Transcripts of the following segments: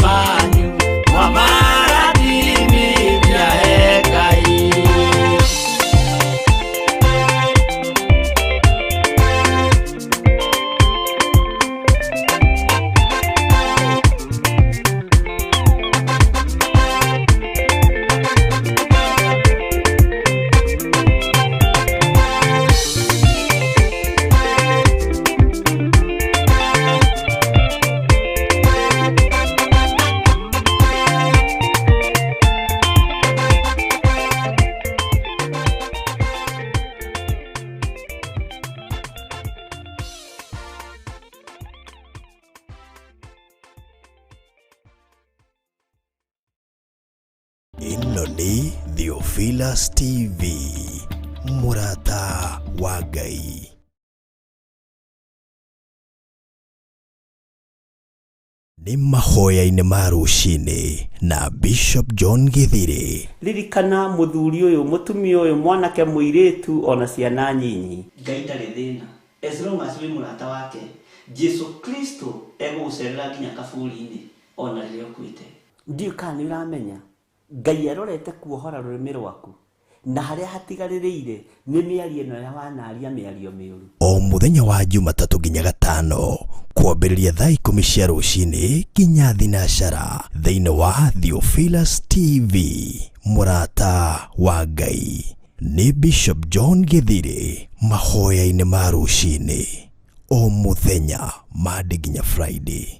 manyu mwamarathimithia Ngai. Ĩno nĩ Theophilus TV, mũrata wa Ngai. Nĩ mahoya-inĩ ma rũcinĩ na Bishop John Githiri. Ririkana mũthuri ũyũ, mũtumia ũyũ, mwanake, mũirĩtu, ona ciana nyinyi. Ngai ndarĩ thĩna as long as wĩ mũrata wake. Jesu Kristo egũgũcerera nginya kaburi-inĩ ona rĩrĩa ũkuĩte. Ndiũĩ kana nĩ ũramenya Ngai arorete kuohora rũrĩmĩ rwaku na harĩa hatigarĩrĩire nĩ mĩario ĩno ya wanaria mĩario mĩũru. O mũthenya wa Jumatatũ nginya Gatano kwambĩrĩria thaa 10 cia rũcinĩ nginya thinacara thĩinĩ wa Theophilus TV, mũrata wa Ngai. Nĩ Bishop John Githiri mahoya-inĩ ma rũcinĩ o mũthenya Monday nginya Friday.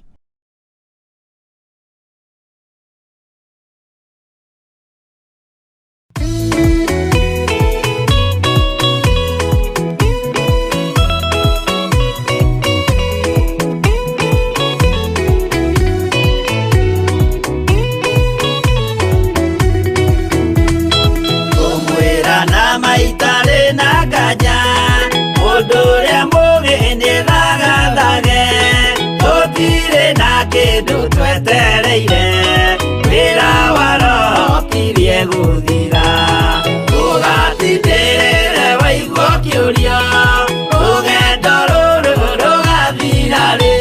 Ngũmwĩra na maitarĩ na nganja, mũndũ ũrĩa mũũgĩ nĩthagathage, tũtirĩ na kĩndũ twetereire, wĩra wa Roho ũkirie gũthira. Ndũgatindĩrĩre waigua ũkĩũria, rũgendo rũrũ rũgathira rĩ,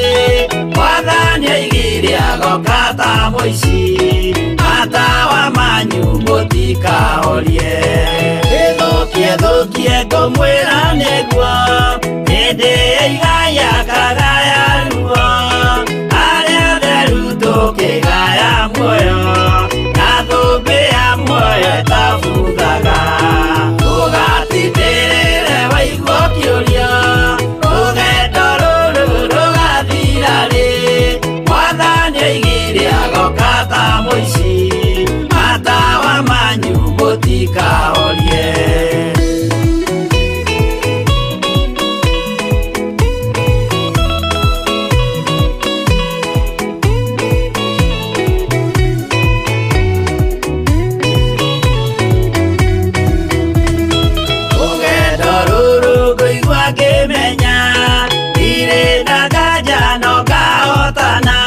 Mwathani oigire agoka ta mũici, matawa manyu mũtikahorie. Ĩthũkie thũkie ngũmwĩra nĩguo, hĩndĩ ĩigaya kagaya ruo, arĩa atheru tũkĩgaya muoyo, na thũmbĩ ya muoyo ĩtabuthaga. Ndũgatindĩrĩre waigua ũkĩũria, rũgendo rũrũ rũgathira rĩ, Mwathani oigire agoka ta mũici, matawa manyu mũtikahorie. Rũgendo rũrũ ngũigua ngĩmenya, ndirĩ na nganja no ngahotana,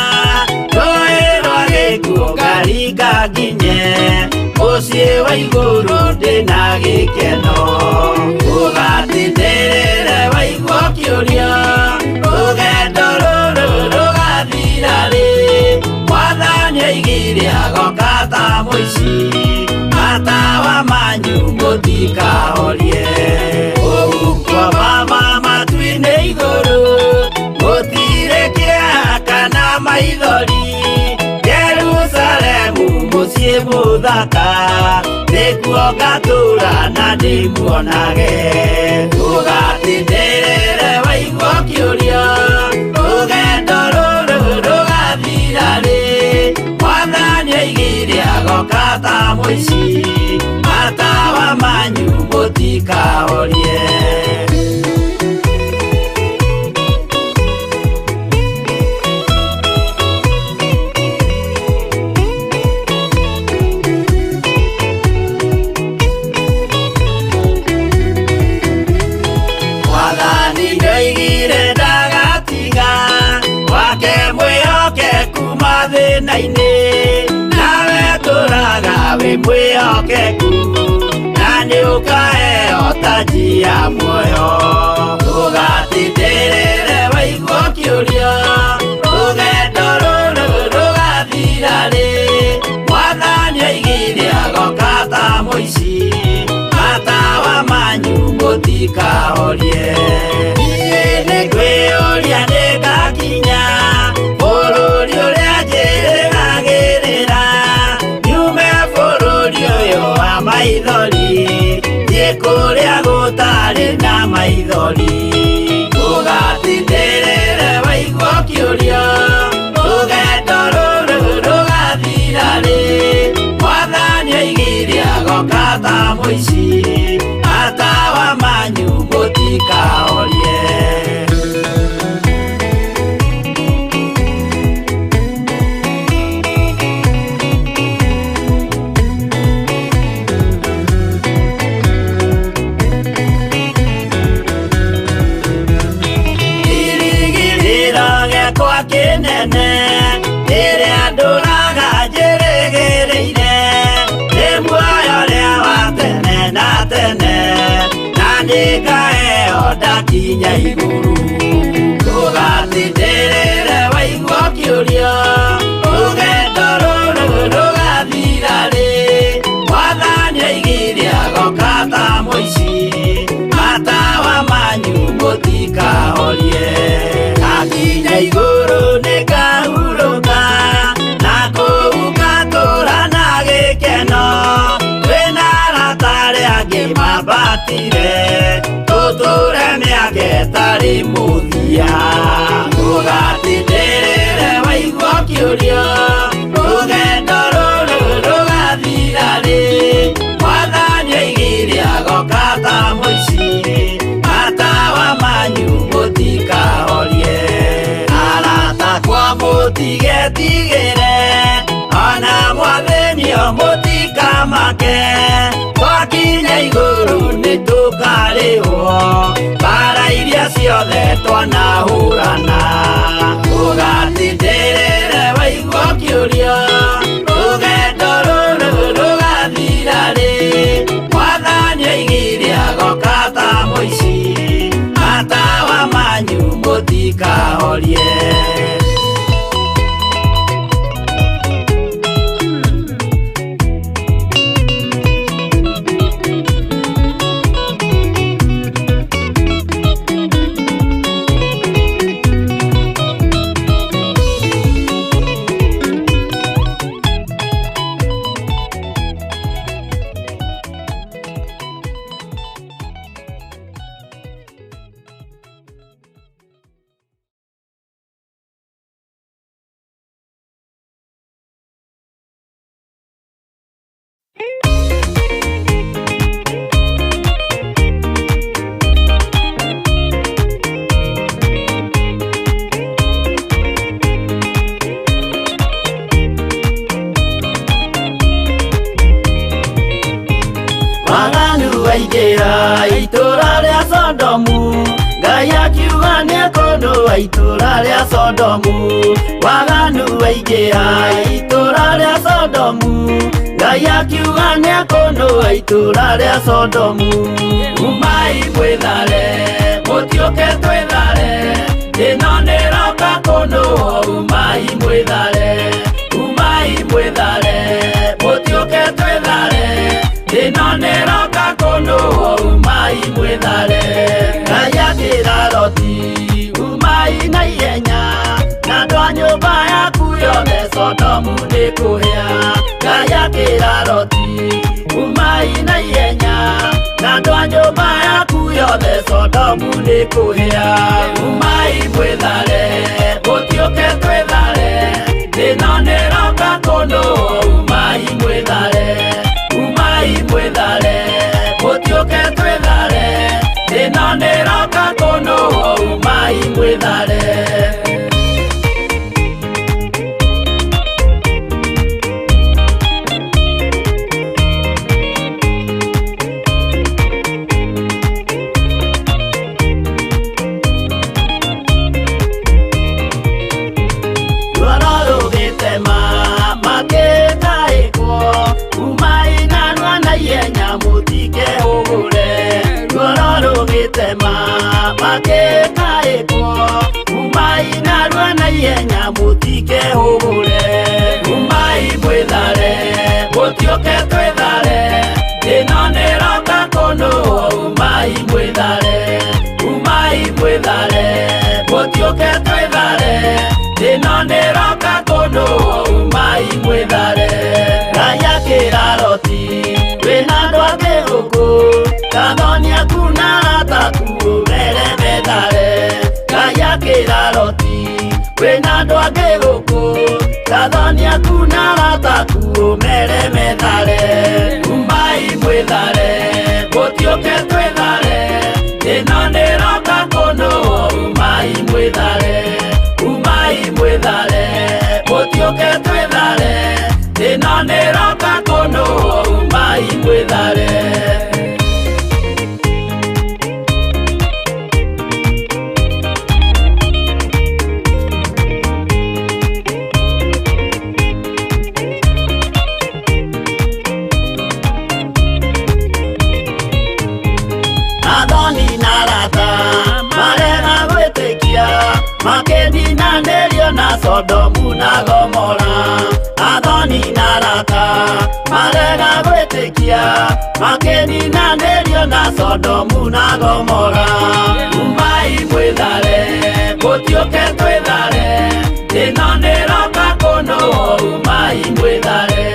rũĩ rwa gĩkuũ ngaringa nginye, mũciĩ wa igũrũ ndĩna gĩkeno. Ndũgatindĩrĩre waigua ũkĩũria, rũgendo rũrũ rũgathira rĩ, Mwathani oigire agoka ta mũici, matawa manyu mũtikahorie. Kũu kwa Baba matu-inĩ igũrũ, gũtirĩ kĩeha kana maithori, Jerusalemu mũciĩ mũthaka, nĩkuo ngatũũra na ndĩmuonage. Ndũgatindĩrĩre waigua ũkĩũria, rũgendo rũrũ rũgathira rĩ, Mwathani oigire agoka ta mũici, matawa manyu mũtikahorie. Mwathani nĩoigire ndagatiga, wake mwĩhokeku mathĩna-inĩ, nawe tũraga wĩ mwĩhokeku, na nĩũkaheo taji ya muoyo. Ndũgatindĩrĩre waigua ũkĩũria, rũgendo rũrũ rũgathira mũtikahorie. Niĩ nĩngwĩyũria nĩngakinya bũrũri ũrĩa njĩrĩgagĩrĩra, nyume bũrũri ũyũ wa maithori, thiĩ kũrĩa gũtarĩ na maithori. Ũgatindĩrĩre waigua ũkĩũrio, rũgendo rũrũ rũgathira rĩ? Mwathani oigire agoka ta mũici, atawa manyu mũtikahorie. Kĩrigĩrĩro gĩakwa kĩnene rĩrĩa ndũraga njĩrĩgĩrĩire, nĩ muoyo ũrĩa wa tene na tene, na nĩngaheo ndakinya igũrũ. Ũgatindĩrĩre waigua ũkĩũrio, rũgendo rũrũ rũgathira rĩ? Mwathani oigire agoka ta mũici, matawa manyu mũtikahorie. Ndakinya igũrũ nĩngahurũka, na kũu ngatũũra na gĩkeno, twĩna arata arĩa angĩ mambatire, tũtũũre mĩaka ĩtarĩ mũthia. Ũgatindĩrĩre waigua ũkĩũrio, rũgendo rũrũ rũgathira rĩ? Mwathani oigire agoka ta mũici, matawa manyu mũtikahorie. Arata akwa mũtigetigĩre, ona mwathĩnio mũtikamake, twakinya igũrũ nĩtũkarĩhwo mbara iria ciothe twanahũrana. Ũgatindĩrĩre waigua ũkĩũrio, rũgendo rũrũ rũgathira rĩ? Mwathani oigire agoka ta mũici, matawa manyu mũtikahorie. Waganu waingĩra itũũra rĩa Sodomu, Ngai akiuga nĩekũnũa itũũra rĩa Sodomu. Waganu waingĩra itũũra rĩa Sodomu, Ngai akiuga nĩekũnũa itũũra rĩa Sodomu. Umai mwĩthare, mũtiũke twĩthare, ĩno nĩroka kũnũo. Umai mwĩthare, umai mwĩthare, mũtiũke twĩthare, ĩno nĩroka kũnũo. Umai mwĩthare. Ngai akĩra Loti, umai na ihenya, na andũ a nyũmba yaku yothe Sodomu nĩkũhĩa. Ngai akĩra Loti, umai na ihenya, na andũ a nyũmba yaku yothe Sodomu nĩkũhĩa. Umai mwĩthare, mũtiũke twĩthare, ĩno nĩroka kũnũo. Umai mwĩthare, umai mwĩthare, mũtiũke twĩthare, ĩno nĩroka kũnũo. Umai mwĩthare. Rwara rũgĩtema aku na arata aku ũmere methare. Umai mwĩthare, mũtiũke twĩthare, ĩno nĩroka kũnũo. Umai mwĩthare, umai mwĩthare, mũtiũke twĩthare, ĩno nĩroka kũnũo. Umai mwĩthare. Athoni na arata marega gwĩtĩkia, makĩninanĩrio na Sodomu na Gomora. Athoni na arata marega gwĩtĩkia, makĩninanĩrio na Sodomu na Gomora. Umai mwĩthare, mũtiũke twĩthare, ĩno nĩroka kũnũo. Umai mwĩthare,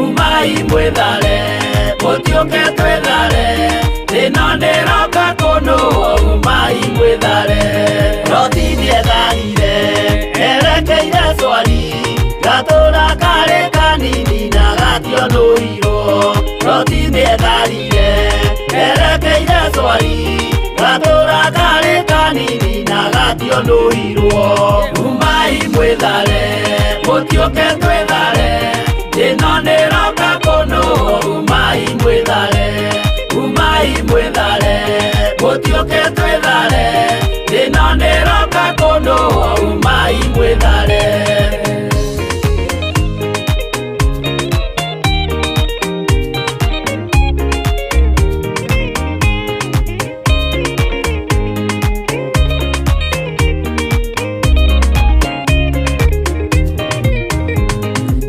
umai mwĩthare, mũtiũke twĩthare, ĩno nĩroka kũnũo. Umai mwĩthare. Loti nĩetharire erekeire Swari, gatũra karĩ kanini na gationũirwo. Loti nĩetharire erekeire Swari, gatũra karĩ kanini na gationũirwo. Umai mwĩthare, mũtiũke twĩthare, ĩno nĩroka kũnũo. Umai mwĩthare, umai mwĩthare, mũtiũke twĩthare, ĩno nĩroka kũnũo. Umai mwĩthare.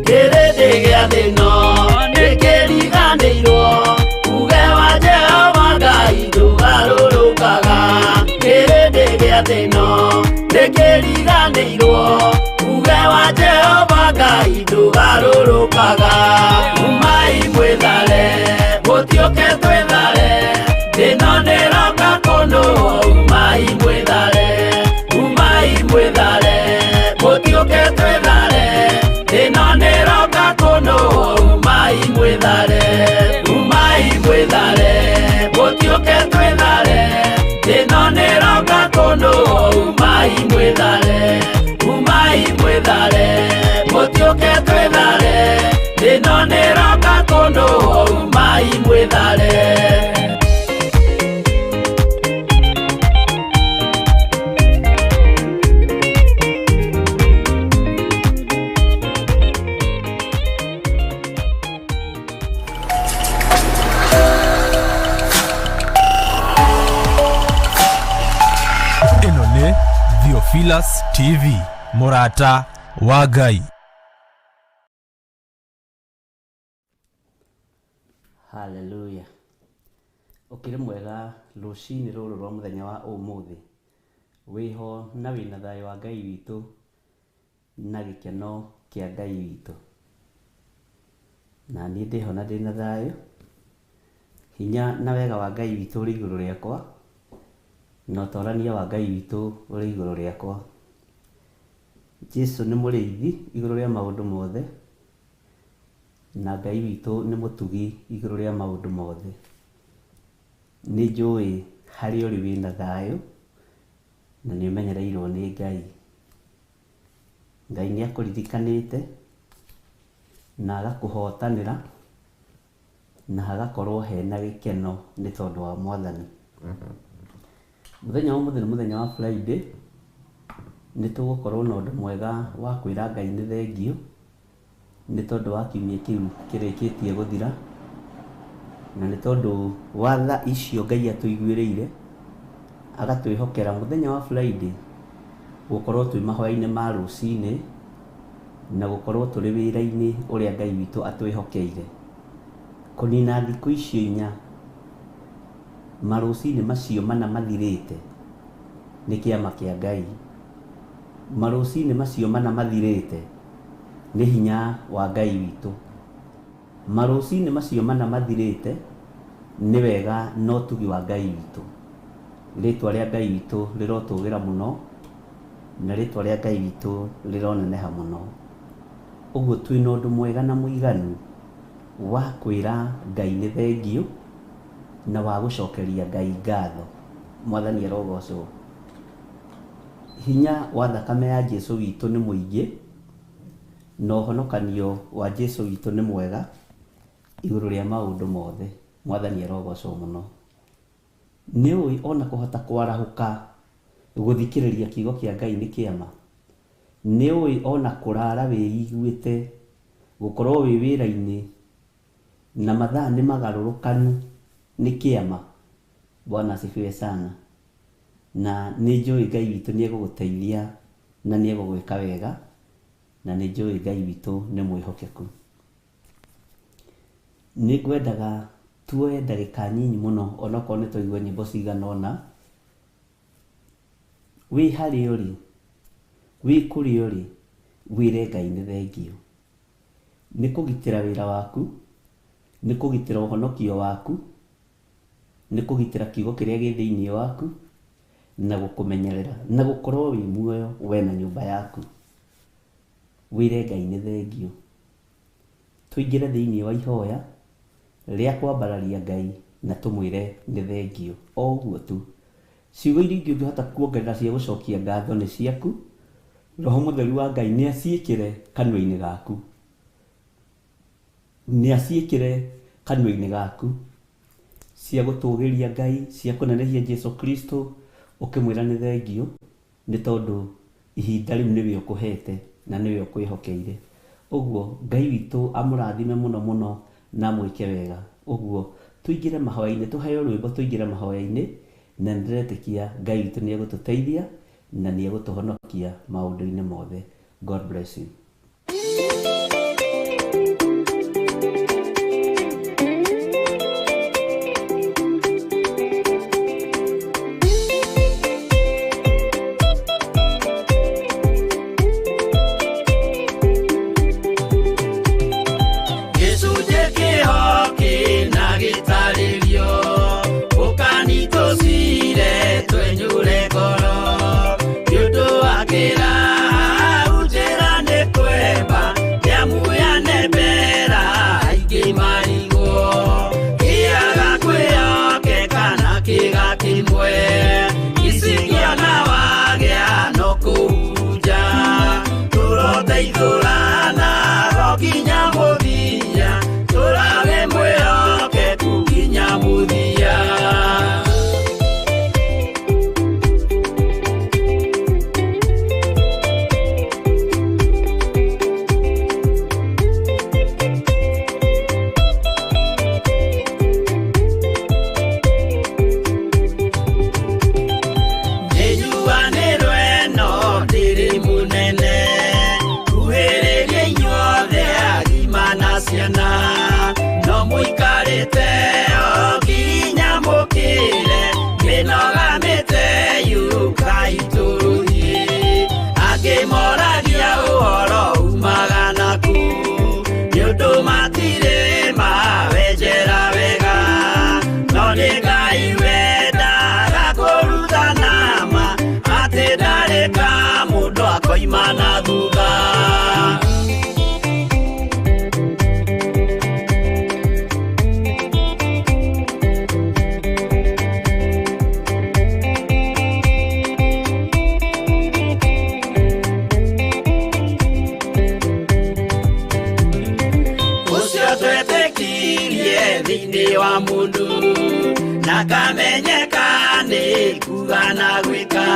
Kĩrĩndĩ gĩa thĩ ĩno nĩkĩriganĩirwo, uge wa Jehova Ngai ndũgarũrũkaga. Kĩrĩndĩ gĩa thĩ ĩno nĩkĩriganĩirwo, uge wa Jehova Ngai ndũgarũrũkaga. Umai mwĩthare, mũtiũke twĩthare, ĩno nĩroka kũnũo. Umai mwĩthare, umai mwĩthare, mũtiũke twĩthare, ĩno nĩroka kũnũo. Umai mwĩthare, umai mwĩthare, mũtiũke twĩthare, ĩno nĩroka kũnũo. Umai mwĩthare, umai mwĩthare, mũtiũke twĩthare, ĩno nĩroka kũnũo. Umai mwĩthare. Ĩno nĩ Theophilus TV, mũrata wa Ngai. Hallelujah. Ũkĩrĩ mwega rũcinĩ rũrũ rwa mũthenya wa ũmũthĩ, wĩho na wĩna thayũ wa Ngai witũ na gĩkeno kĩa Ngai witũ. Na niĩ ndĩho na ndĩna thayũ, hinya na wega wa Ngai witũ ũrĩ igũrũ rĩakwa, na ũtorania wa Ngai witũ ũrĩ igũrũ rĩakwa. Jesu nĩ mũrĩithi igũrũ rĩa maũndũ mothe, na Ngai witũ nĩ mũtugi igũrũ rĩa maũndũ mothe. Nĩ njũĩ harĩa ũrĩ wĩna thayũ, na nĩ ũmenyereirwo nĩ Ngai. Ngai nĩ akũririkanĩte na agakũhotanĩra, na hagakorwo hena gĩkeno nĩ tondũ wa Mwathani. Mũthenya wa ũmũthĩ nĩ mũthenya wa Friday, nĩ tũgũkorwo na ũndũ mwega wa kwĩra Ngai nĩ thengiũ nĩ tondũ wa kiumia kĩu kĩrĩkĩtie gũthira, na nĩ tondũ wa tha icio Ngai atũiguĩrĩire, agatwĩhokera mũthenya wa Friday gũkorwo twĩ mahoya-inĩ ma rũcinĩ, na gũkorwo tũrĩ wĩra-inĩ ũrĩa Ngai witũ atwĩhokeire. Kũnina thikũ icio inya, marũcinĩ macio mana mathirĩte nĩ kĩama kĩa Ngai. Marũcinĩ macio mana mathirĩte nĩ hinya wa Ngai witũ. Marũcinĩ macio mana mathirĩte nĩ wega na ũtugi wa Ngai witũ. Rĩtwa rĩa Ngai witũ rĩrotũgĩra mũno, na rĩtwa rĩa Ngai witũ rĩroneneha mũno. Ũguo twĩna ũndũ mwega na mũiganu wa kwĩra Ngai nĩ thengiũ na wa gũcokeria Ngai ngatho. Mwathani arogocwo. Hinya wa thakame ya Jesu witũ nĩ mũingĩ na ũhonokanio wa Jesu witũ nĩ mwega igũrũ rĩa maũndũ mothe. Mwathani arogocwo mũno. Nĩ ũĩ ona kũhota kwarahũka gũthikĩrĩria kiugo kĩa Ngai nĩ kĩama? Nĩ ũĩ ona kũrara wĩiguĩte, gũkorwo wĩ wĩra-inĩ na mathaa nĩ magarũrũkanu nĩ kĩama? Bwana asifiwe sana. Na nĩ njũĩ Ngai witũ nĩ egũgũteithia na nĩ egũgwĩka wega, na nĩ njũĩ Ngai witũ nĩ mwĩhokeku. Nĩ ngwendaga tuoe ndagĩka nyinyi mũno onokorwo nĩ twaigua nyĩmbo cigana ũna. Wĩ harĩa ũrĩ, wĩ kũrĩa ũrĩ, wĩre Ngai nĩ thengiũ. Nĩ kũgitĩra wĩra waku, nĩ kũgitĩra ũhonokio waku, nĩ kũgitĩra kiugo kĩrĩa gĩ thĩinĩ waku, na gũkũmenyerera, na gũkorwo wĩ muoyo we na nyũmba yaku. Wĩre Ngai nĩ thengiũ. Tũingĩre thĩinĩ wa ihoya rĩa kwambararia Ngai na tũmwĩre nĩ thengiũ. O ũguo tu. Ciugo iria ingĩ ũngĩhota kuongerera cia gũcokia ngatho nĩ ciaku. Roho Mũtheru wa Ngai nĩ aciĩkĩre kanua-inĩ gaku. Nĩ aciĩkĩre kanua-inĩ gaku. Cia gũtũgĩria Ngai, cia kũnenehia Jesu Kristo, ũkĩmwĩra nĩ thengiũ, nĩ tondũ ihinda rĩu nĩwe ũkũhete na nĩwe ũkwĩhokeire. Ũguo Ngai witũ amũrathime mũno mũno na amwĩke wega. Ũguo tũingĩre mahoya-inĩ, tũheo rwĩmbo tũingĩre mahoya-inĩ, na nĩndĩretĩkia Ngai witũ nĩ egũtũteithia na nĩ egũtũhonokia maũndũ-inĩ mothe. God bless you. Gĩcunjĩ kĩho kĩna gĩtarĩrio, ũkanitũcire twenyũre ngoro. Nĩ ũndũ wa kĩraha njĩra nĩ kwemba, nĩamu yanembera aingĩ marigwo. Kĩaga kwĩhokeka na kĩga kĩmwe, icingĩona wagĩa no kũhurunja. Tũroteithũrana o nginya mũthia, tũrage mwĩhokeku nginya mũthia. Nĩnjuanĩrwo ĩno ndĩrĩ mũnene, kuhĩrĩria inyuothe agima na ciana, no mũikarĩte o nginya mũkĩre, mĩnoga mĩte yũkai tũthiĩ. Angĩ moragia ũhoro umaga nakũ, nĩ ũndũ matirĩ mawenjera wega, no nĩ Ngai wendaga kũrutana ma, atĩ ndarĩ ka mũndũ akoima na thutha. Ũcio twetĩkirie thĩinĩ wa mũndũ, na kamenyeka nĩ kuga na gwĩka.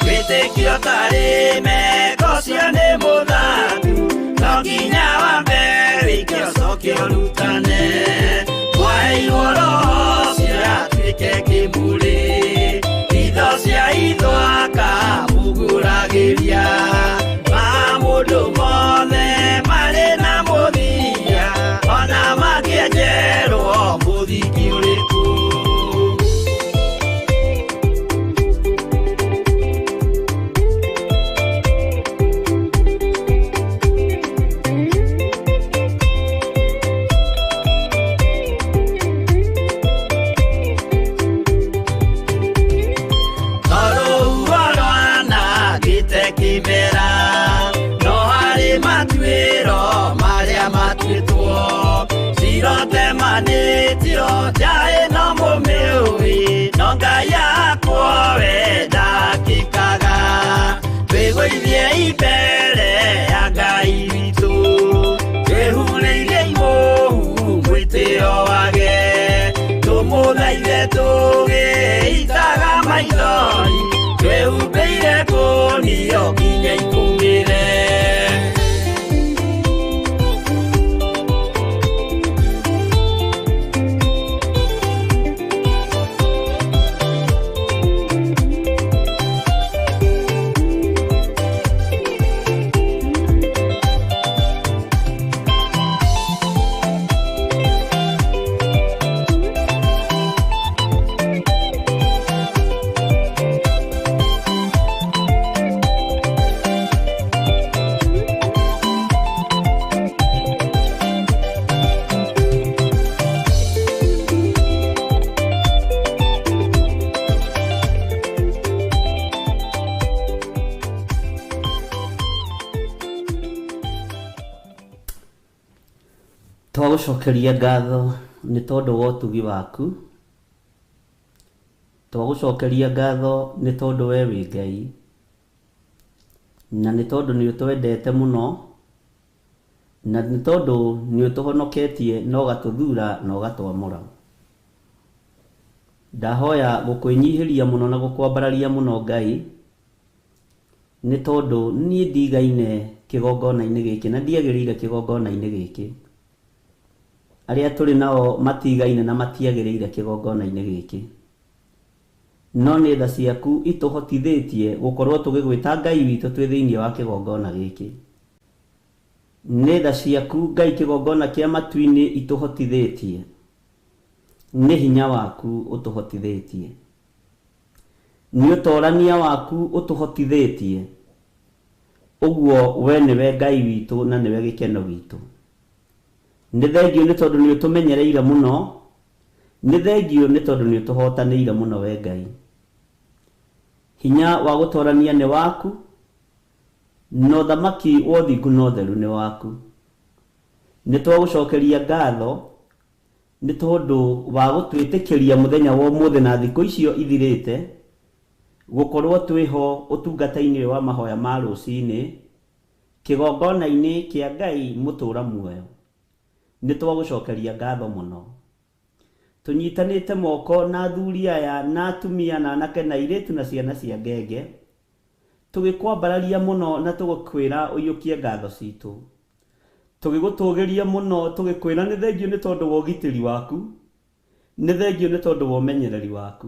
Wĩtĩkio tarĩ meko ũcio nĩ mũthatu, no nginya wambe wĩke ũcoke ũrutane. Mwaheirwo Roho ũcio atuĩke kĩmũrĩ, itho cia itho akamũgũragĩria. Maũndũ mothe marĩ na mũthia, ona mangĩenjerwo mũthingi ũrĩkũ. ũtuĩtwo cirotemanĩtio njaĩ no mũmĩũĩ no Ngai yakwa we ndakĩkaga twĩgũithie imbere ya Ngai witũ twĩhurĩirie imũhu mwĩtĩo wage tũmũthaithe tũgĩitaga maithori twĩhumbĩire kũnio nginya ikumĩre. Twagũcokeria ngatho nĩ tondũ wa ũtugi waku, twagũcokeria ngatho nĩ tondũ we wĩ Ngai, na nĩ tondũ nĩ ũtwendete mũno, na nĩ tondũ nĩ ũtũhonoketie na ũgatũthura na ũgatwamũra. Ndahoya gũkwĩnyihĩria mũno na gũkwambararia mũno Ngai, nĩ tondũ niĩ ndigaine kĩgongona-inĩ gĩkĩ na ndiagĩrĩire kĩgongona-inĩ gĩkĩ. Arĩa tũrĩ nao matigaine na matiagĩrĩire kĩgongona-inĩ gĩkĩ. No nĩ tha ciaku itũhotithĩtie gũkorwo tũgĩgwĩta Ngai witũ twĩ thĩinĩ wa kĩgongona gĩkĩ. Nĩ tha ciaku Ngai kĩgongona kĩa matu-inĩ itũhotithĩtie. Nĩ hinya waku ũtũhotithĩtie. Nĩ ũtorania waku ũtũhotithĩtie. Ũguo we nĩwe Ngai witũ na nĩwe gĩkeno gitũ. Nĩ thengio nĩ tondũ nĩ ũtũmenyereire mũno, nĩ thengio nĩ tondũ nĩ ũtũhotanĩire mũno we Ngai. Hinya wa gũtorania nĩ waku, na ũthamaki wa ũthingu na ũtheru nĩ waku. Nĩ twagũcokeria ngatho nĩ tondũ wa gũtwĩtĩkĩria mũthenya wa ũmũthĩ na thikũ icio ithirĩte gũkorwo twĩho ũtungata-inĩ ũyũ wa mahoya ma rũcinĩ kĩgongona-inĩ kĩa Ngai mũtũra muoyo. Nĩ twagũcokeria ngatho mũno. Tũnyitanĩte moko na athuri aya na atumia na anake na airĩtu na ciana cia ngenge, tũgĩkwambararia mũno na tũgĩkwĩra ũiyũkie ngatho citũ. Tũgĩgũtũgĩria mũno tũgĩkwĩra nĩ thengio nĩ tondũ wa ũgitĩri waku, nĩ thengio nĩ tondũ wa ũmenyereri waku,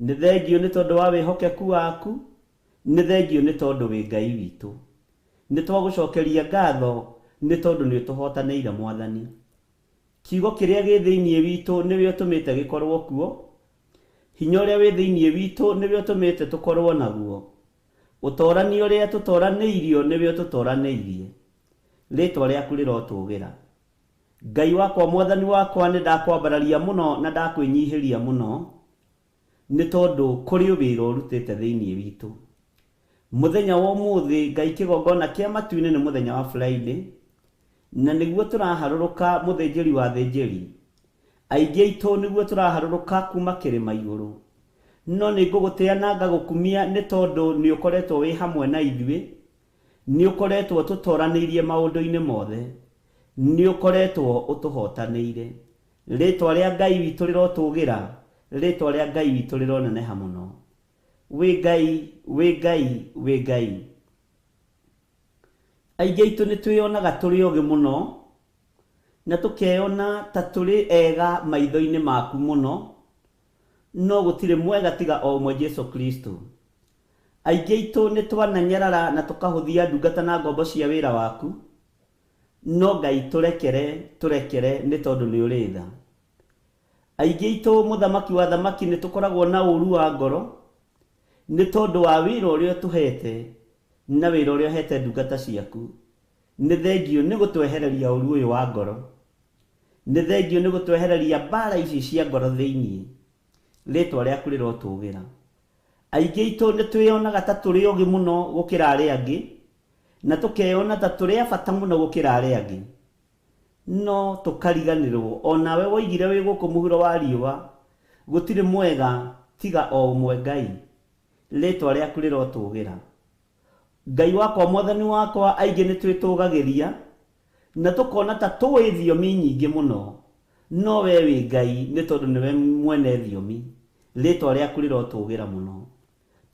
nĩ thengio nĩ tondũ wa wĩhokeku waku, nĩ thengio nĩ tondũ wĩ Ngai witũ. Nĩ twagũcokeria ngatho nĩ tondũ nĩ ũtũhotanĩire Mwathani. Kiugo kĩrĩa gĩ thĩinĩ witũ nĩwe ũtũmĩte gĩkorwo kuo, hinya ũrĩa wĩ thĩinĩ witũ nĩwe ũtũmĩte tũkorwo naguo, ũtorani ũrĩa tũtoranĩirio nĩwe ũtũtoranĩirie. Rĩtwa rĩaku rĩrotũgĩra. Ngai wakwa Mwathani wakwa nĩ ndakwambararia mũno na ndakwĩnyihĩria mũno, nĩ tondũ kũrĩ wĩra ũrutĩte thĩinĩ witũ. Mũthenya wa ũmũthĩ Ngai kĩgongona kĩa matu-inĩ nĩ mũthenya wa Friday, na nĩguo tũraharũrũka mũthĩnjĩri wa thĩnjĩri. Aingĩ aitũ nĩguo tũraharũrũka kuma kĩrĩma igũrũ. No nĩ ngũgũtĩa na ngagũkumia nĩ tondũ nĩ ũkoretwo wĩ hamwe na ithuĩ, nĩ ũkoretwo tũtoranĩirie maũndũ-inĩ mothe, nĩ ũkoretwo ũtũhotanĩire. Rĩtwa rĩa Ngai witũ rĩrotũgĩra, rĩtwa rĩa Ngai witũ rĩroneneha mũno. Wĩ Ngai, wĩ Ngai, wĩ Ngai. Aingĩ aitũ nĩ twĩyonaga tũrĩ ogĩ mũno, na tũkeyona ta tũrĩ ega maitho-inĩ maku mũno, no gũtirĩ mwega tiga o ũmwe Jesu Kristo. Aingĩ aitũ nĩ twananyarara na tũkahũthia ndungata na ngombo cia wĩra waku, no Ngai tũrekere, tũrekere nĩ tondũ nĩ ũrĩ tha. Aingĩ aitũ mũthamaki wa thamaki nĩ tũkoragwo na ũru wa ngoro nĩ tondũ wa wĩra ũrĩa ũtũhete na wĩra ũrĩa ũhete ndungata ciaku. Nĩ thengio nĩ gũtwehereria ũru ũyũ wa ngoro. Nĩ thengio nĩ gũtwehereria mbara ici cia ngoro thĩinĩ. Rĩtwa rĩaku rĩrotũgĩra. Aingĩ aitũ nĩ twĩyonaga ta tũrĩ ogĩ mũno gũkĩra arĩa angĩ, na tũkeyona ta tũrĩ a bata mũno gũkĩra arĩa angĩ. No tũkariganĩrwo onawe woigire wĩ gũkũ mũhuro wa riũa, gũtirĩ mwega tiga o ũmwe Ngai. Rĩtwa rĩaku rĩrotũgĩra. Ngai wakwa, Mwathani wakwa, aingĩ nĩ twĩtũgagĩria na tũkona ta tũĩ thiomi nyingĩ mũno, no we wĩ Ngai nĩ tondũ nĩwe mwene thiomi. Rĩtwa rĩaku rĩrotũgĩra mũno.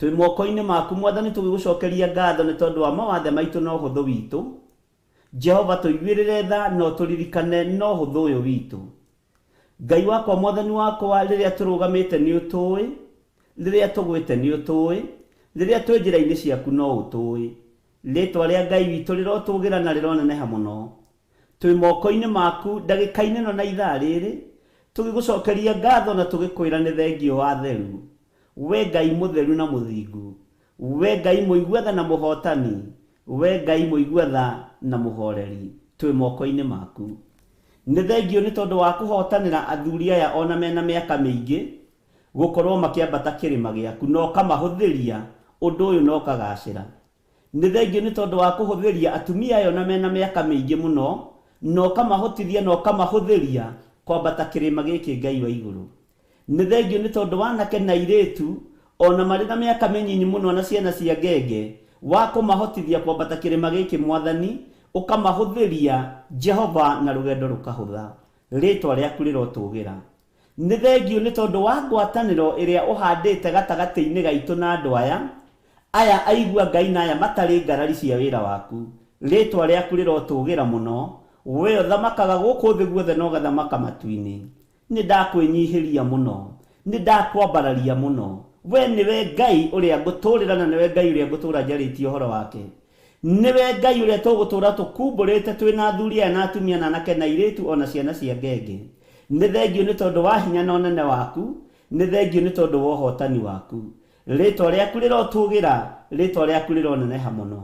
Twĩ moko-inĩ maku Mwathani, tũgĩgũcokeria ngatho nĩ tondũ wa mawathe maitũ na ũhũthũ witũ. Jehova, tũiguĩrĩre tha na ũtũririkane na ũhũthũ ũyũ witũ. Ngai wakwa, Mwathani wakwa, rĩrĩa tũrũgamĩte nĩ ũtũĩ, rĩrĩa tũgwĩte nĩ ũtũĩ, rĩrĩa twĩ njĩra-inĩ ciaku no ũtũĩ. Rĩtwa rĩa Ngai witũ rĩrotũgĩra na rĩroneneha mũno. Twĩ moko-inĩ maku ndagĩka-inĩ ĩno na ithaa rĩrĩ, tũgĩgũcokeria ngatho na tũgĩkwĩra nĩ thengio wa theru. We Ngai mũtheru na mũthingu, we Ngai mũigua tha na mũhotani, we Ngai mũigua tha na mũhoreri, twĩ moko-inĩ maku. Nĩ thengio nĩ tondũ wa kũhotanĩra athuri aya ona mena mĩaka mĩingĩ gũkorwo makĩambata kĩrĩma gĩaku, na ũkamahũthĩria ũndũ ũyũ na ũkagacĩra. Nĩ thengio nĩ tondũ wa kũhũthĩria atumia aya ona mena mĩaka mĩingĩ mũno, na ũkamahotithia na ũkamahũthĩria kwambata kĩrĩma gĩkĩ Ngai wa igũrũ. Nĩ thengio nĩ tondũ wa anake na airĩtu ona marĩ na mĩaka mĩnyinyi mũno na ciana cia ngenge, wa kũmahotithia kwambata kĩrĩma gĩkĩ Mwathani, ũkamahũthĩria Jehova na rũgendo rũkahũtha. Rĩtwa rĩaku rĩrotũgĩra. Nĩ thengio nĩ tondũ wa ngwatanĩro ĩrĩa ũhandĩte gatagatĩ-inĩ gaitũ na andũ aya, aya aigua Ngai na aya matarĩ ngarari cia wĩra waku. Rĩtwa rĩaku rĩrotũgĩra mũno. We ũthamakaga gũkũ thĩ guothe na ũgathamaka matu-inĩ. Nĩ ndakwĩnyihĩria mũno, nĩ ndakwambararia mũno. We nĩwe Ngai ũrĩa ngũtũũrĩra na nĩwe Ngai ũrĩa ngũtũũra njarĩtie ũhoro wake. Nĩwe Ngai ũrĩa tũgũtũũra tũkumbũrĩte twĩ na athuri aya na atumia na anake na airĩtu o na ciana cia ngenge. Nĩ thengio nĩ tondũ wa hinya na ũnene waku, nĩ thengio nĩ tondũ wa ũhotani waku. Rĩtwa rĩaku rĩrotũgĩra, rĩtwa rĩaku rĩroneneha mũno.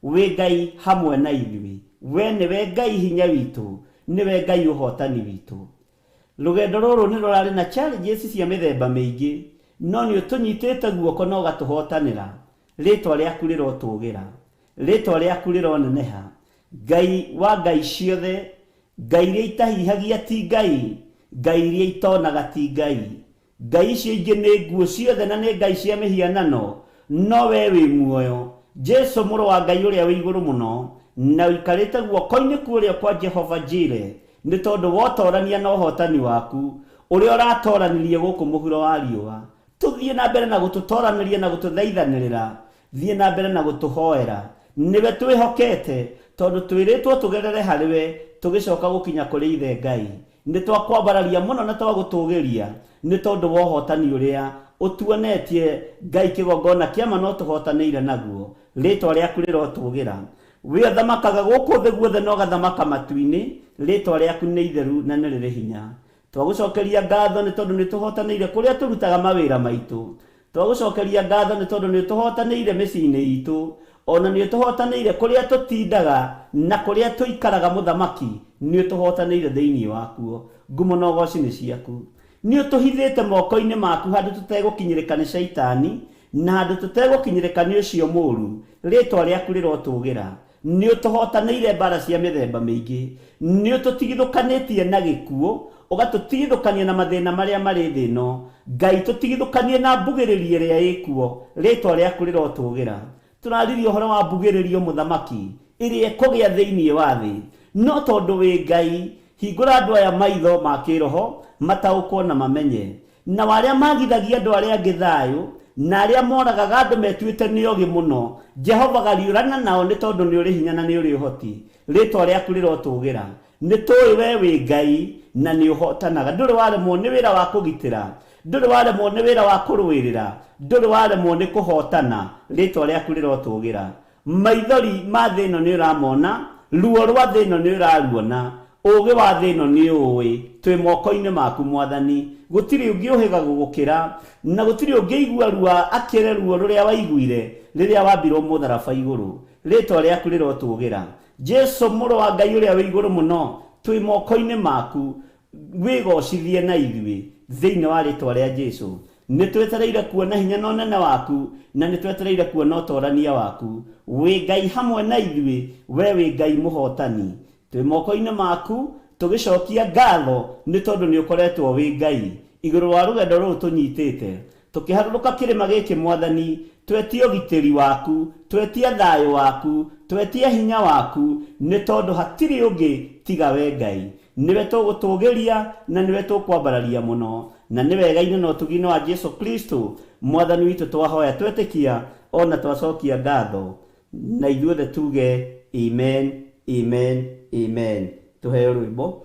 Wĩ Ngai hamwe na ithuĩ. We nĩwe Ngai hinya witũ, nĩwe Ngai ũhotani witũ. Rũgendo rũrũ nĩ rũrarĩ na challenges cia mĩthemba mĩingĩ, no nĩ ũtũnyitĩte guoko na ũgatũhotanĩra. Rĩtwa rĩaku rĩrotũgĩra, rĩtwa rĩaku rĩroneneha. Ngai wa Ngai ciothe, Ngai iria itahihagia ti Ngai, Ngai iria itonaga ti Ngai. Ngai icio ingĩ nĩ nguo ciothe na nĩ ngai cia mĩhianano, no we wĩ muoyo. Jesu mũrũ wa Ngai ũrĩa wĩ igũrũ mũno, na ũikarĩte guoko-inĩ kwa ũrĩo kwa Jehova Jire, nĩ tondũ wa ũtorania na ũhotani waku, ũrĩa ũratoranirie gũkũ mũhuro wa riũa. Tũthiĩ na mbere na gũtũtoranĩria na gũtũthaithanĩrĩra, thiĩ na mbere na gũtũhoera. Nĩwe twĩhokete, tondũ twĩrĩtwo tũgerere harĩ we, tũgĩcoka gũkinya kũrĩ Ithe Ngai. Nĩ twakwambararia mũno na twagũtũgĩria nĩ tondũ wa ũhotani ũrĩa ũtuonetie Ngai kĩgongona kĩa ma no tũhotanĩire naguo. Rĩtwa rĩaku rĩrotũgĩra. We ũthamakaga gũkũ thĩ guothe na ũgathamaka matu-inĩ, rĩtwa rĩaku nĩ itheru na nĩ rĩrĩ hinya. Twagũcokeria ngatho nĩ tondũ nĩ tũhotanĩire kũrĩa tũrutaga mawĩra maitũ. Twagũcokeria ngatho nĩ tondũ nĩ ũtũhotanĩire mĩciĩ-inĩ itũ, ona nĩ ũtũhotanĩire kũrĩa tũtindaga na kũrĩa tũikaraga mũthamaki, nĩ ũtũhotanĩire thĩinĩ wakuo. Ngumo na ũgoci nĩ ciaku. Nĩ ũtũhithĩte moko-inĩ maku handũ tũtegũkinyĩrĩka nĩ Shaitani, na handũ tũtegũkinyĩrĩka nĩ ũcio mũũru. Rĩtwa rĩaku rĩrotũgĩra. Nĩ ũtũhotanĩire mbara cia mĩthemba mĩingĩ. Nĩ ũtũtigithũkanĩtie na gĩkuũ, ũgatũtigithũkania na mathĩna marĩa marĩ thĩ ĩno. Ngai, tũtigithũkanie na mbugĩrĩrio ĩrĩa ĩkuo. Rĩtwa rĩaku rĩrotũgĩra. Tũraririe ũhoro wa mbugĩrĩrio mũthamaki ĩrĩa ĩkũgĩa thĩinĩ wa thĩ. No tondũ wĩ Ngai, hingũra andũ aya maitho ma kĩroho, mataũkwo na mamenye. Nao arĩa magithagia andũ arĩa angĩ thayũ, na arĩa moragaga andũ metuĩte nĩ ogĩ mũno, Jehova gariũrana nao nĩ tondũ nĩ ũrĩ hinya na nĩ ũrĩ ũhoti. Rĩĩtwa rĩaku rĩrotũgĩra. Nĩ tũĩ wee wĩ Ngai na nĩ ũhotanaga. Ndũrĩ waremwo nĩ wĩra wa kũgitĩra, ndũrĩ waremwo nĩ wĩra wa kũrũĩrĩra, ndũrĩ waremwo nĩ kũhotana. Rĩĩtwa rĩaku rĩrotũgĩra. Maithori ma thĩ ĩno nĩ ũramona, ruo rwa thĩ ĩno nĩ ũraruona, ũũgĩ wa thĩ ĩno nĩ ũũĩ. Twĩ moko-inĩ maku Mwathani. Gũtirĩ ũngĩ ũhĩga gũgũkĩra, na gũtirĩ ũngĩigua ruo akĩre ruo rũrĩa waiguire rĩrĩa wambirwo mũtharaba igũrũ. Rĩĩtwa rĩaku rĩrotũgĩra. Jesu mũrũ wa Ngai ũrĩa wĩ igũrũ mũno, twĩ moko-inĩ maku. Wĩgocithie na ithuĩ thĩinĩ wa rĩtwa rĩa Jesu. Nĩ twetereire kuona hinya na ũnene waku, na nĩ twetereire kuona ũtorania waku. Wĩ Ngai hamwe na ithuĩ, we wĩ Ngai mũhotani. Twĩ moko-inĩ maku, Tũgĩcokia ngatho nĩ tondũ nĩ ũkoretwo wĩ Ngai igũrũ wa rũgendo rũrũ tũnyitĩte. Tũkĩharũrũka kĩrĩma gĩkĩ Mwathani, twetia ũgitĩri waku, twetia thayũ waku, twetia hinya waku, nĩ tondũ hatirĩ ũngĩ tiga we Ngai. Nĩwe tũgũtũgĩria na nĩwe tũkwambararia mũno, na nĩ wega-inĩ na ũtugi-inĩ wa Jesu Kristo Mwathani witũ twahoya twetĩkia ona twacokia ngatho, na ithuothe tuge amen, amen, amen. Tuheo rwĩmbo.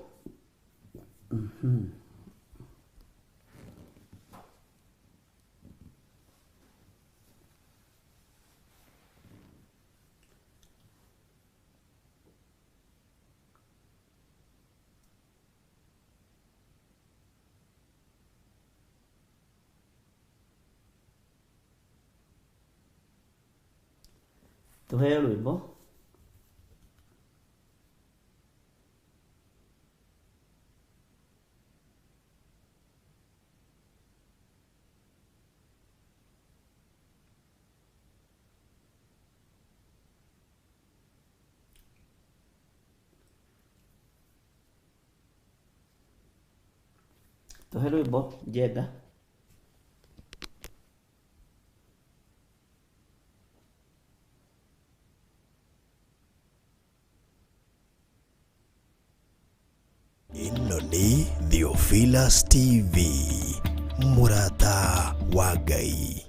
Tuheo rwĩmbo. Tuhe rwĩmbo Njenga. Ĩno nĩ Theophilus TV, mũrata wa Ngai.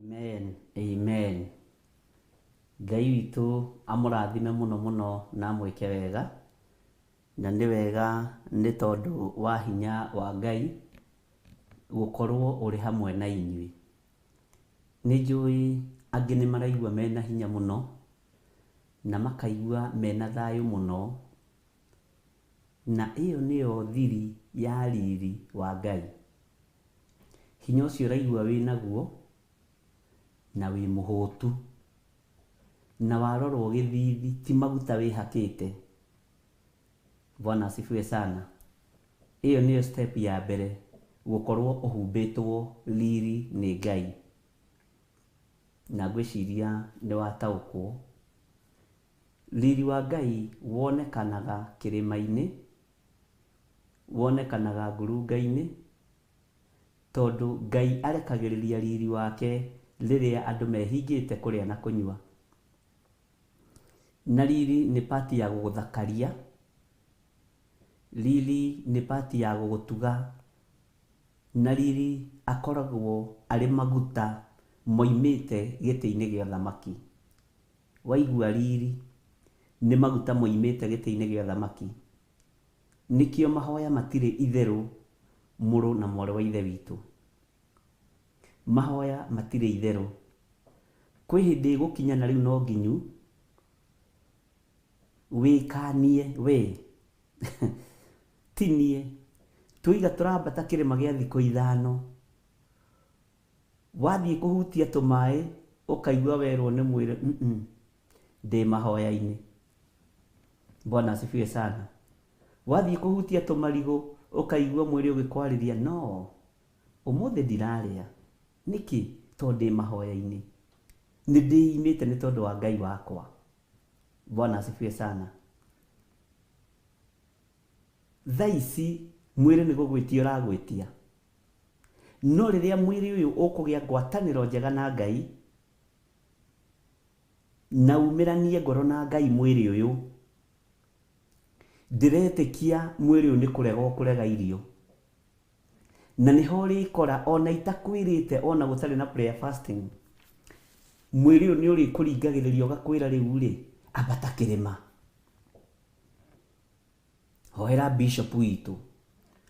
Amen, amen. Ngai witũ amũrathime mũno mũno na amwĩke wega, na nĩ wega nĩ tondũ wa hinya wa Ngai gũkorwo ũrĩ hamwe na inyuĩ. Nĩ njũĩ angĩ nĩ maraigua mena hinya mũno na makaigua mena thayũ mũno, na ĩyo nĩyo thiri ya riri wa Ngai. Hinya ũcio ũraigua wĩnaguo na wĩ mũhũtu, na warorwo gĩthithi ti maguta wĩhakĩte. Bwana asifiwe sana. Ĩyo nĩyo step ya mbere gũkorwo ũhumbĩtwo riri nĩ Ngai. Na ngwĩciria nĩ wataũkwo. Riri wa Ngai wonekanaga kĩrĩma-inĩ, wonekanaga ngurunga-inĩ, tondũ Ngai arekagĩrĩria riri wake rĩrĩa andũ mehingĩte kũrĩa na kũnyua. Na riri nĩ part ya gũgũthakaria, riri nĩ part ya gũgũtuga, na riri akoragwo arĩ maguta moimĩte gĩtĩ-inĩ gĩa ũthamaki. Waigua riri nĩ maguta moimĩte gĩtĩ-inĩ gĩa ũthamaki. Nĩkĩo mahoya matirĩ itherũ mũrũ na mwarĩ wa ithe witũ. Mahoya matirĩ itherũ. Kwĩ hĩndĩ ĩgũkinya na rĩu no nginyu wĩkanie we tinie tũiga tũrambata kĩrĩma gĩa thikũ 5, wathiĩ kũhutia tũmaĩ ũkaigua werwo nĩ mwĩrĩ ndĩ mahoya-inĩ. Bwana asifiwe sana. Wathiĩ kũhutia tũmarigũ ũkaigua mwĩrĩ ũgĩkwarĩria no ũmũthĩ ndirarĩa. Nĩkĩ? Tondũ ndĩ mahoya-inĩ, nĩ ndĩimĩte nĩ tondũ wa Ngai wakwa. Bwana asifiwe sana. Thaa ici mwĩrĩ nĩ gũgwĩtia ũragwĩtia, no rĩrĩa mwĩrĩ ũyũ ũkũgĩa ngwatanĩro njega na Ngai na umĩranie ngoro na Ngai mwĩrĩ ũyũ, ndĩretĩkia mwĩrĩ ũyũ nĩ kũrega ũkũrega irio. Na nĩho ũrĩkora ona itakwĩrĩte ona gũtarĩ na prayer fasting, mwĩrĩ ũyũ nĩ ũrĩkũringagĩrĩria ũgakwĩra rĩu rĩ, ambata kĩrĩma, hoera bishop witũ,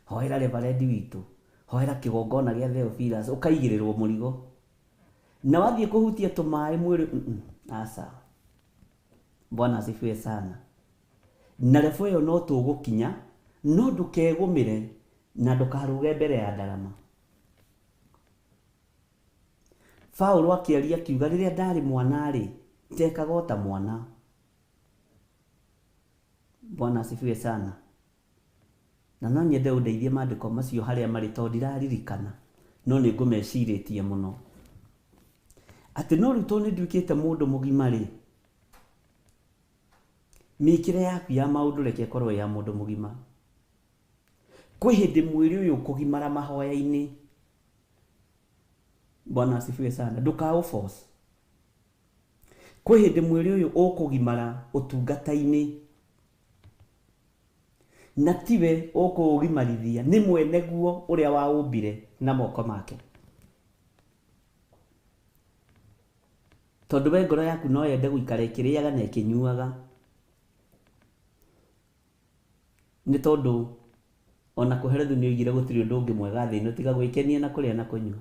Hoera reverendi witũ, hoera kĩgongona gĩa Theophilus, ũkaigĩrĩrwo mũrigo. Na wathiĩ kũhutia tũmaĩ mwĩrĩ, aca. Bwana asifiwe sana. Na level ĩyo no tũgũkinya, no ndũkegũmĩre na ndũkarũge mbere ya ndarama. Paulo akĩaria akiuga rĩrĩa ndarĩ mwana-rĩ, ndekaga o ta mwana. Bwana asifiwe sana. Na no nyende ũndeithie maandĩko macio harĩa marĩ tondũ ndiraririkana, no nĩ ngũmecirĩtie mũno. Atĩ no rĩu tondũ nĩ nduĩkĩte mũndũ mũgima-rĩ, mĩkĩre yaku ya maũndũ reke ĩkorwo ya mũndũ mũgima. Kwĩ hĩndĩ mwĩrĩ ũyũ ũkũgimara mahoya-inĩ. Bwana asifiwe sana. Ndũkaũ force. Kwĩ hĩndĩ mwĩrĩ ũyũ ũkũgimara ũtungata-inĩ. Na tiwe ũkũũgimarithia, nĩ mwene guo ũrĩa waũmbire na moko make. Tondũ we ngoro yaku no yende gũikara ĩkĩrĩaga na ĩkĩnyuaga. Nĩ tondũ ona Kohelethu nĩ oigire gũtirĩ ũndũ ũngĩ mwega thĩ ĩno tiga gwĩkenia na kũrĩa na kũnyua.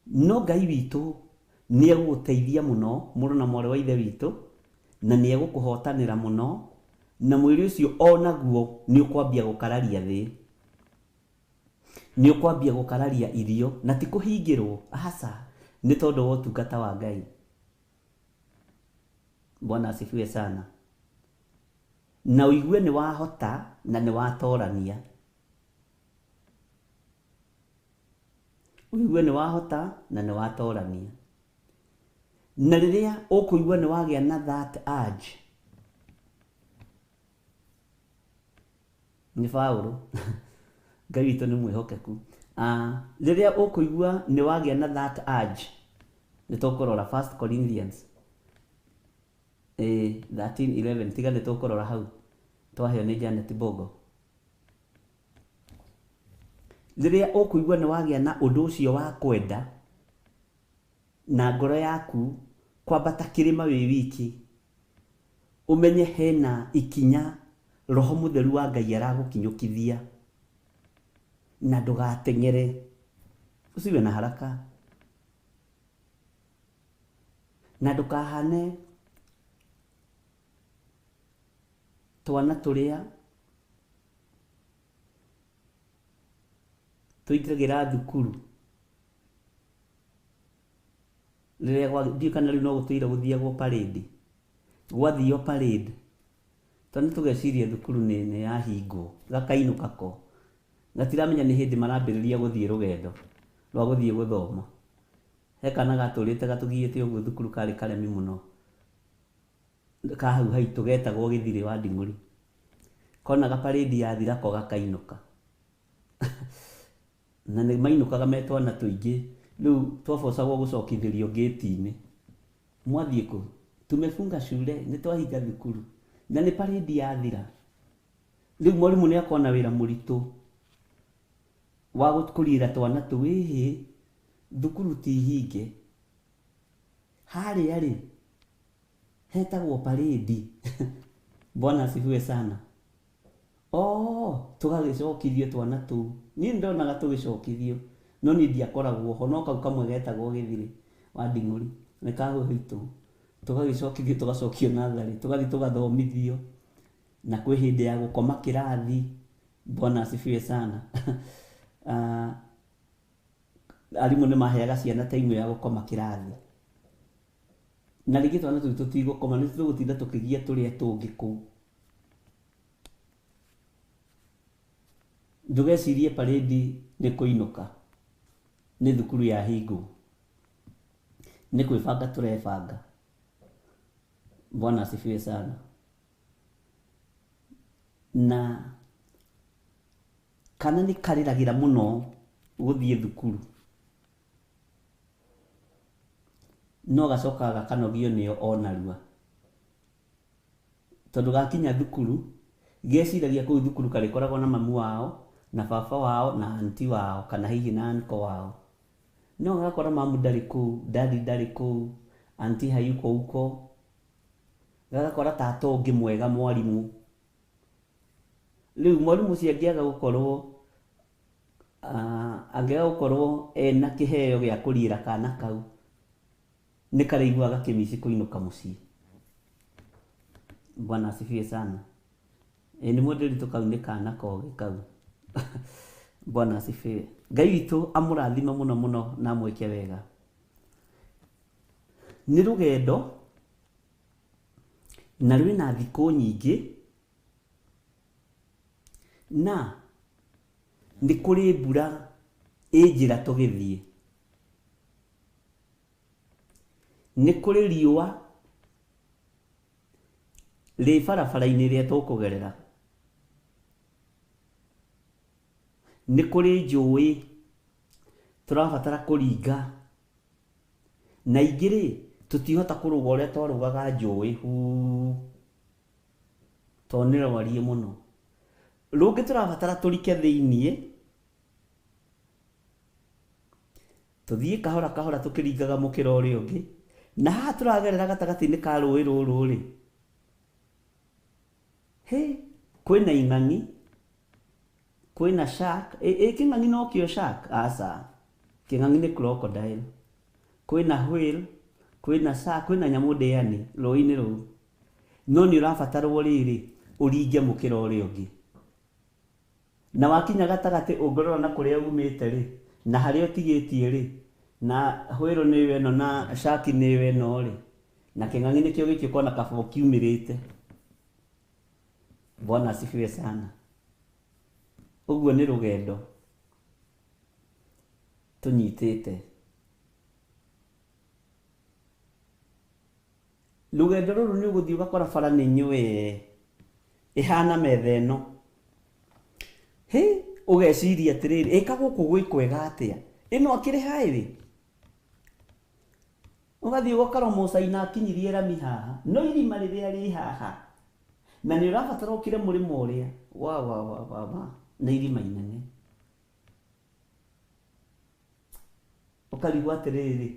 No Ngai witũ nĩ egũgũteithia mũno, mũrũ na mwarĩ wa ithe witũ, na nĩ egũkũhotanĩra mũno, na mwĩrĩ ũcio onaguo nĩ ũkwambia gũkararia thĩ. Nĩ ũkwambia gũkararia irio, na ti kũhingĩrwo, aca, nĩ tondũ wa ũtungata wa Ngai. Bwana asifiwe sana. Na ũigue nĩ wahota na nĩ watorania. Ũigue nĩ wahota na nĩ watorania. Na rĩrĩa ũkũigua nĩ wagĩa na that urge, nĩ Paulo, Ngai witũ nĩ mwĩhokeku. Rĩrĩa ũkũigua nĩ wagĩa na that urge, nĩ tũkũrora 1 Corinthians 13:11, tiga nĩ tũkũrora hau, twaheo nĩ Janet Bogo. Rĩrĩa ũkũigua nĩ wagĩa na ũndũ ũcio wa kwenda na ngoro yaku kwambata kĩrĩma wĩ wiki, ũmenye hena ikinya Roho Mũtheru wa Ngai aragũkinyũkithia, na ndũgateng'ere, usiwe na haraka, na ndũkahane twana tũrĩa tũingagĩra thukuru rĩrĩa ndiũĩ kana rĩu no gũtũire gũthiagwo parade, gwathio parade twana tũgeciria thukuru nĩ yahingwo, gakainũka ko, gatiramenya nĩ hĩndĩ marambĩrĩria gũthiĩ rũgendo rwa gũthiĩ gũthoma. He kana gatũrĩte gatũgiĩte ũguo thukuru karĩ karemi mũno, ka hau haitũ getagwo Gĩthirĩ wa Nding'ũri. Konaga parade yathira ko gakainũka. Na nĩ mainũkaga me twana tũingĩ, rĩu twabocagwo gũcokithĩrio gate-inĩ. Mwathiĩ kũ? Tumefunga shule, nĩ twahinga thukuru. Na nĩ parade yathira. Rĩu mwarimũ nĩ akona wĩra mũritũ wa kũrira twana tũu, ĩhĩ, thukuru ti hinge. Harĩa rĩ, hetagwo parade. Bwana asifiwe sana. Oh, tũgagĩcokithio twana tũu. Niĩ nĩndonaga tũgĩcokithio, no niĩ ndiakoragwo ho, no kau kamwe getagwo Gĩthirĩ wa Nding'ũri, nĩ ka hau haitũ. Tũgagĩcokithio tũgacokio natharĩ, tũgathiĩ tũgathomithio, na kwĩ hĩndĩ ya gũkoma kĩrathi. Bwana asifiwe sana. Arimũ nĩ maheaga ciana time ya gũkoma kĩrathi. Na rĩngĩ twana tũu tũtigũkoma, nĩ tũgũtinda tũkĩgia tũrĩa tũngĩ kũu. Ndũgecirie parade nĩ kũinũka, nĩ thukuru yahingwo, nĩ kwĩbanga tũrebanga. Bwana asifiwe sana. Na kana nĩ karĩragĩra mũno gũthiĩ thukuru, no gacokaga gakanogio nĩo o narua, tondũ gakinya thukuru geciragia kũu thukuru karĩkoragwo na mamu wao na baba wao na aunti wao kana hihi na uncle wao. No gagakora mamu ndarĩ kũu, daddy ndarĩ kũu, aunti hayuko huko. Gagakora tata ũngĩ mwega mwarimũ. Rĩu mwarimũ ũcio angĩaga gũkorwo angĩaga gũkorwo ena kĩheo gĩa kũriĩra kana kau, nĩ karĩiguaga kĩmici kũinũka mũciĩ. Bwana asifiwe sana. Ĩ nĩ mũndĩritũ kau nĩ kana kogĩ kau. Bwana asifiwe. Ngai witũ amũrathime mũno mũno na amwĩke wega. Nĩ rũgendo na rwĩna thikũ nyingĩ na nĩ kũrĩ mbura ĩ njĩra tũgĩthiĩ. Nĩ kũrĩ riũa rĩ barabara-inĩ ĩrĩa tũkũgerera. Nĩ kũrĩ njũĩ tũrabatara kũringa na ingĩ rĩ tũtihota kũrũga ũrĩa twarũgaga njũĩ huu tondũ nĩ rwariĩ mũno. Rũngĩ tũrabatara tũrike thĩiniĩ tũthiĩ kahora kahora tũkĩringaga mũkĩra ũrĩa ũngĩ, na haha tũragerera gatagatĩ-inĩ ka rũĩ rũrũ rĩ, hĩ kwĩna ing'ang'i, kwĩna shark. Ĩ kĩng'ang'i nokĩo shark? Aca, kĩng'ang'i nĩ crocodile. Kwĩna whale, kwĩna shark, kwĩna nyamũ ndĩani rũĩ-inĩ rũu, no nĩ ũrabatarwo rĩrĩ ũringe mũkĩra ũrĩa ũngĩ, na wakinya gatagatĩ ũngĩrora na kũrĩa umĩte rĩ na harĩa ũtigĩtie rĩ, na whale nĩyo ĩno na shark nĩyo ĩno rĩ, na kĩng'ang'i nĩkĩo gĩkĩ ũkona kaba ũkiumĩrĩte. Bwana asifiwe sana. Ũguo nĩ rũgendo tũnyitĩte. Rũgendo rũrũ nĩ ũgũthiĩ ũgakora bara nĩ nyũe ĩhana metha ĩno. Hĩ, ũgeciria atĩrĩrĩ, ĩka gũkũ gwĩ kwega atĩa? Ĩno akĩrĩ highway. Ũgathiĩ ũgakora mũcaina akinyirie rami haha, no irima rĩrĩa rĩ haha na nĩ ũrabatara ũkĩre mũrĩmo ũrĩa wa wa wa wa wa nĩ irima inene. Ũkarigwo atĩrĩrĩ,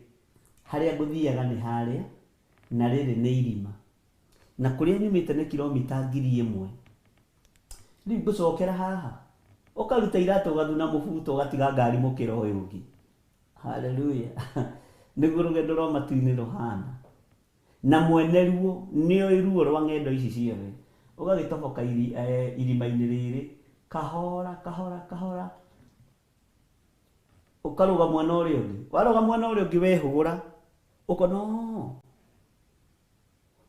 harĩa ngũthiaga nĩ harĩa na rĩrĩ nĩ irima, na kũrĩa nyumĩte nĩ kilomita 1000. Rĩu ngũcokera haha, ũkaruta iratũ ũgathuna mũbuto ũgatiga ngari mũkĩra ũyũ ũngĩ. Haleluya. Nĩguo rũgendo rwa matu-inĩ rũhana, na mwene ruo nĩoĩ ruo rwa ng'endo ici ciothe. Ũgagĩtoboka irima-inĩ rĩrĩ kahora kahora kahora, ũkarũga mwena ũrĩa ũngĩ. Warũga mwena ũrĩa ũngĩ wehũgũra ũkona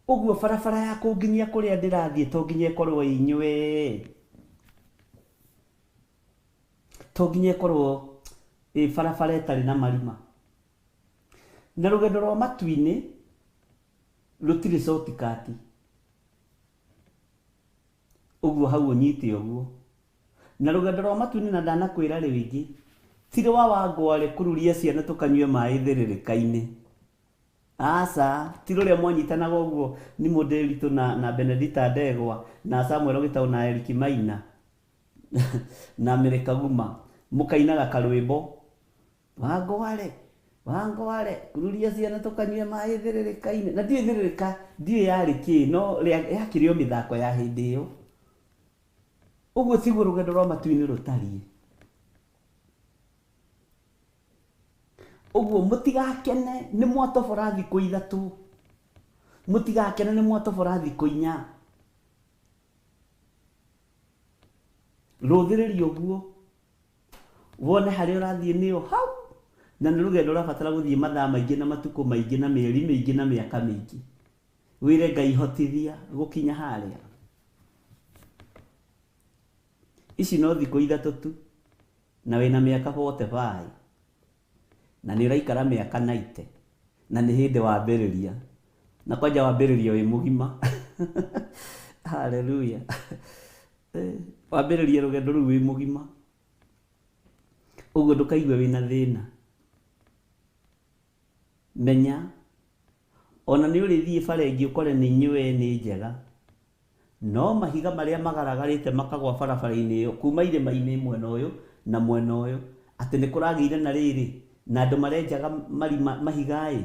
ũguo barabara ya kũnginyia kũrĩa ndĩrathiĩ to nginya ĩkorwo ĩ nyũe, to nginya ĩkorwo ĩ barabara ĩtarĩ na marima. Na rũgendo rwa matu-inĩ rũtirĩ shortcut. Ũguo hau ũnyite ũguo. Na rũgendo rwa matu-inĩ, na ndanakwĩra rĩngĩ, ti rwa Wangware kũruria ciana tũkanyue maĩ thĩrĩrĩka-inĩ. Aca, ti rũrĩa mwanyitanaga ũguo nĩ Mũndĩritũ na Benedita Ndegwa na Samuel Gĩtaũ na Eric Maina na Mary Kaguma, mũkainaga karwĩmbo Wangware Wangware kururia ciana tũkanyue maĩ thĩrĩrĩka-inĩ. Na ndiũĩ thĩrĩrĩka ndiũĩ yarĩ kĩ, no yakĩrĩ o mĩthako ya hĩndĩ ĩyo. Ũguo tiguo rũgendo rwa matu-inĩ rũtariĩ. Ũguo mũtigakene nĩ mwatobora thikũ 3, mũtigakene nĩ mwatobora thikũ 4. Rũthĩrĩria ũguo wone harĩa ũrathiĩ nĩyo hau, na nĩ rũgendo ũrabatara gũthiĩ mathaa maingĩ na matukũ maingĩ na mĩeri mĩingĩ na mĩaka mĩingĩ. Wĩre Ngai hotithia gũkinya harĩa. Ici no thikũ 3 tu, na wĩna mĩaka 45, na nĩ ũraikara mĩaka 90, na nĩ hĩndĩ wambĩrĩria, na kwanja wambĩrĩria wĩ mũgima. Haleluya. Wambĩrĩria rũgendo rũu wĩ mũgima, ũguo ndũkaigue wĩna thĩna. Menya ona nĩ ũrĩthiĩ bara ĩngĩ ũkore nĩ nyũe nĩ njega, no mahiga marĩa magaragarĩte makagwa barabara-inĩ ĩyo kuma irĩma-inĩ mwena ũyũ na mwena ũyũ, atĩ nĩ kũragĩire na rĩrĩ na andũ marenjaga marima mahiga-ĩ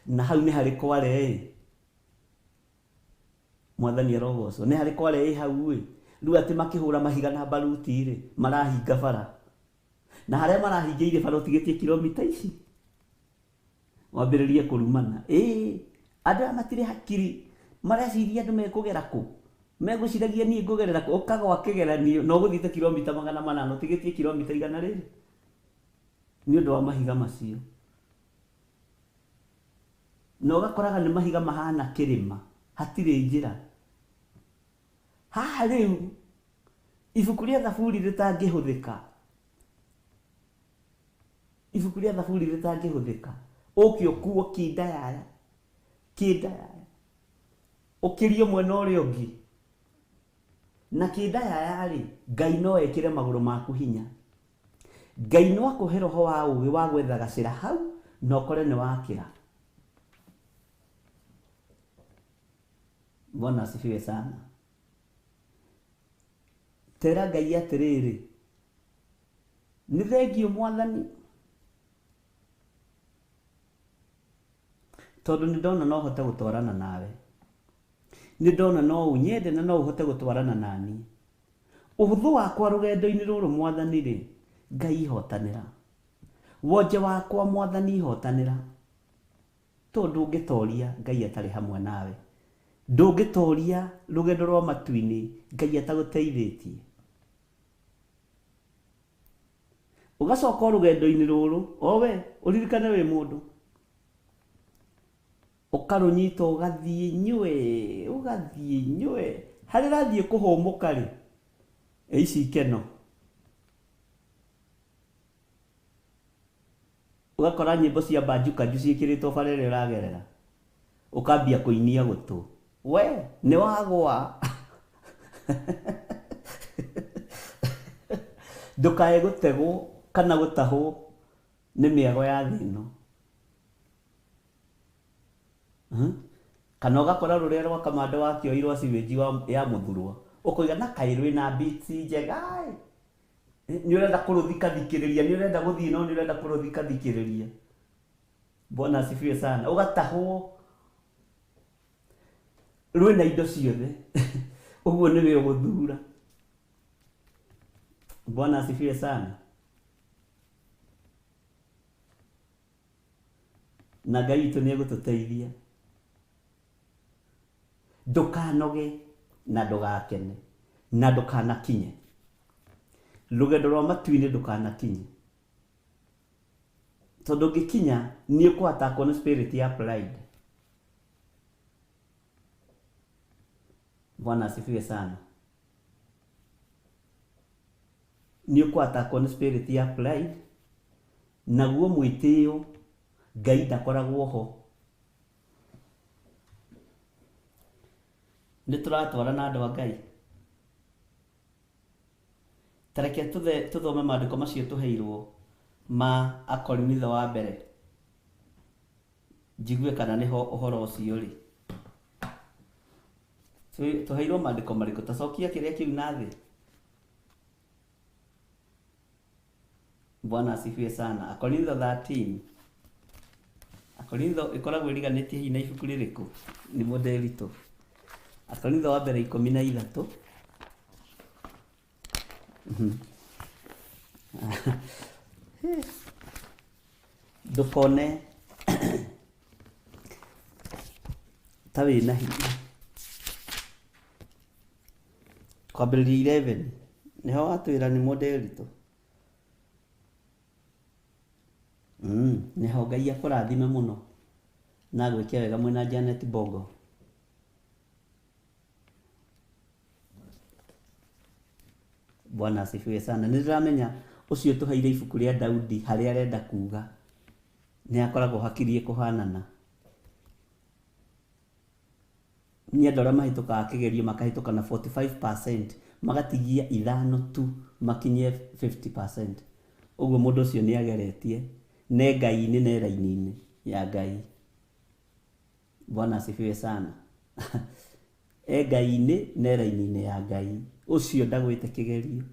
na hau nĩ harĩ kware-ĩ. Mwathani arogocwo. Nĩ harĩ kware ĩ hau ĩ. Rĩu atĩ makĩhũra mahiga na baruti rĩ, marahinga bara. Na harĩa marahingĩire bara ũtigĩtie kilomita ici. Wambĩrĩrie kũrumana. Ĩĩ, andũ aya matirĩ hakiri. Mareciria andũ mekũgera kũ? Megwĩciragia niĩ ngũgerera kũ? Ũkagwa kĩgeranio na ũgũthiĩte kilomita 800, ũtigĩtie kilomita igana rĩrĩ. Nĩ ũndũ wa mahiga macio. Na ũgakoraga nĩ mahiga mahana kĩrĩma, hatirĩ njĩra. Haha rĩu ibuku rĩa Thaburi rĩtangĩhũthĩka. Ibuku rĩa Thaburi rĩtangĩhũthĩka. Ũke ũkuo kĩndayaya. Kĩndayaya. Ũkĩrio mwena ũrĩa ũngĩ. Na kĩndayaya rĩ, Ngai no ekĩre magũrũ maku hinya. Ngai no akũhe roho wa ũũgĩ wa gwetha gacĩra hau na ũkore nĩ wakĩra. Bwana asifiwe sana. Tera Ngai atĩrĩrĩ, nĩ thengiũ Mwathani, tondũ nĩ ndona no hote gũtwarana nawe. Nĩ ndona no ũnyende na no ũhote gũtwarana naniĩ. Ũhũthũ wakwa rũgendo-inĩ rũrũ Mwathani rĩ, Ngai ihotanĩra. Wonje wakwa Mwathani ihotanĩra. Tondũ ndũngĩtoria Ngai atarĩ hamwe nawe. Ndũngĩtoria rũgendo rwa matu-inĩ Ngai atagũteithĩtie. Ũgacoka rũgendo-inĩ rũrũ, o we ũririkane wĩ mũndũ. Ũkarũnyita ũgathiĩ nyue, ũgathiĩ nyue. Harĩa ũrathiĩ kũhũmũka rĩ, ici ikeno. Ũgakora nyĩmbo cia banjukanju ciĩkĩrĩtwo bara ĩrĩa ũragerera. Ũkambia kũinia gũtũ. We, nĩ wagwa. Ndũkae gũtegwo kana gũtahwo nĩ mĩago ya thĩ ĩno. Kana ũgakora rũrĩa rwa kamanda wa kĩoi rwa sewage ya mũthurwa. Ũkoiga na kaĩ rwĩna beats njega ĩ. Nĩ ũrenda kũrũthikathikĩrĩria, nĩ ũrenda gũthiĩ no nĩ ũrenda kũrũthikathikĩrĩria. Bwana asifiwe sana. Ũgatahwo rwĩna indo ciothe. Ũguo nĩwe ũgũthura. Bwana asifiwe sana. Na Ngai witũ nĩ egũtũteithia. Ndũkanoge na ndũgakene na ndũkanakinye. Rũgendo rwa matu-inĩ ndũkanakinye. Tondũ ũngĩkinya nĩ ũkũattackwo nĩ spirit ya pride. Bwana asifiwe sana. Nĩ ũkũattackwo nĩ spirit ya pride, naguo mwĩtĩo Ngai ndakoragwo ho. Nĩ tũratwarana andũ a Ngai. Ta reke tũthome maandĩko macio tũheirwo ma Akorinitho wa mbere. Njigue kana nĩho ũhoro ũcio ũrĩ. Tũheirwo maandĩko marĩkũ? Ta cokia kĩrĩa kĩu na thĩ. Bwana asifiwe sana. Akorintho 13. Akorintho ĩkoragwo ĩriganĩtie hihi na ibuku rĩrĩkũ? Nĩ mũndĩritũ. Akorintho wa mbere 13. Ndũkone ta wĩna hinya. Kwambĩrĩria 11. Nĩho watwĩra nĩ mũndĩritũ. Nĩho Ngai akũrathime mũno na agwĩke wega mwĩna Janet Bongo. Bwana asifiwe sana. Nĩ ndĩramenya ũcio tũheire ibuku rĩa Daudi harĩa arenda kuga nĩ akoragwo hakirie kũhanana. Nĩ andũ arĩa mahĩtũkaga kĩgerio makahĩtũka na 45%, magatigia 5 tu makinyie 50%. Ũguo mũndũ ũcio nĩ ageretie ne Ngai-inĩ ne raini-inĩ ya Ngai. Bwana asifiwe sana. E Ngai-inĩ ne raini-inĩ ya Ngai. Ũcio ndagwĩte kĩgerio.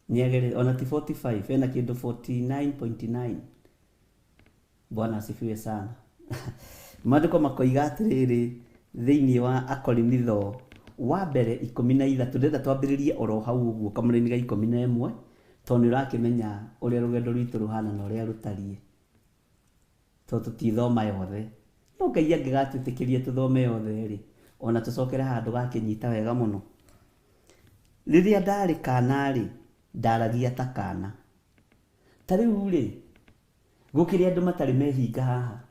Nĩ agere ona ti 45, ena kĩndũ 49.9. Bwana asifiwe sana. Maandĩko makoiga atĩrĩrĩ, Thĩinĩ wa Akorinitho wa mbere 13, ndĩrenda twambĩrĩrie oro hau ũguo kamũraini ga 11, tondũ nĩ ũrakĩmenya ũrĩa rũgendo rwitũ rũhana na ũrĩa rũtariĩ, tondũ tũtithoma yothe. No Ngai angĩgatwĩtĩkĩria tũthome yothe rĩ, ona tũcokere handũ gakĩnyita wega mũno. Rĩrĩa ndarĩ kana rĩ, ndaragia ta kana. Ta rĩu rĩ, gũkĩrĩ andũ matarĩ mehinga haha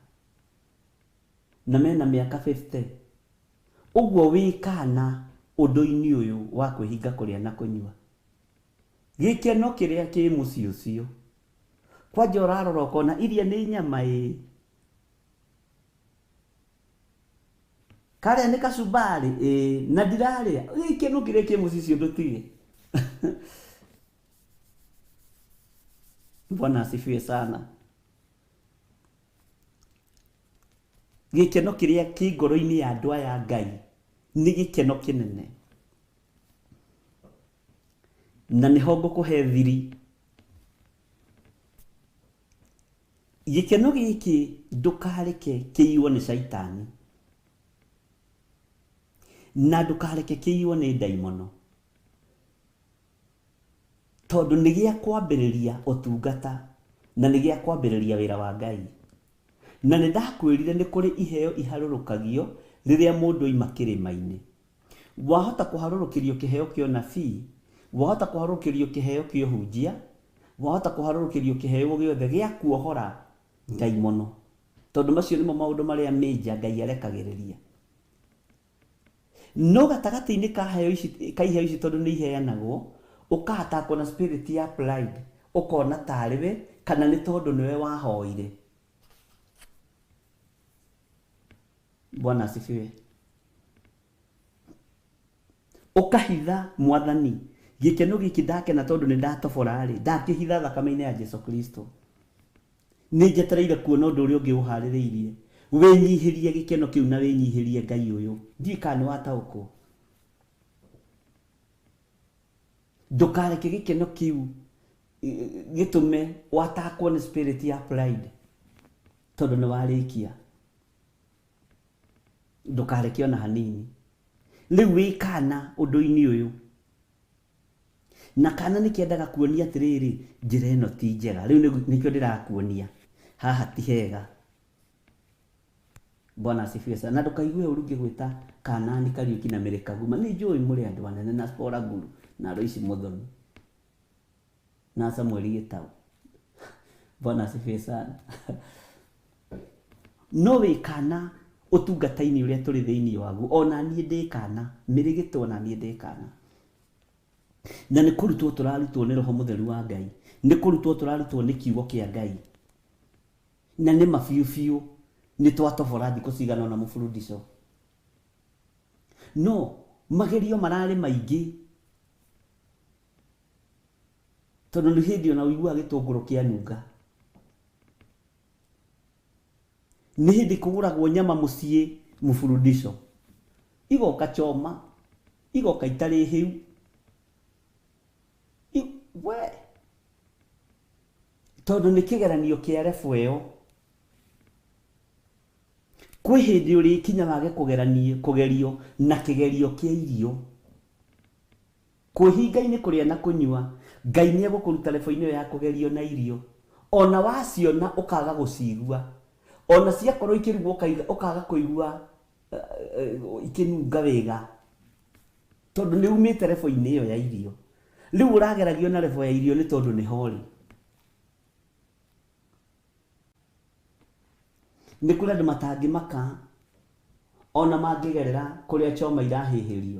na mena mĩaka 50. Ũguo wĩ kana ũndũ-inĩ ũyũ wa kwĩhinga kũrĩa na kũnyua. Gĩkeno kĩrĩa kĩ mũciĩ ũcio, kwanja ũrarora ũkona iria nĩ nyama ĩ, karĩa nĩ kacumbari ĩ, na ndirarĩa. Gĩkeno kĩrĩa kĩ mũciĩ ũcio ndũtige. Bwana asifiwe sana. Gĩkeno kĩrĩa kĩ ngoro-inĩ ya andũ aya Ngai nĩ gĩkeno kĩnene, na nĩho ngũkũhe thiri. Gĩkeno gĩkĩ ndũkareke kĩiywo nĩ caitani, na ndũkareke kĩiywo nĩ ndaimono, tondũ nĩ gĩa kwambĩrĩria ũtungata na nĩ gĩa kwambĩrĩria wĩra wa Ngai. Na nĩ ndakwĩrire nĩ kũrĩ iheo iharũrũkagio rĩrĩa mũndũ aima kĩrĩma-inĩ. Wahota kũharũrũkĩrio kĩheo kĩa ũnabii, wahota kũharũrũkĩrio kĩheo kĩa ũhunjia, wahota kũharũrũkĩrio kĩheo gĩothe gĩa kuohora ndaimono, tondũ macio nĩmo maũndũ marĩa major Ngai arekagĩrĩria. No gatagatĩ-inĩ ka heo ici, ka iheo ici tondũ nĩ iheanagwo, ũkahatakwo na spirit ya pride, ũkona tarĩ we kana nĩ tondũ nĩwe wahoire. Bwana asifiwe. Ũkahitha mwathani gĩkeno gĩkĩ ndakena tondũ nĩ ndatobora rĩ, ndakĩhitha thakame-inĩ ya Jesu Kristo. Nĩ njetereire kuona ũndũ ũrĩa ũngĩ ũharĩrĩirie. Wĩnyihĩrie gĩkeno kĩu na wĩnyihĩrie Ngai ũyũ. Ndiũĩ kana nĩ wataũkwo. Ndũkareke gĩkeno kĩu gĩtũme watakwo nĩ spirit ya pride, tondũ nĩ warĩkia. Ndũkareke ona hanini. Rĩu wĩ kana ũndũ-inĩ ũyũ, na kana nĩ kĩendaga kuonia atĩrĩrĩ, njĩra ĩno ti njega. Rĩu nĩkĩo ndĩrakuonia haha ti hega. Bwana asifiwe sana. Na ndũkaigue ũru ngĩgwĩta Kanani Kariũki na Mary Kaguma. Nĩ njũĩ mũrĩ andũ anene na Spora Guru na Lois Muthoni na Samuel Gĩtaũ. Bwana asifiwe sana. No wĩ kana ũtungata-inĩ ũrĩa tũrĩ thĩinĩ waguo, ona niĩ ndĩ kana, Mary Gĩtaũ ona niĩ ndĩ kana. Na nĩ kũrutwo tũrarutwo nĩ Roho Mũtheru wa Ngai, nĩ kũrutwo tũrarutwo nĩ kiugo kĩa Ngai, na nĩ ma biũ biũ nĩ twatobora thikũ cigana ũna mũburundico. No magerio mararĩ maingĩ, tondũ nĩ hĩndĩ ona ũiguaga gĩtũngũrũ kĩanunga, nĩ hĩndĩ kũgũragwo nyama mũciĩ mũburundico, igoka choma, igoka itarĩ hĩu. We tondũ nĩ kĩgeranio kĩa level ĩyo. Kwĩ hĩndĩ ũrĩkinya wage kũgerio na kĩgerio kĩa irio. Kwĩhinga-inĩ kũrĩa na kũnyua, Ngai nĩ egũkũruta level-inĩ ĩyo ya kũgerio na irio. Ona waciona ũkaga gũcigua, ona ciakorwo ikĩrugwo ũkaga kũigua ikĩnunga wega, tondũ nĩ umĩte level-inĩ ĩyo ya irio. Rĩu ũrageragio na level ya irio nĩ tondũ nĩho ũrĩ. Nĩ kũrĩ andũ matangĩmaka ona mangĩgerera kũrĩa choma irahĩhĩrio.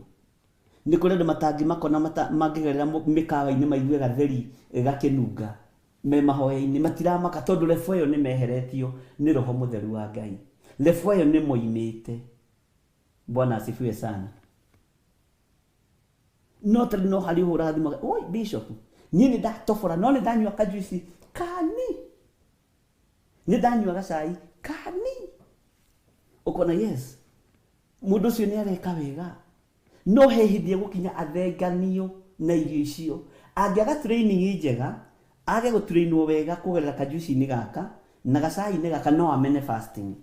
Nĩ kũrĩ andũ matangĩmaka ona mangĩgerera mĩkawa-inĩ maigue gatheri gakĩnunga me mahoya-inĩ, matiramaka tondũ level ĩyo nĩ meheretio nĩ Roho Mũtheru wa Ngai. Level ĩyo nĩ moimĩte. Bwana asifiwe sana. No tondũ no harĩ ũhũraga thimũ, oi bishop, niĩ nĩ ndatobora, no nĩ ndanyua kajuici kani, nĩ ndanyua gacai kani, ũkona yes, mũndũ ũcio nĩ areka wega. No he hĩndĩ egũkinya athenganio na irio icio. Angĩaga training njega, age gũtrainwo wega kũgerera kajuici-inĩ gaka na gacai-inĩ gaka, no amene fasting.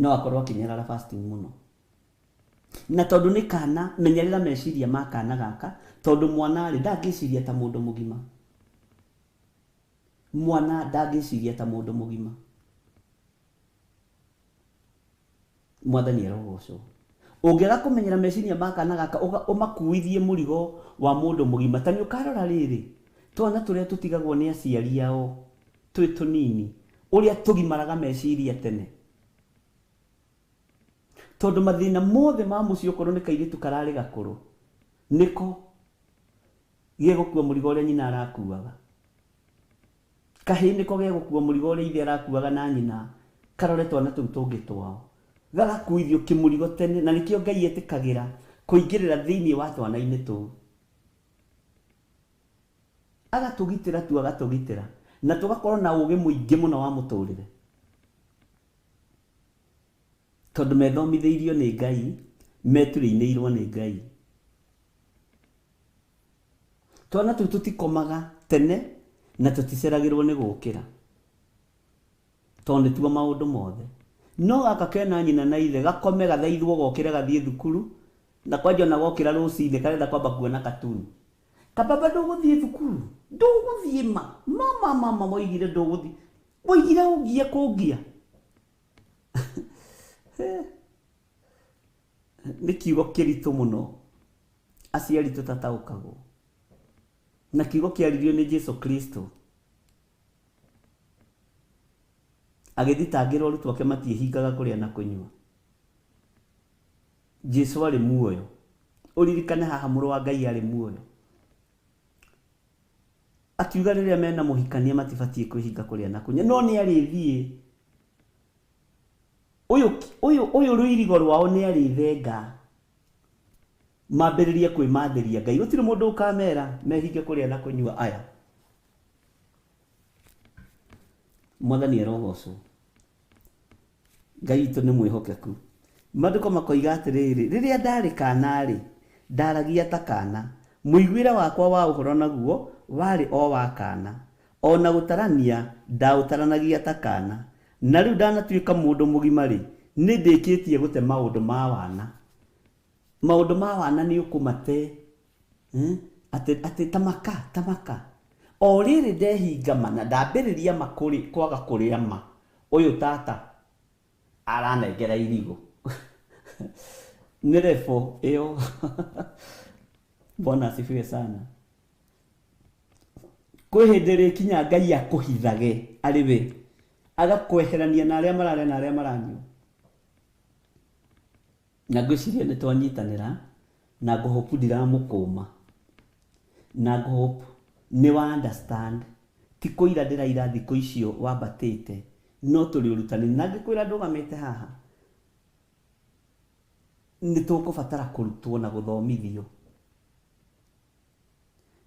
No akorwo akĩnyarara fasting mũno. Na tondũ nĩ kana, menyerera meciria ma kana gaka, tondũ mwana rĩ ndangĩciria ta mũndũ mũgima. Mwana ndangĩciria ta mũndũ mũgima. Mwathani arogocwo. Ũngĩaga kũmenyera meciria ma kana gaka, ũmakuithie mũrigo wa mũndũ mũgima. Ta nĩ ũkarora rĩrĩ, twana tũrĩa tũtigagwo nĩ aciari ao twĩ tũnini, ũrĩa tũgimaraga meciria tene. Tondũ mathĩna mothe ma mũciĩ okorwo nĩ kairĩtu kararĩ gakũrũ, nĩko gegũkua mũrigo ũrĩa nyina arakuaga. Kahĩĩ nĩko gegũkua mũrigo ũrĩa ithe arakuaga na nyina, karore twana tũu tũngĩ twao. Gagakuithio kĩmũrigo tene, na nĩkĩo Ngai etĩkagĩra kũingĩrĩra thĩinĩ wa twana-inĩ tũu. Agatũgitĩra tu, agatũgitĩra. Na tũgakorwo na ũgĩ mũingĩ mũno wa mũtũrĩre. Tondũ methomithĩirio nĩ Ngai, meturĩinĩirwo nĩ Ngai. Twana tũu tũtikomaga tene na tũticeragĩrwo nĩ gũkĩra. Tondũ nĩtuo maũndũ mothe. No gaka kena nyina na ithe, gakome gathaithwo gokĩre gathiĩ thukuru, na kwanja ona gokĩra rũcinĩ karenda kwamba kuona katuni. Kababa ndũgũthiĩ thukuru, ndũgũthiĩ ma, mama mama woigire ndũgũthiĩ. Woigire ũngie kũngia. Nĩ kiugo kĩritũ mũno aciari tũtataũkagwo. Na kiugo kĩaririo nĩ Jesu Kristo. Agĩthitangĩrwo arutwo ake matiĩhingaga kũrĩa na kũnyua. Jesu arĩ muoyo. Ũririkane haha mũrũ wa Ngai arĩ muoyo. Akiuga rĩrĩa mena mũhikania matibatiĩ kwĩhinga kũrĩa na kũnyua. No nĩ arĩthiĩ. Ũyũ rũirigo rwao nĩ arĩthenga. Mambĩrĩrie kwĩmathĩria Ngai. Gũtirĩ mũndũ ũkamera mehinge kũrĩa na kũnyua aya. Mwathani arogocwo. Ngai witũ nĩ mwĩhokeku. Maandĩko makoiga atĩrĩrĩ, rĩrĩa ndarĩ kana-rĩ, ndaragia ta kana. Mũiguĩre wakwa wa ũhoro naguo warĩ o wa kana. Ona gũtarania ndaũtaranagia ta kana. Na rĩu ndanatuĩka mũndũ mũgima-rĩ, nĩ ndĩkĩtie gũte maũndũ ma wana. Maũndũ ma wana nĩ ũkũmate, atĩ tamaka, tamaka. O rĩrĩ ndehinga ma na ndambĩrĩria ma kwaga kũrĩa ma. Ũyũ tata aranengera irigũ. Nĩ refo ĩyo. Bwana asifiwe sana. Kwĩ hĩndĩ rĩkinya Ngai akũhithage arĩ we, agakweherania na arĩa mararĩa na arĩa maranyua. Na ngwĩciria nĩ twanyitanĩra, na ngũhope ndiramũkũma. Na ngũhope nĩ wa understand. Ti kũira ndĩraira thikũ icio wambatĩte, no tũrĩ ũrutani. Na ngĩkwĩra ndũgamĩte haha, nĩ tũkũbatara kũrutwo na gũthomithio.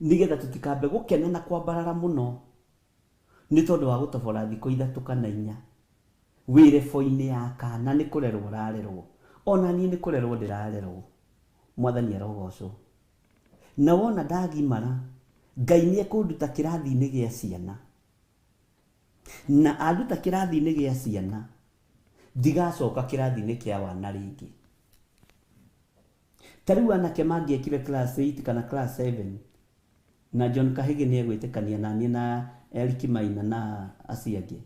Nĩgetha tũtikambe gũkena na kwambarara mũno nĩ tondũ wa gũtobora thikũ ithatũ kana inya. Wĩ rebo-inĩ ya kana nĩ kũrerwo ũrarerwo. Ona niĩ nĩ kũrerwo ndĩrarerwo. Mwathani arogocwo. Na wona ndagimara, Ngai nĩ ekũnduta kĩrathi-inĩ gĩa ciana. Na anduta kĩrathi-inĩ gĩa ciana, ndigacoka kĩrathi-inĩ kĩa wana rĩngĩ. Ta rĩu anake mangĩekire class 8 kana class 7, na John Kahigi nĩ egwĩtĩkania na niĩ na Eric Maina na acio angĩ.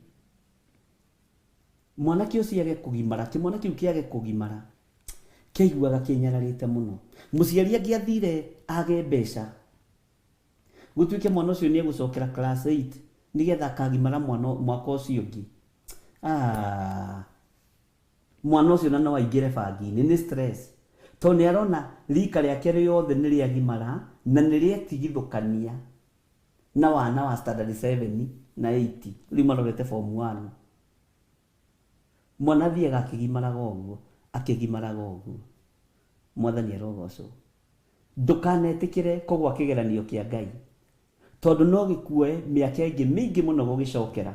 Mwanake ũcio age kũgimara, kĩmwana kĩu kĩage kũgimara, kĩaiguaga kĩnyararĩte mũno. Mũciari angĩathire age mbeca, gũtuĩke mwana ũcio nĩ egũcokera class 8 nĩgetha akagimara mwaka ũcio ũngĩ. Mwana ũcio na no aingĩre bangi-inĩ, nĩ stress. Tondũ nĩ arona rika rĩake rĩothe nĩ rĩagimara na nĩ rĩetigithũkania na wana wa standard 7 na 8, rĩu marorete form 1. Mwana athiaga akĩgimaraga ũguo, akĩgimaraga ũguo. Mwathani arogocwo. Ndũkanetĩkĩre kũgwa kĩgeranio kĩa Ngai, tondũ no gĩkuoe mĩaka ĩngĩ mĩingĩ mũno gũgĩcokera.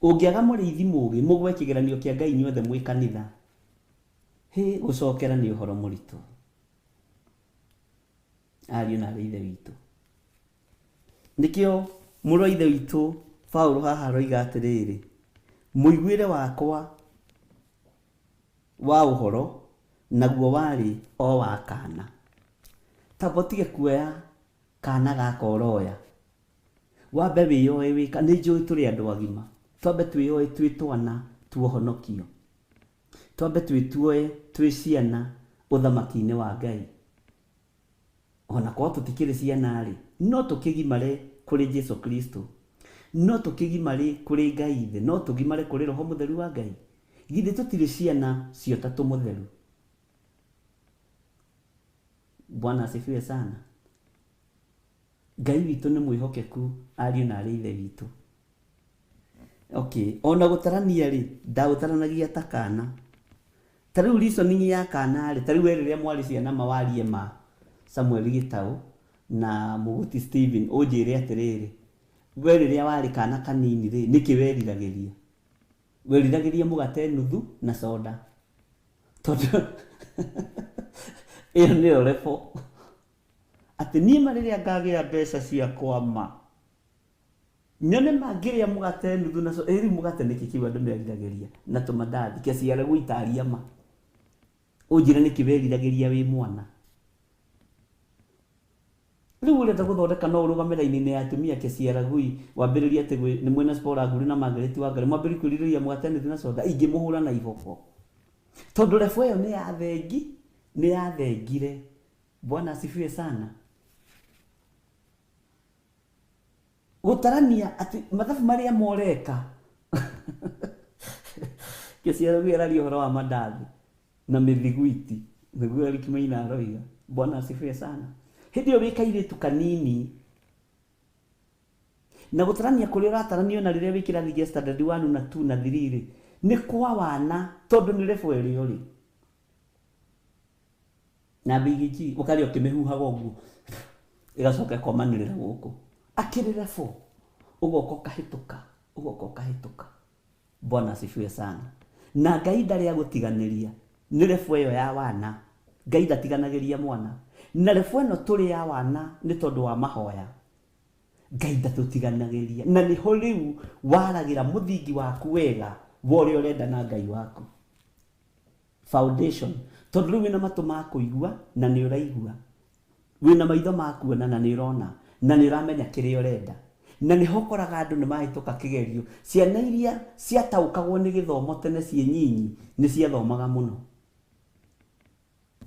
Ũngĩaga mũrĩithi mũũgĩ, mũgwe kĩgeranio kĩa Ngai inyuothe mwĩ kanitha. Hĩ, gũcokera nĩ ũhoro mũritũ. Ariũ na aarĩ a Ithe witũ. Nĩkĩo mũrũ wa Ithe witũ Paũlũ haha aroiga atĩrĩrĩ, Mũiguĩre wakwa wa ũhoro naguo warĩ o wa kana. Tamba ũtige kuoya kana gaka ũroya. Wambe wĩyoe wĩka, nĩ njũĩ tũrĩ andũ agima. Twambe twĩyoe twĩ twana tuohonokio. Twambe twĩtuoe twĩ ciana ũthamaki-inĩ wa Ngai. Ona korwo tũtikĩrĩ ciana-rĩ, no tũkĩgimare kũrĩ Jesu Kristo. No tũkĩgimare kũrĩ Ngai Ithe, no tũgimare kũrĩ Roho Mũtheru wa Ngai. Githĩ tũtirĩ ciana cia Ũtatũ Mũtheru? Bwana asifiwe sana. Ngai witũ nĩ mwĩhokeku ariũ na arĩ ithe witũ. Okay, ona gũtarania rĩ, ndagũtaranagia ta kana. Ta rĩu reasoning ya kana rĩ, ta rĩu we rĩrĩa mwarĩ ciana ma warie ma Samuel Gĩtaũ na Mũgũti Stephen ũnjĩre atĩrĩrĩ, we rĩrĩa warĩ kana kanini rĩ, nĩkĩ weriragĩria? Weriragĩria mũgate nuthu na soda. Tondũ ĩyo nĩyo level. Atĩ niĩ ma rĩrĩa ngagĩa mbeca ciakwa ma, nyone ma ngĩrĩa mũgate nuthu na soda. Ĩ rĩu mũgate nĩkĩ kĩu andũ meriragĩria na tũmandathi? Keciaragwo itaria ma. Ũnjĩre nĩkĩ weriragĩria wĩ mwana. Rĩu ũrenda gũthondeka no ũrũgame raini-inĩ ya atumia keciaragui wambĩrĩrie atĩ nĩ mwĩna Spora Nguru na Margaret Wangari mwambĩrĩrie kwĩrirĩria mũgate nuthu na soda ingĩmũhũra na iboko. Tondũ level ĩyo nĩ ya thengi, nĩ yathengire. Bwana asifiwe sana. Gũtarania atĩ mathabu marĩa moreka kĩciaro gĩararia ũhoro wa mandathi na mĩthiguiti nĩguo Eric Maina aroiga. Bwana asifiwe sana. Hĩndĩ ĩyo wĩ kairĩtu kanini na gũtarania kũrĩa ũrataranio na rĩrĩa wĩ kĩrathi gĩa standard 1 na 2 na 3 rĩ nĩ kwa wana tondũ nĩ level ĩrĩa ũrĩ. Na mbigiji ũkarĩa ũkĩmĩhuhaga ũguo ĩgacoka ĩkomanĩrĩra gũkũ. Akĩrĩ level ũgoka ũkahĩtũka, ũgoka ũkahĩtũka. Bwana asifiwe sana. Na Ngai ndarĩ agũtiganĩria nĩ level ĩyo ya wana. Ngai ndatiganagĩria mwana. Na level ĩno tũrĩ ya wana nĩ tondũ wa mahoya. Ngai ndatũtiganagĩria. Na nĩho rĩu waragĩra mũthingi waku wega wa ũrĩa ũrenda na Ngai waku. Foundation. Tondũ rĩu wĩna matũ ma kũigua na nĩ ũraigua. Wĩna maitho ma kuona na nĩ ũrona. Na nĩ ũramenya kĩrĩa ũrenda. Na nĩho ũkoraga andũ nĩ mahĩtũka kĩgerio. Ciana iria ciataũkagwo nĩ gĩthomo tene ciĩ nyinyi nĩ ciathomaga mũno.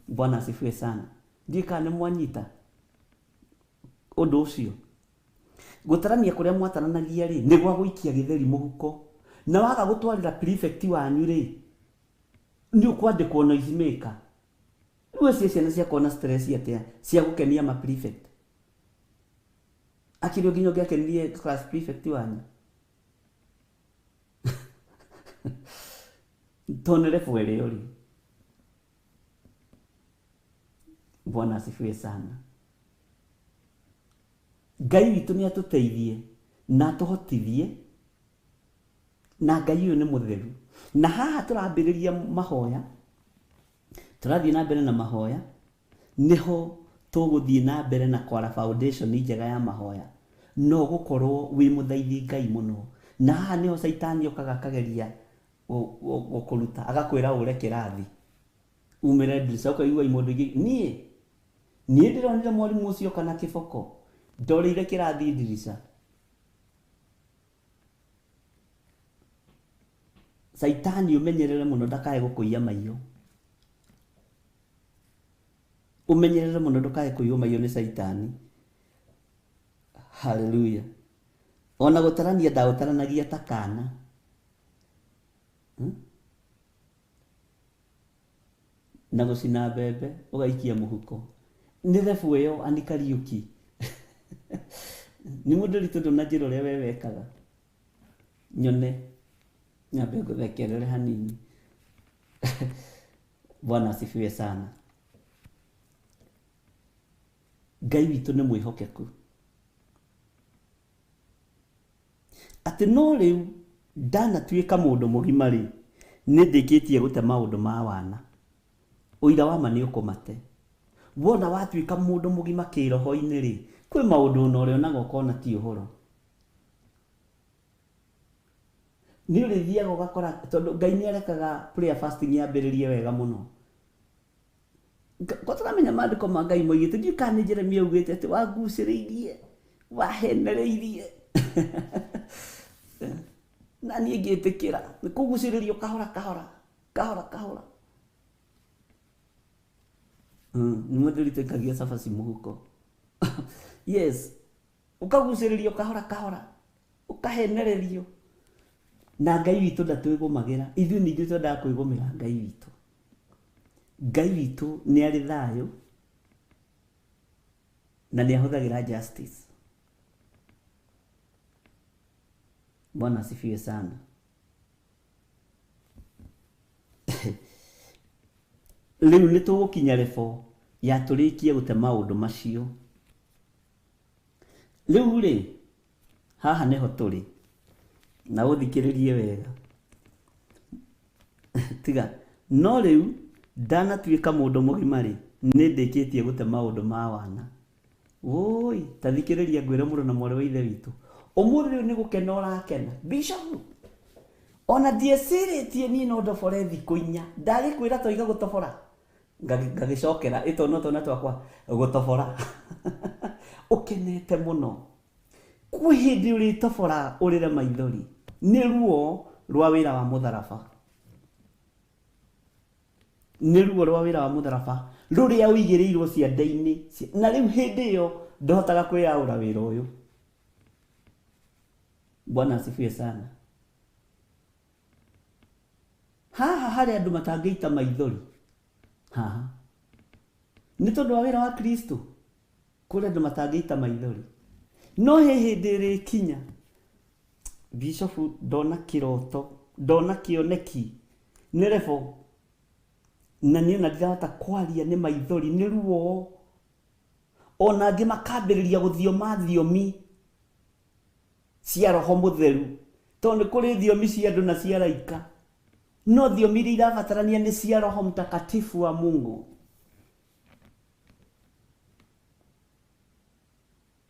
Bwana asifiwe sana. Ndiũĩ kana nĩ mwanyita ũndũ ũcio. Gũtarania kũrĩa mwataranagia rĩ, nĩ gwa gũikia gĩtheri mũhuko. Na waga gũtwarĩra prefect wanyu rĩ, nĩ ũkwandĩkwo noise maker. Rĩu acio ciana ciakwa na stress atĩa cia gũkenia ma prefect. Akĩrĩ nginya ũngĩakenirie class prefect wanyu. Tondũ nĩ level ĩrĩa ũrĩ. Bwana asifiwe sana. Ngai witũ nĩ atũteithie na atũhotithie na Ngai ũyũ nĩ mũtheru. Na haha tũrambĩrĩria mahoya, tũrathiĩ na mbere na mahoya, nĩho tũgũthiĩ na mbere na kwara foundation njega ya mahoya. No gũkorwo wĩ mũthaithi Ngai mũno. Na haha nĩho Caitani okaga akageria gũkũruta, agakwĩra ũre kĩrathi. Umĩre ndirica ũkaigua imũndũ ingĩ, niĩ niĩ ndĩronire mwarimũ ũcio kana kĩboko, ndorĩire kĩrathi ndirica. Caitani ũmenyerere mũno ndakae gũkũiya maiyo. Ũmenyerere mũno ndũkae kũiywo maiyo nĩ Caitani. Hallelujah. Ona gũtarania ndagũtaranagia ta kana. Na gũcina mbembe ũgaikia mũhuko. Nĩ level ĩyo Ann Kariũki. Nĩ mũndũ ritũ ndũnanjĩra ũrĩa we wekaga. Nyone nyambe ngũthekerere hanini. Bwana asifiwe sana. Ngai witũ nĩ mwĩhokeku. Atĩ no rĩu ndanatuĩka mũndũ mũgima rĩ, nĩ ndĩkĩtie gũte maũndũ ma wana. Ũira wa ma nĩ ũkũmate. Wona watuĩka mũndũ mũgima kĩroho-inĩ rĩ, kwĩ maũndũ ona ũrĩonaga ũkona ti ũhoro. Nĩ ũrĩthiaga ũgakora tondũ Ngai nĩ arekaga prayer fasting yambĩrĩrie wega mũno. Ko tũramenya maandĩko ma Ngai moigĩte, ndiũĩ kana nĩ Jeremia augĩte atĩ wangucĩrĩirie, wahenereirie na niĩ ngĩtĩkĩra. Nĩ kũgucĩrĩrio kahora kahora kahora kahora. Nĩ mũndũ rĩtĩkagia cabaci mũhuko. Yes, ũkagucĩrĩrio kahora kahora, ũkahenererio. Na Ngai witũ ndatwĩgũmagĩra, ithuĩ nĩ ithuĩ twendaga kwĩgũmĩra Ngai witũ. Ngai witũ nĩ arĩ thayũ na nĩ ahũthagĩra justice. Bwana asifiwe sana. Rĩu nĩ tũgũkinya rebo ya tũrĩkie gũte maũndũ macio. Rĩu rĩ, haha nĩho tũrĩ, na ũthikĩrĩrie wega. Tiga, no rĩu ndanatuĩka mũndũ mũgima rĩ, nĩ ndĩkĩtie gũte maũndũ ma wana. Woi, ta thikĩrĩria ngwĩre mũrũ na mwarĩ wa ithe witũ. Ũmũthĩ ũyũ nĩ gũkena ũrakena. Bishop, ona ndiecirĩtie niĩ no ndobore thikũ inya. Ndagĩkwĩra toiga gũtobora. Ngagĩcokera ĩtona twana twakwa gũtobora. Ũkenete mũno. Kwĩ hĩndĩ ũrĩtobora ũrĩre maithori. Nĩ ruo rwa wĩra wa mũtharaba. Nĩ ruo rwa wĩra wa mũtharaba rũrĩa ũigĩrĩirwo ciande-inĩ. Na rĩu hĩndĩ ĩyo ndũhotaga kwĩyaũra wĩra ũyũ. Bwana asifiwe sana. Haha harĩ andũ matangĩita maithori. Haha. Nĩ tondũ wa wĩra wa Kristo. Kũrĩ andũ matangĩita maithori. No he hĩndĩ ĩrĩkinya Bishop ndona kĩroto, ndona kĩoneki, nĩ rebo. Na niĩ ona ndirahota kwaria nĩ maithori, nĩ ruo. Ona angĩ makambĩrĩria gũthioma thiomi cia roho mũtheru. Tondũ nĩ kũrĩ thiomi cia andũ na cia araika. No thiomi iria irabatarania nĩ cia Roho Mtakatifu wa Mungu.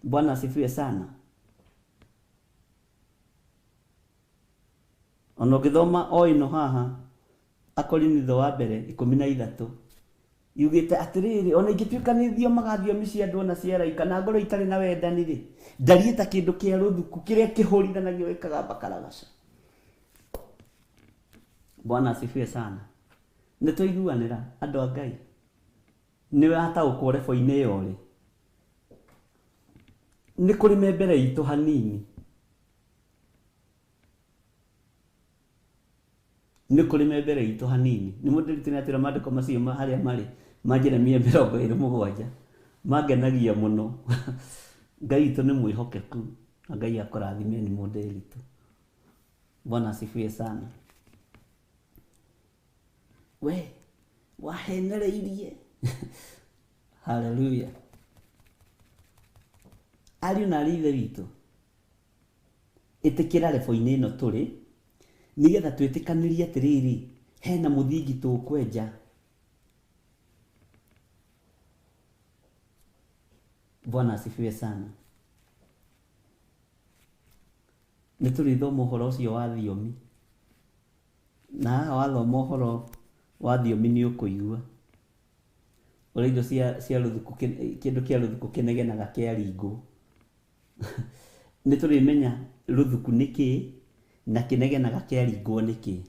Bwana asifiwe sana. Ona ũngĩthoma o ĩno haha, Akorinitho wa mbere 13, yugĩte atĩrĩrĩ, ona ingĩtuĩka nĩ thiomaga thiomi cia andũ ona cia araika, na ngorwo itarĩ na wendani rĩ, ndariĩ ta kĩndũ kĩa rũthuku kĩrĩa kĩhũrithanagio gĩkagamba karagaca. Bwana asifiwe sana. Nĩ twaiguanĩra andũ a Ngai. Nĩ wataũkwo rebo-inĩ ĩyo rĩ. Nĩ kũrĩ me mbere itũ hanini. Nĩ kũrĩ me mbere itũ hanini. Nĩ mũndũ rĩtĩ atĩra maandĩko macio harĩa marĩ ma Jeremia 27 mangenagia mũno. Ngai witũ nĩ mwĩhokeku na Ngai akũrathime nĩ mũndũ witũ. Bwana asifiwe sana. We wahenereirie. Hallelujah. Ariũ na arĩ ithe witũ, ĩtĩkĩra rebo-inĩ ĩno tũrĩ, nĩgetha twĩtĩkanĩrie atĩrĩrĩ, hena mũthingi tũkwenja. Bwana asifiwe sana. Nĩ tũrĩthoma ũhoro ũcio wa thiomi. Na haha wathoma ũhoro wa thiomi nĩ ũkũigua ũrĩa indo cia rũthuku kĩndũ kĩa rũthuku kĩnegenaga kĩaringwo. Nĩ tũrĩmenya rũthuku nĩ kĩĩ na kĩnegenaga kĩaringwo nĩ kĩĩ.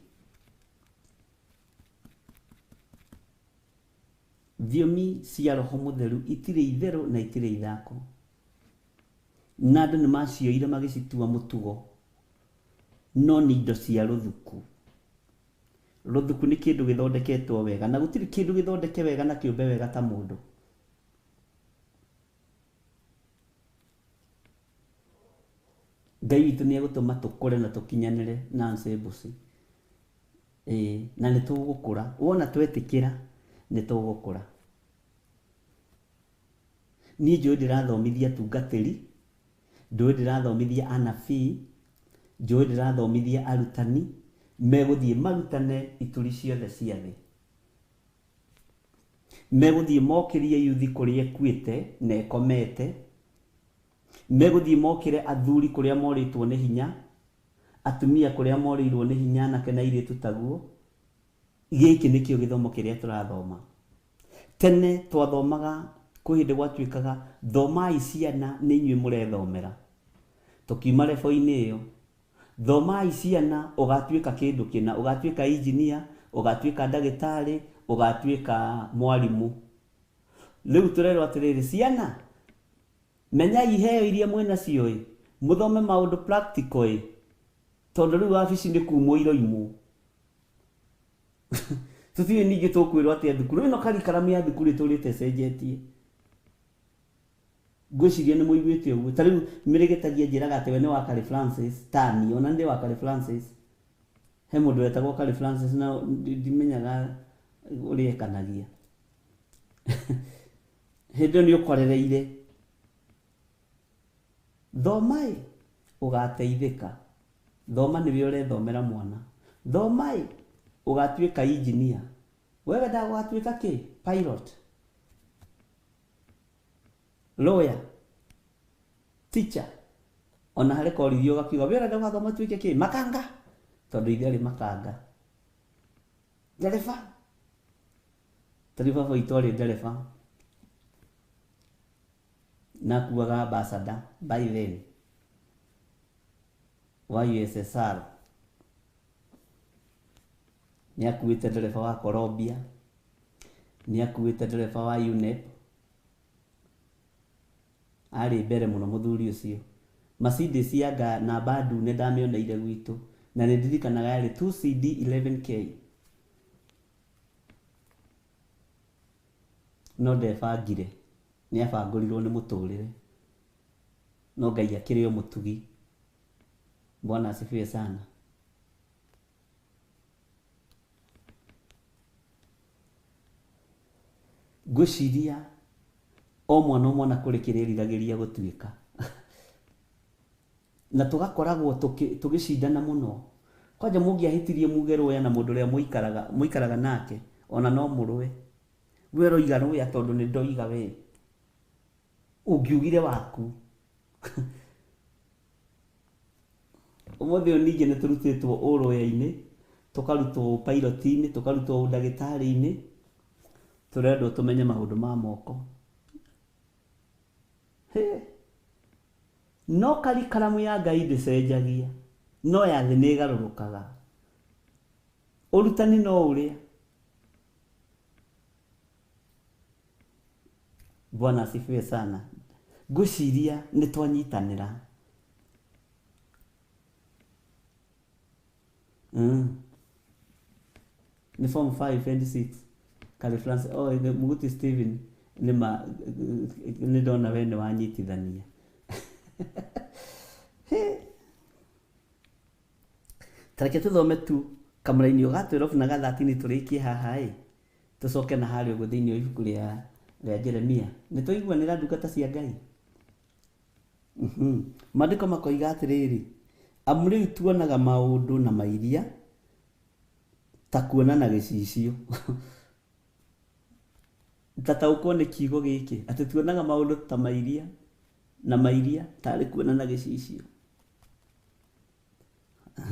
Thiomi cia Roho Mũtheru itirĩ itherũ na itirĩ ithako. Na andũ nĩ macioire magĩcitua mũtugo, no nĩ indo cia rũthuku. Rũthuku nĩ kĩndũ gĩthondeketwo wega, na gũtirĩ kĩndũ gĩthondeke wega na kĩũmbe wega ta mũndũ. Ngai witũ nĩ egũtũma tũkũre na tũkinyanĩre Nancy Mbuci. Ĩĩ, na nĩ tũgũkũra. Wona twetĩkĩra nĩ tũgũkũra. Niĩ njũĩ ndĩrathomithia atungatĩri, njũĩ ndĩrathomithia anabii, njũĩ ndĩrathomithia arutani, megũthiĩ marutane ituri ciothe cia thĩ. Megũthiĩ mokĩrie yuthi kũrĩa ĩkuĩte na ĩkomete. Megũthiĩ mokĩre athuri kũrĩa morĩtwo nĩ hinya, Atumia kũrĩa morĩirwo nĩ hinya anake na airĩtu taguo, gĩkĩ nĩkĩo gĩthomo kĩrĩa tũrathoma. Tene twathomaga kwĩ hĩndĩ gwatuĩkaga thomai ciana nĩ inyuĩ mũrethomera. Tũkiuma rebo-inĩ ĩyo, thomai ciana ũgatuĩka kĩndũ kĩna, ũgatuĩka engineer, ũgatuĩka ndagĩtarĩ, ũgatuĩka mwarimũ. Rĩu tũrerwo atĩrĩrĩ, ciana menyai iheo iria mwĩnacio ĩ, mũthome maũndũ practical ĩ, tondũ rĩu wabici nĩ kumwo iroimwo. Tũtiũĩ ningĩ tũkwĩrwo atĩa thukuru. Ĩno karikaramu ya thukuru ĩtũrĩte ĩcenjetie. Ngwĩciria nĩ mũiguĩte ũguo. Ta rĩu mĩrĩgĩtagia njĩraga atĩ we nĩ wa Kari Francis, tani, ona ndĩ wa Kari Francis. He mũndũ wetagwo Kari Francis na ndimenyaga ũrĩa ekanagia. Hĩndĩ ĩyo nĩ ũkorereire. Thoma ĩ, ũgateithĩka. Thoma nĩwe ũrethomera mwana. Thoma ĩ, ũgatuĩka engineer. We wendaga gũgatuĩka kĩ? Pilot, lawyer, teacher. Ona harĩ koririo ũgakiuga we ũrenda gũgathoma ũtuĩke kĩ? Makanga. Tondũ ithe arĩ makanga. Ndereba. Ta rĩu baba witũ arĩ ndereba. Na akuaga ambassador by then wa USSR. Nĩ akuĩte ndereba wa Colombia, nĩ akuĩte ndereba wa UNEP. Arĩ mbere mũno mũthuri ũcio. Mercedes ya namba ndune ndamĩoneire gwitũ na nĩ ndirikanaga yarĩ 2CD 11K. No ndebangire, nĩ abangũrirwo nĩ mũtũrĩre. No Ngai akĩrĩ o mũtugi. Bwana asifiwe sana. Ngwĩciria o mwana o mwana kũrĩ kĩrĩa eriragĩria gũtuĩka. Na tũgakoragwo tũgĩcindana mũno. Kwanja mũngĩahĩtirie muge rũya na mũndũ ũrĩa mũikaraga nake, ona no mũrũe. We ũroiga rũya tondũ nĩ ndoiga we. Ũngiugire waku. Ũmũthĩ ũyũ ningĩ nĩ tũrutĩtwo ũrũya-inĩ, tũkarutwo ũpilot-inĩ, tũkarutwo ũndagĩtarĩ-inĩ, tũrendwo tũmenye maũndũ ma moko. Hĩ! No karikaramu ya Ngai ndĩcenjagia, no ya thĩ nĩ ĩgarũrũkaga. Ũrutani no ũrĩa. Bwana asifiwe sana. Ngwĩciria nĩ twanyitanĩra. Nĩ form 5 and 6. Kari Francis, oh, Muguti Steven, nĩ ma nĩ ndona we nĩ wanyitithania. Ta reke tũthome tu kamũraini ga 12 na ga 13 tũrĩkie haha ĩ, tũcoke na harĩa ũguo thĩinĩ wa ibuku rĩa Jeremia. Nĩ twaiguanĩra ndungata cia Ngai? Maandĩko makoiga atĩrĩrĩ, amu rĩu tuonaga maũndũ na mairia ta kuona na gĩcicio. Ta taũkwo nĩ kiugo gĩkĩ, atĩ tuonaga maũndũ ta mairia na mairia tarĩ kuona na gĩcicio.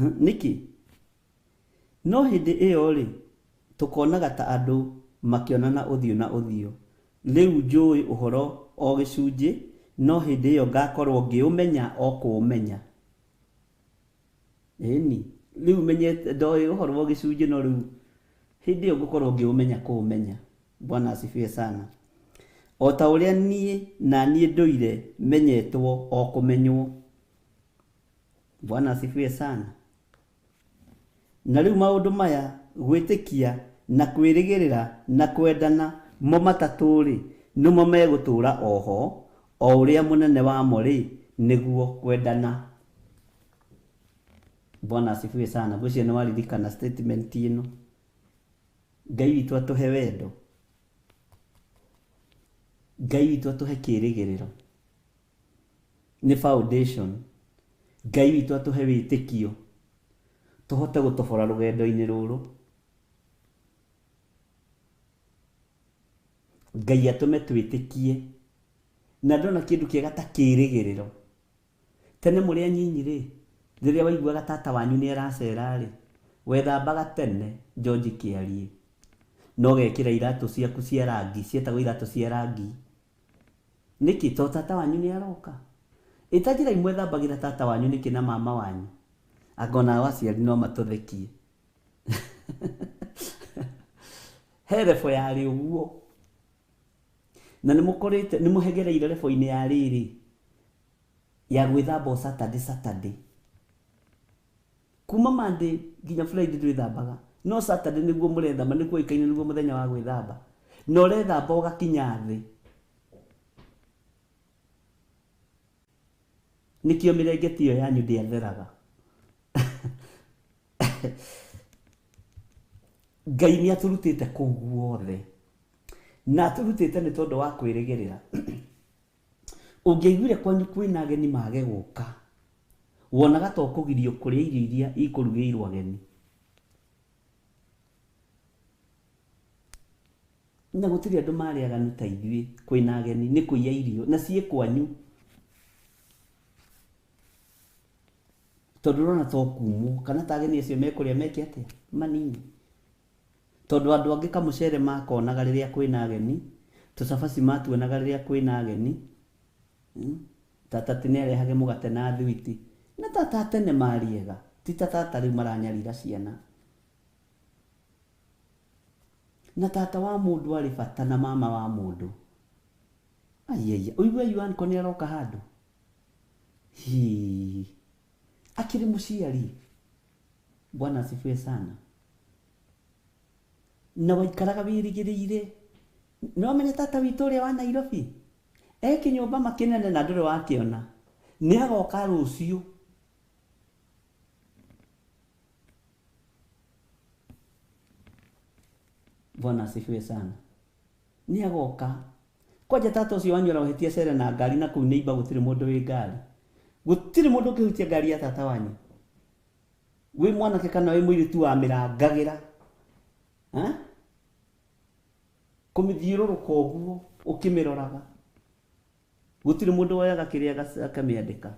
Nĩkĩ? No hĩndĩ ĩyo-rĩ, tũkonaga ta andũ makĩonana ũthiũ na ũthiũ. Rĩu njũĩ ũhoro o gĩcunjĩ, no hĩndĩ ĩyo ngakorwo ngĩũmenya o kũũmenya. Ĩni, rĩu menyete ndoĩ ũhoro o gĩcunjĩ, no rĩu hĩndĩ ĩyo ngũkorwo ngĩũmenya kũũmenya. Bwana asifiwe sana. O ta ũrĩa niĩ na niĩ ndũire menyetwo o kũmenywo. Bwana asifiwe sana. Na rĩu maũndũ maya, gwĩtĩkia na kwĩrĩgĩrĩra na kwendana, mo matatũ-rĩ, nĩmo megũtũũra o ho, o ũrĩa mũnene wamo-rĩ, nĩguo kwendana. Bwana asifiwe sana. Ngwĩciria nĩ waririkana statement ĩno. Ngai witũ atũhe wendo. Ngai witũ atũhe kĩĩrĩgĩrĩro. Nĩ foundation. Ngai witũ atũhe wĩtĩkio. Tũhote gũtobora rũgendo-inĩ rũrũ. Ngai atũme twĩtĩkie. Na ndona kĩndũ kĩega ta kĩĩrĩgĩrĩro. Tene mũrĩ anyinyi rĩ, Rĩrĩa waiguaga tata wanyu nĩ aracera rĩ, wethambaga tene George Kĩariĩ, na ũgekĩra iratũ ciaku cia rangi, cietagwo iratũ cia rangi. Nĩkĩ? Tondũ tata wanyu nĩ aroka. Ĩ ta njĩra imwe thambagĩra tata wanyu nĩkĩ na mama wanyu? Anga onao aciari no matũthekie. He rebo yarĩ ũguo. Na nĩ mũkorĩte, nĩ mũhegereire rebo-inĩ ya rĩrĩ, ya gwĩthamba o Saturday Saturday. Kuma Monday nginya Friday ndwĩthambaga, no Saturday nĩguo mũrethamba, nĩ kuoĩkaine nĩguo mũthenya wa gwĩthamba. Na ũrethamba ũgakinya thĩ. Nĩkĩo mĩrengeti ĩyo yanyu ndĩatheraga. Ngai nĩ atũrutĩte kũu guothe. Na atũrutĩte nĩ tondũ wa kwĩrĩgĩrĩra. Ũngĩaiguire kwanyu kwĩna ageni mage gũka, wonaga ta ũkũgirio kũrĩa irio iria ikũrugĩirwo ageni. Na gũtirĩ andũ marĩ aganu ta ithuĩ kwĩna ageni, nĩ kũiya irio, na ciĩ kwanyu. Tondũ ũrona ta ũkumwo, kana ta ageni acio mekũrĩa meke atĩa? Manine. Tondũ andũ angĩ kamũcere makonaga rĩrĩa kwĩna ageni, tũcabaci matuonaga rĩrĩa kwĩna ageni. Tata ti nĩarehage mũgate na thwiti. Na tata a tene marĩ ega, ti ta tata rĩu maranyarira ciana. Na tata wa mũndũ arĩ bata na mama wa mũndũ. Aiaiya, ũigue Yuanko nĩaroka handũ? Hii, akĩrĩ mũciari. Bwana asifiwe sana. Na waikaraga wĩrĩgĩrĩire. Nĩwamenya tata witũ ũrĩa wa Nairobi? E kĩnyũmba ma kĩnene na ndũrĩ wakĩona. Nĩagoka rũciũ. Bwana asifiwe sana. Nĩagoka. Kwanja tata ũcio wanyu arohetie acere na ngari na kũu neighbor gũtirĩ mũndũ wĩ ngari. Gũtirĩ mũndũ ũngĩhutia ngari ya tata wanyu. Wĩ mwanake kana wĩ mũirĩtu wamĩrangagĩra. Ha? Kũmĩthiũrũrũka ũguo ũkĩmĩroraga. Gũtirĩ mũndũ woyaga kĩrĩa akamĩandĩka.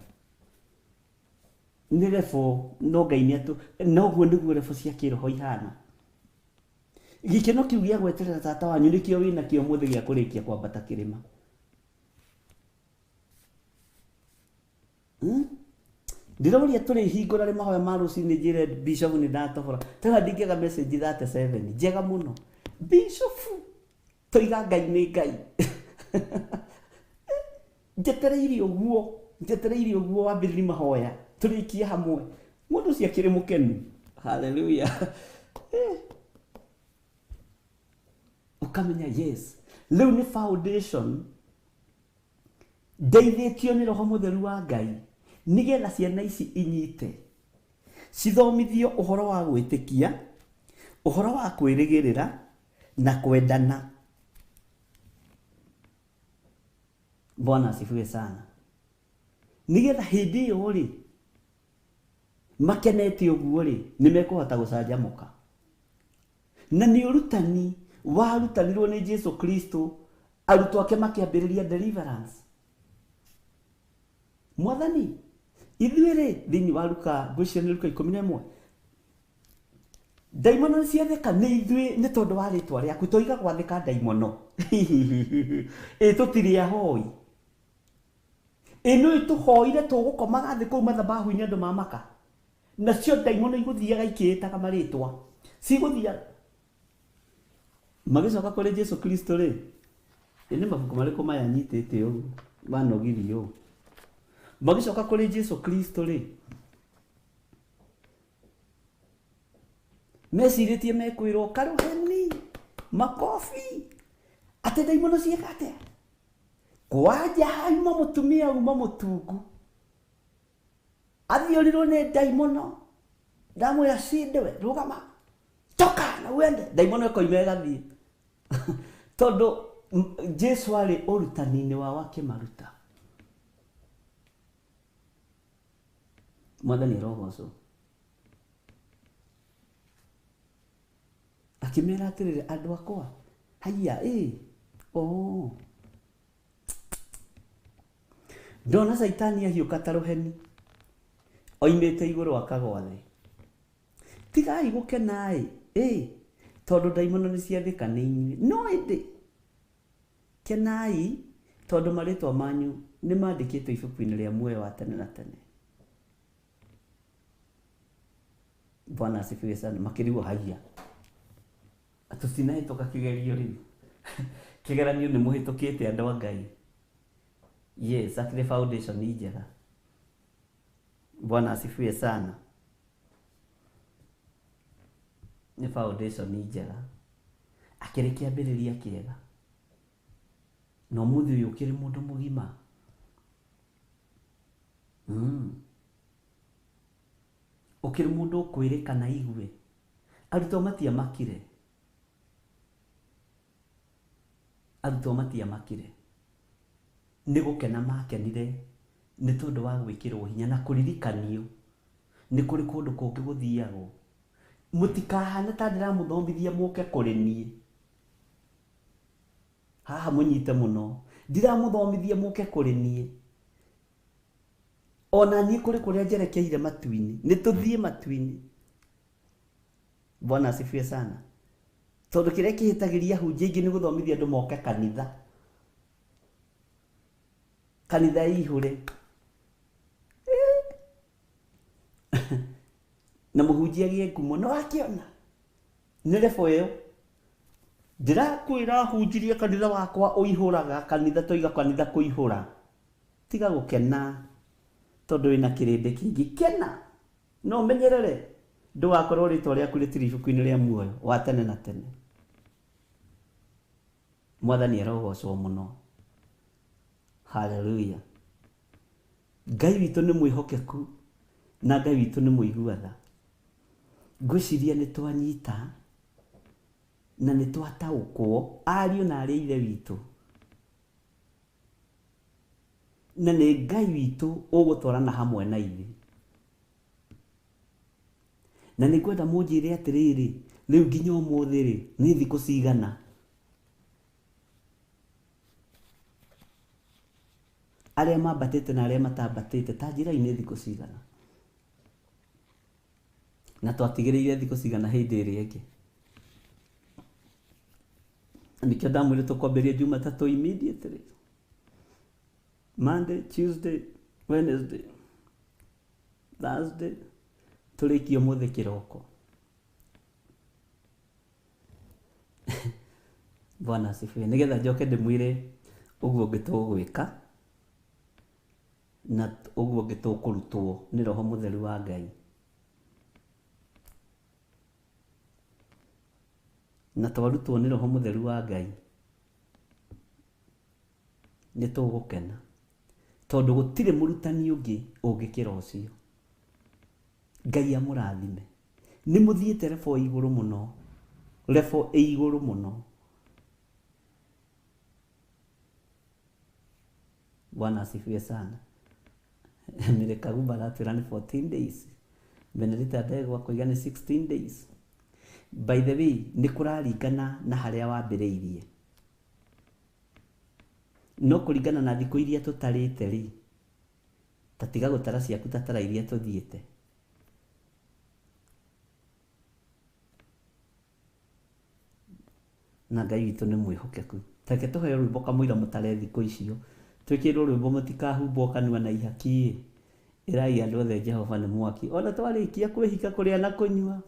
Nĩ rebo, no Ngai nĩ atũ, na ũguo nĩguo rebo cia kĩroho ihana. Gĩkeno kĩu gĩa gweterera tata wanyu nĩkĩo wĩnakĩo ũmũthĩ gĩa kũrĩkia kwambata kĩrĩma. Ndĩroria tũrĩhingũra rĩ mahoya ma rũcinĩ njĩre bishop nĩ ndatobora. Tena ndingĩaga message 37 njega mũno. Bishop toiga Ngai nĩ Ngai. Njetereire ũguo, njetereire ũguo wambĩrĩrie mahoya tũrĩkie hamwe. Mũndũ ũcio akĩrĩ mũkenu. Hallelujah. Ũkamenya yes, rĩu nĩ foundation ndeithĩtio nĩ Roho Mũtheru wa Ngai nĩgetha ciana ici inyite cithomithio ũhoro wa gwĩtĩkia, ũhoro wa kwĩrĩgĩrĩra na kwendana. Bwana asifiwe sana. Nĩgetha hĩndĩ ĩyo rĩ makenete ũguo rĩ nĩ mekũhota gũcanjamũka. Na nĩ ũrutani warutanirwo nĩ Jesu Kristo, arutwo ake makĩambĩrĩria deliverance. Mwathani, ithuĩ rĩ thĩinĩ wa Luka, ngwĩciria nĩ Luka ikũmi na ĩmwe, ndaimono nĩ ciathĩka nĩ ithuĩ nĩ tondũ wa rĩtwa rĩaku, toiga gwathĩka ndaimono. Ĩ tũtirĩ ahoi. Ĩ nĩ tũhoire tũgũkomaga thĩ kũu mathabahu-inĩ andũ mamaka. Nacio ndaimono igũthiaga ikĩĩtaga marĩtwa. Cigũthiaga. Magĩcoka kũrĩ Jesu Kristo rĩ, ĩ nĩ mabuku marĩkũ maya nyitĩte ũũ manogirie ũũ? Magĩcoka kũrĩ Jesu Kristo rĩ, mecirĩtie mekwĩrwo karũheni, makobi, atĩ ndaimono ciĩka atĩa? Kwanja hauma mũtumia uma mũtungu. Athiũrirwo nĩ ndaimono. Ndamwĩra cindwe, rũgama. Toka na uende. Ndaimono ĩkoima ĩgathiĩ. Tondũ Jesu arĩ ũrutani-inĩ wao akĩmaruta. Mwathani arogocwo. Akĩmera atĩrĩrĩ, andũ akwa, haiya, ĩ, oh. Ndona Caitani ahiũka ta rũheni. Oimĩte igũrũ akagwa thĩ. Tigai gũkena ĩ, tondũ ndaimono nĩ ciathĩka nĩ inyuĩ. No ĩndĩ kenai tondũ marĩtwa manyu nĩ mandĩkĩtwo ibuku-inĩ rĩa muoyo wa tene na tene. Bwana asifiwe sana. Makĩrigwo haiya, tũtinahĩtũka kĩgerio rĩu. Kĩgeranio nĩ mũhĩtũkĩte andũ a Ngai. Yes, akĩrĩ foundation njega. Bwana asifiwe sana. Nĩ foundation njega. Akĩrĩ kĩambĩrĩria kĩega. Na ũmũthĩ ũyũ ũkĩrĩ mũndũ mũgima. Ũkĩrĩ mũndũ ũkwĩrĩkana igue. Arutwo matiamakire. Arutwo matiamakire. Nĩ gũkena makenire nĩ tondũ wa gwĩkĩrwo hinya na kũririkanio nĩ kũrĩ kũndũ kũngĩ gũthiagwo. Mũtikahane ta ndĩramũthomithia mũke kũrĩ niĩ. Haha mũnyite mũno. Ndiramũthomithia mũke kũrĩ niĩ. Ona niĩ kũrĩ kũrĩa njerekeire matu-inĩ. Nĩ tũthiĩ matu-inĩ. Bwana asifiwe sana. Tondũ kĩrĩa kĩhĩtagĩria ahunjia aingĩ nĩ gũthomithia andũ moke kanitha. Kanitha ĩihũre. Na mũhunjia agĩe ngumo no akĩona. Nĩ level ĩyo. Ndĩrakwĩra hunjirie kanitha wakwa ũihũraga, kanitha toiga kanitha kũihũra. Tiga gũkena tondũ wĩna kĩrĩndĩ kĩingĩ. Kena no ũmenyerere ndũgakorwo rĩtwa rĩaku rĩtirĩ ibuku-inĩ rĩa muoyo wa tene na tene. Mwathani arogocwo mũno. Hallelujah. Ngai witũ nĩ mwĩhokeku na Ngai witũ nĩ mũigua tha. Ngwĩciria nĩ twanyita na nĩ twataũkwo ariũ na arĩ ithe witũ. Na nĩ Ngai witũ ũgũtwarana hamwe na ithuĩ. Na nĩ ngwenda mũnjĩre atĩrĩrĩ, rĩu nginya ũmũthĩ rĩ, nĩ thikũ cigana? Arĩa mambatĩte na arĩa matambatĩte, ta njĩrai nĩ thikũ cigana? Na twatigĩrĩire thikũ cigana hĩndĩ ĩrĩa ĩngĩ? Nĩkĩo ndamwĩrire tũkwambĩrĩria Jumatatũ immediately. Monday, Tuesday, Wednesday, Thursday, tũrĩkie ũmũthĩ kĩroko. Bwana asifiwe. Nĩgetha njoke ndĩmwĩre ũguo ũngĩ tũgwĩka na ũguo ũngĩ tũkũrutwo nĩ Roho Mũtheru wa Ngai. Na twarutwo nĩ Roho Mũtheru wa Ngai nĩ tũgũkena tondũ gũtirĩ mũrutani ũngĩ ũngĩkĩra ũcio. Ngai amũrathime. Nĩ mũthiĩte level igũrũ mũno, level ĩ igũrũ mũno. Bwana asifiwe sana. Mire Kagumba aratwĩra nĩ 14 days. Benedicta Ndegwa koiga nĩ 16 days. By the way, nĩ kũraringana na harĩa wambĩrĩirie. No kũringana na thikũ iria tũtarĩte rĩ, ta tiga gũtara ciaku ta tara iria tũthiĩte. Na Ngai witũ nĩ mwĩhokeku. Reke tũheo rwĩmbo kamũira mũtare thikũ icio. Twĩkĩrwo rwĩmbo mũtikahumbwo kanua na ihaki. Ĩrai andũ othe Jehova nĩ mwaki. Ona twarĩkia kwĩhika kũrĩa na kũnyua,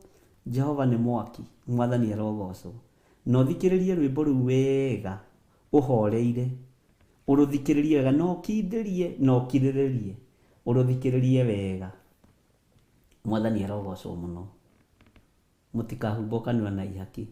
Jehova nĩ mwaki. Mwathani arogocwo. Na ũthikĩrĩrie rwĩmbo rũu wega, ũhoreire. Ũrũthikĩrĩrie wega, na ũkindĩrie, na ũkirĩrĩrie. Ũrũthikĩrĩrie wega. Mwathani arogocwo mũno. Mũtikahumbwo kanua na ihaki.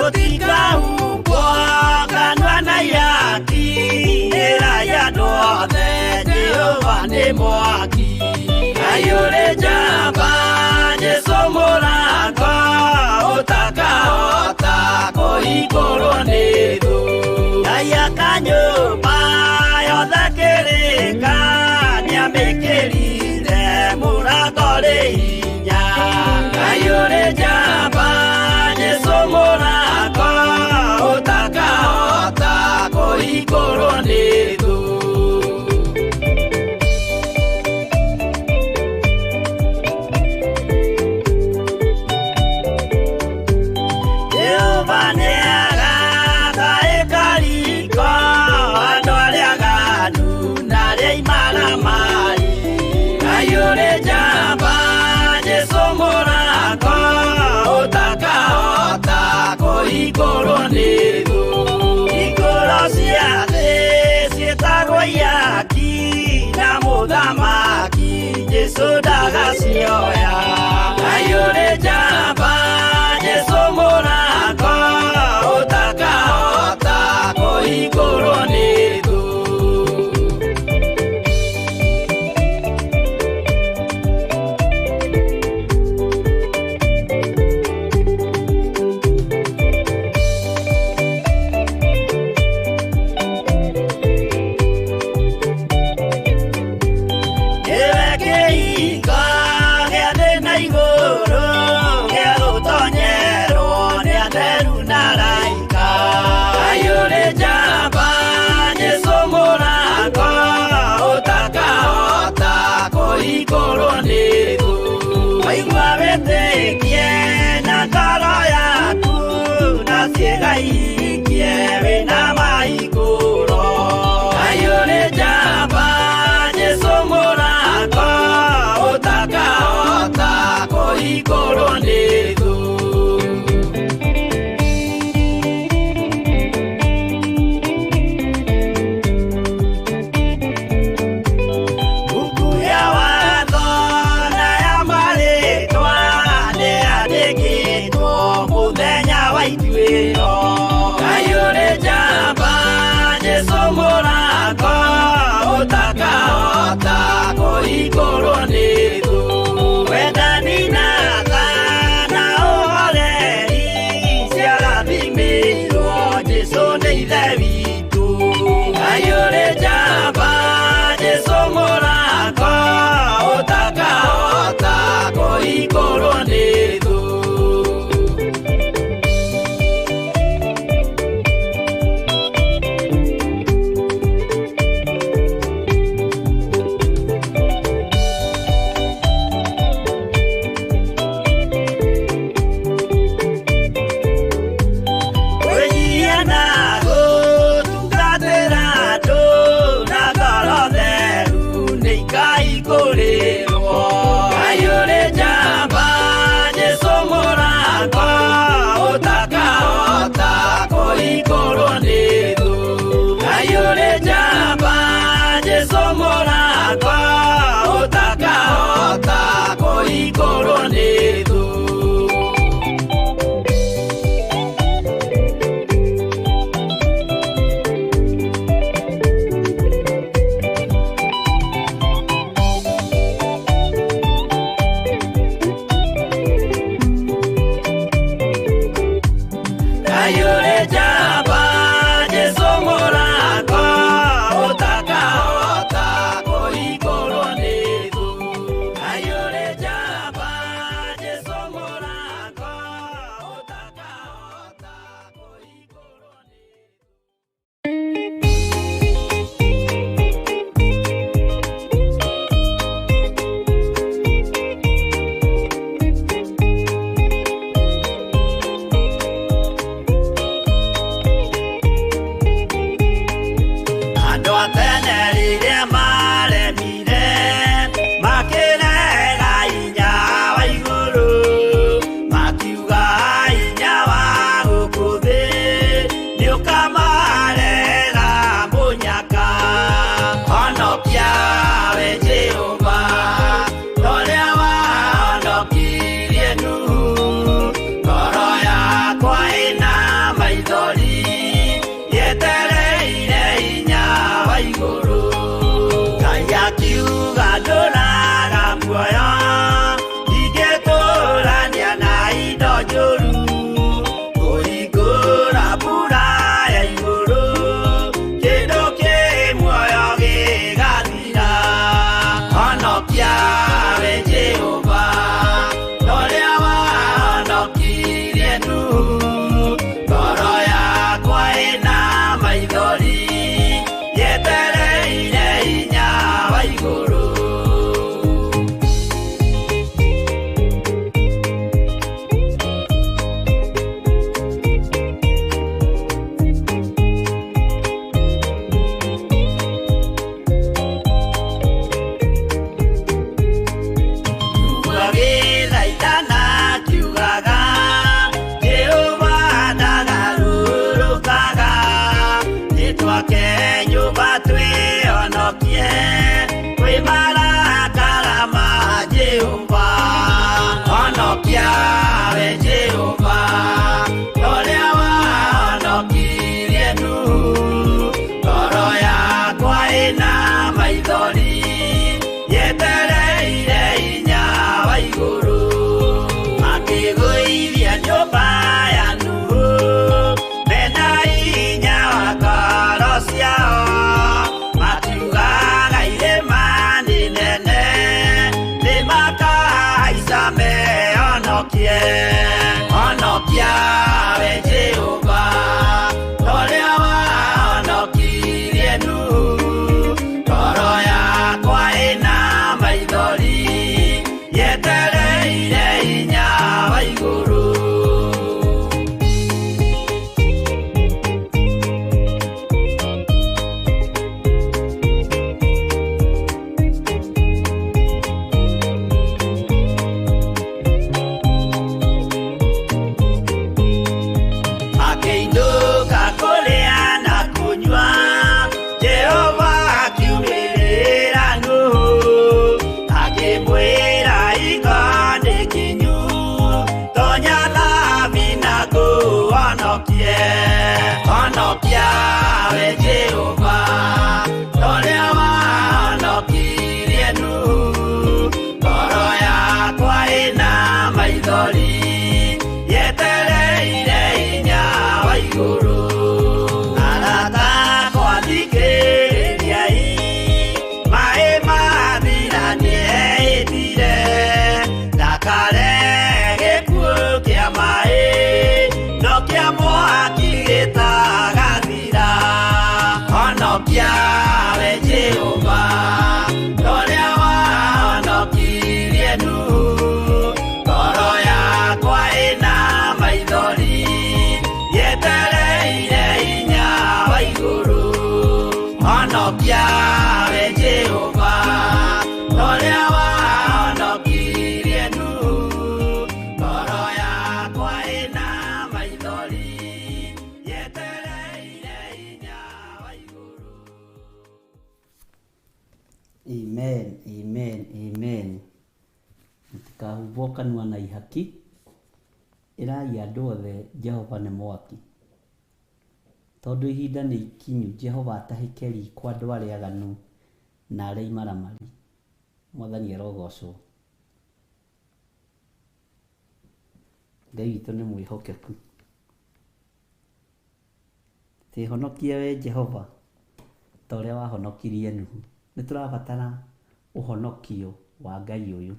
Mũtikahumbwo kanua na ihaki, ĩrai andũ othe Jehova nĩ mwaki. Ngai ũrĩ njamba, Jesũ mũrango, ũtakahota kũhingũrwo nĩ thũ. Ngai aka nyũmba yothe kĩrĩko, Ndagacioya Ngai ũrĩ njamba Jesũ mũrango ũtakahota kũhingũrwo nĩ thũ. Nĩwe kĩhingo gĩa thĩ na igũrũ gĩa gũtonyerwo nĩ atheru na araika. Ngai ũrĩ njamba Jesũ mũrango ũtakahota kũhingũrwo nĩ thũ. Waigua wĩtĩkie na ngoro yaku na ciĩga ihikie wĩna mahingũro. Ngai ũrĩ njamba Jesũ mũrango ũtakahota kũhingũrwo nĩ thũ. Buku ya watho na ya marĩtwa nĩyandĩkĩtwo mũthenya wa ituĩro. Ngai ũrĩ njamba Jesũ mũrango ũtakahota kũhingũrwo nĩ thũ. Wendani na tha na ũhoreri ciarathimĩirwo Jesũ nĩ Ithe witũ. Ngai ũrĩ njamba Jesũ mũrango ũtakahota kũhingũrwo nĩ thũ. Kwĩnyihia na gũtungatĩra andũ na ngoro theru nĩ ikaihingũrĩrwo. Ngai ũrĩ njamba Jesũ mũrango ũtakahota kũhingũrwo nĩ thũ. Ngai ũrĩ njamba Jesũ mũrango ũtakahota kũhingũrwo nĩ thũ. Ngai ũrĩ njamba Jesũ mũrango ũtakahota kũhingũrwo nĩ thũ. Ngai ũrĩ njamba Jesũ mũrango ũtakahota kũhingũrwo nĩ thũ. Andũ a tene rĩrĩa maremire makĩrega hinya wa igũrũ, makiuga hinya wa gũkũ thĩ nĩũkamarehera mũnyaka. Honokia we Jehova ta ũrĩa wahonokirie Nuhu, ngoro yakwa ĩna maithori yetereire hinya wa igũrũ. Ngai akiuga ndũraga muoyo ndingĩtũrania na indo njũru, kũhingũra mbura ya igũrũ kĩndũ kĩ muoyo gĩgathira. Honokia we Jehova ta ũrĩa wahonokirie Nuhu, ngoro yakwa ĩna maithori yetereire hinya wa igũrũ. Agĩthaithana akiugaga Jehova ndagarũrũkaga, nĩtwake nyũmba twĩhonokie kwĩ marakara ma we Jehova ũrĩa wahonokirie Nuhu ngoro yakwa ĩna maithori yetereire hinya wa igũrũ makĩgũithia nyũmba ya Nuhu mena hinya wa ngoro ciao makiugaga irĩma nĩ nene nĩmakahaica mehonokie honokia we Jehova ũrĩa wahonokirie Nuhu ngoro yakwa ĩna maithori yetereire hinya wa igũrũ. Akĩinũka kũrĩa na kũnyua Jehova akiumĩrĩra Nuhu akĩmwĩra iga nĩ kinyu tonya thabina ngũhonokie honokia we Jehova ũrĩa wahonokirie Nuhu ngoro yakwa ĩna maithori yetereire hinya wa igũrũ arata akwa thikĩrĩriai maĩ mathira nĩehĩtire ndakare gĩkuũ kĩa maĩ no kĩa mwaki gĩtagathira honokia we Jehova ũrĩa wahonokirie Nuhu ngoro yakwa ĩna maithori yetereire hinya wa igũrũ honokia we Jehova ũrĩa wahonokirie Nuhu ngoro yakwa ĩna maithori yetereire hinya wa igũrũ. Amen, amen, amen. Mũtikahumbwo kanua na ihaki ĩrai andũ othe Jehova nĩ mwaki tondũ ihinda nĩ ikinyu Jehova atahĩke riko andũ arĩa aganu na arĩa imaramari. Mwathani arogocwo. Ngai witũ nĩ mwĩhokeku. Tĩhonokie we Jehova ta ũrĩa wahonokirie Nuhu. Nĩ tũrabatara ũhonokio wa Ngai ũyũ.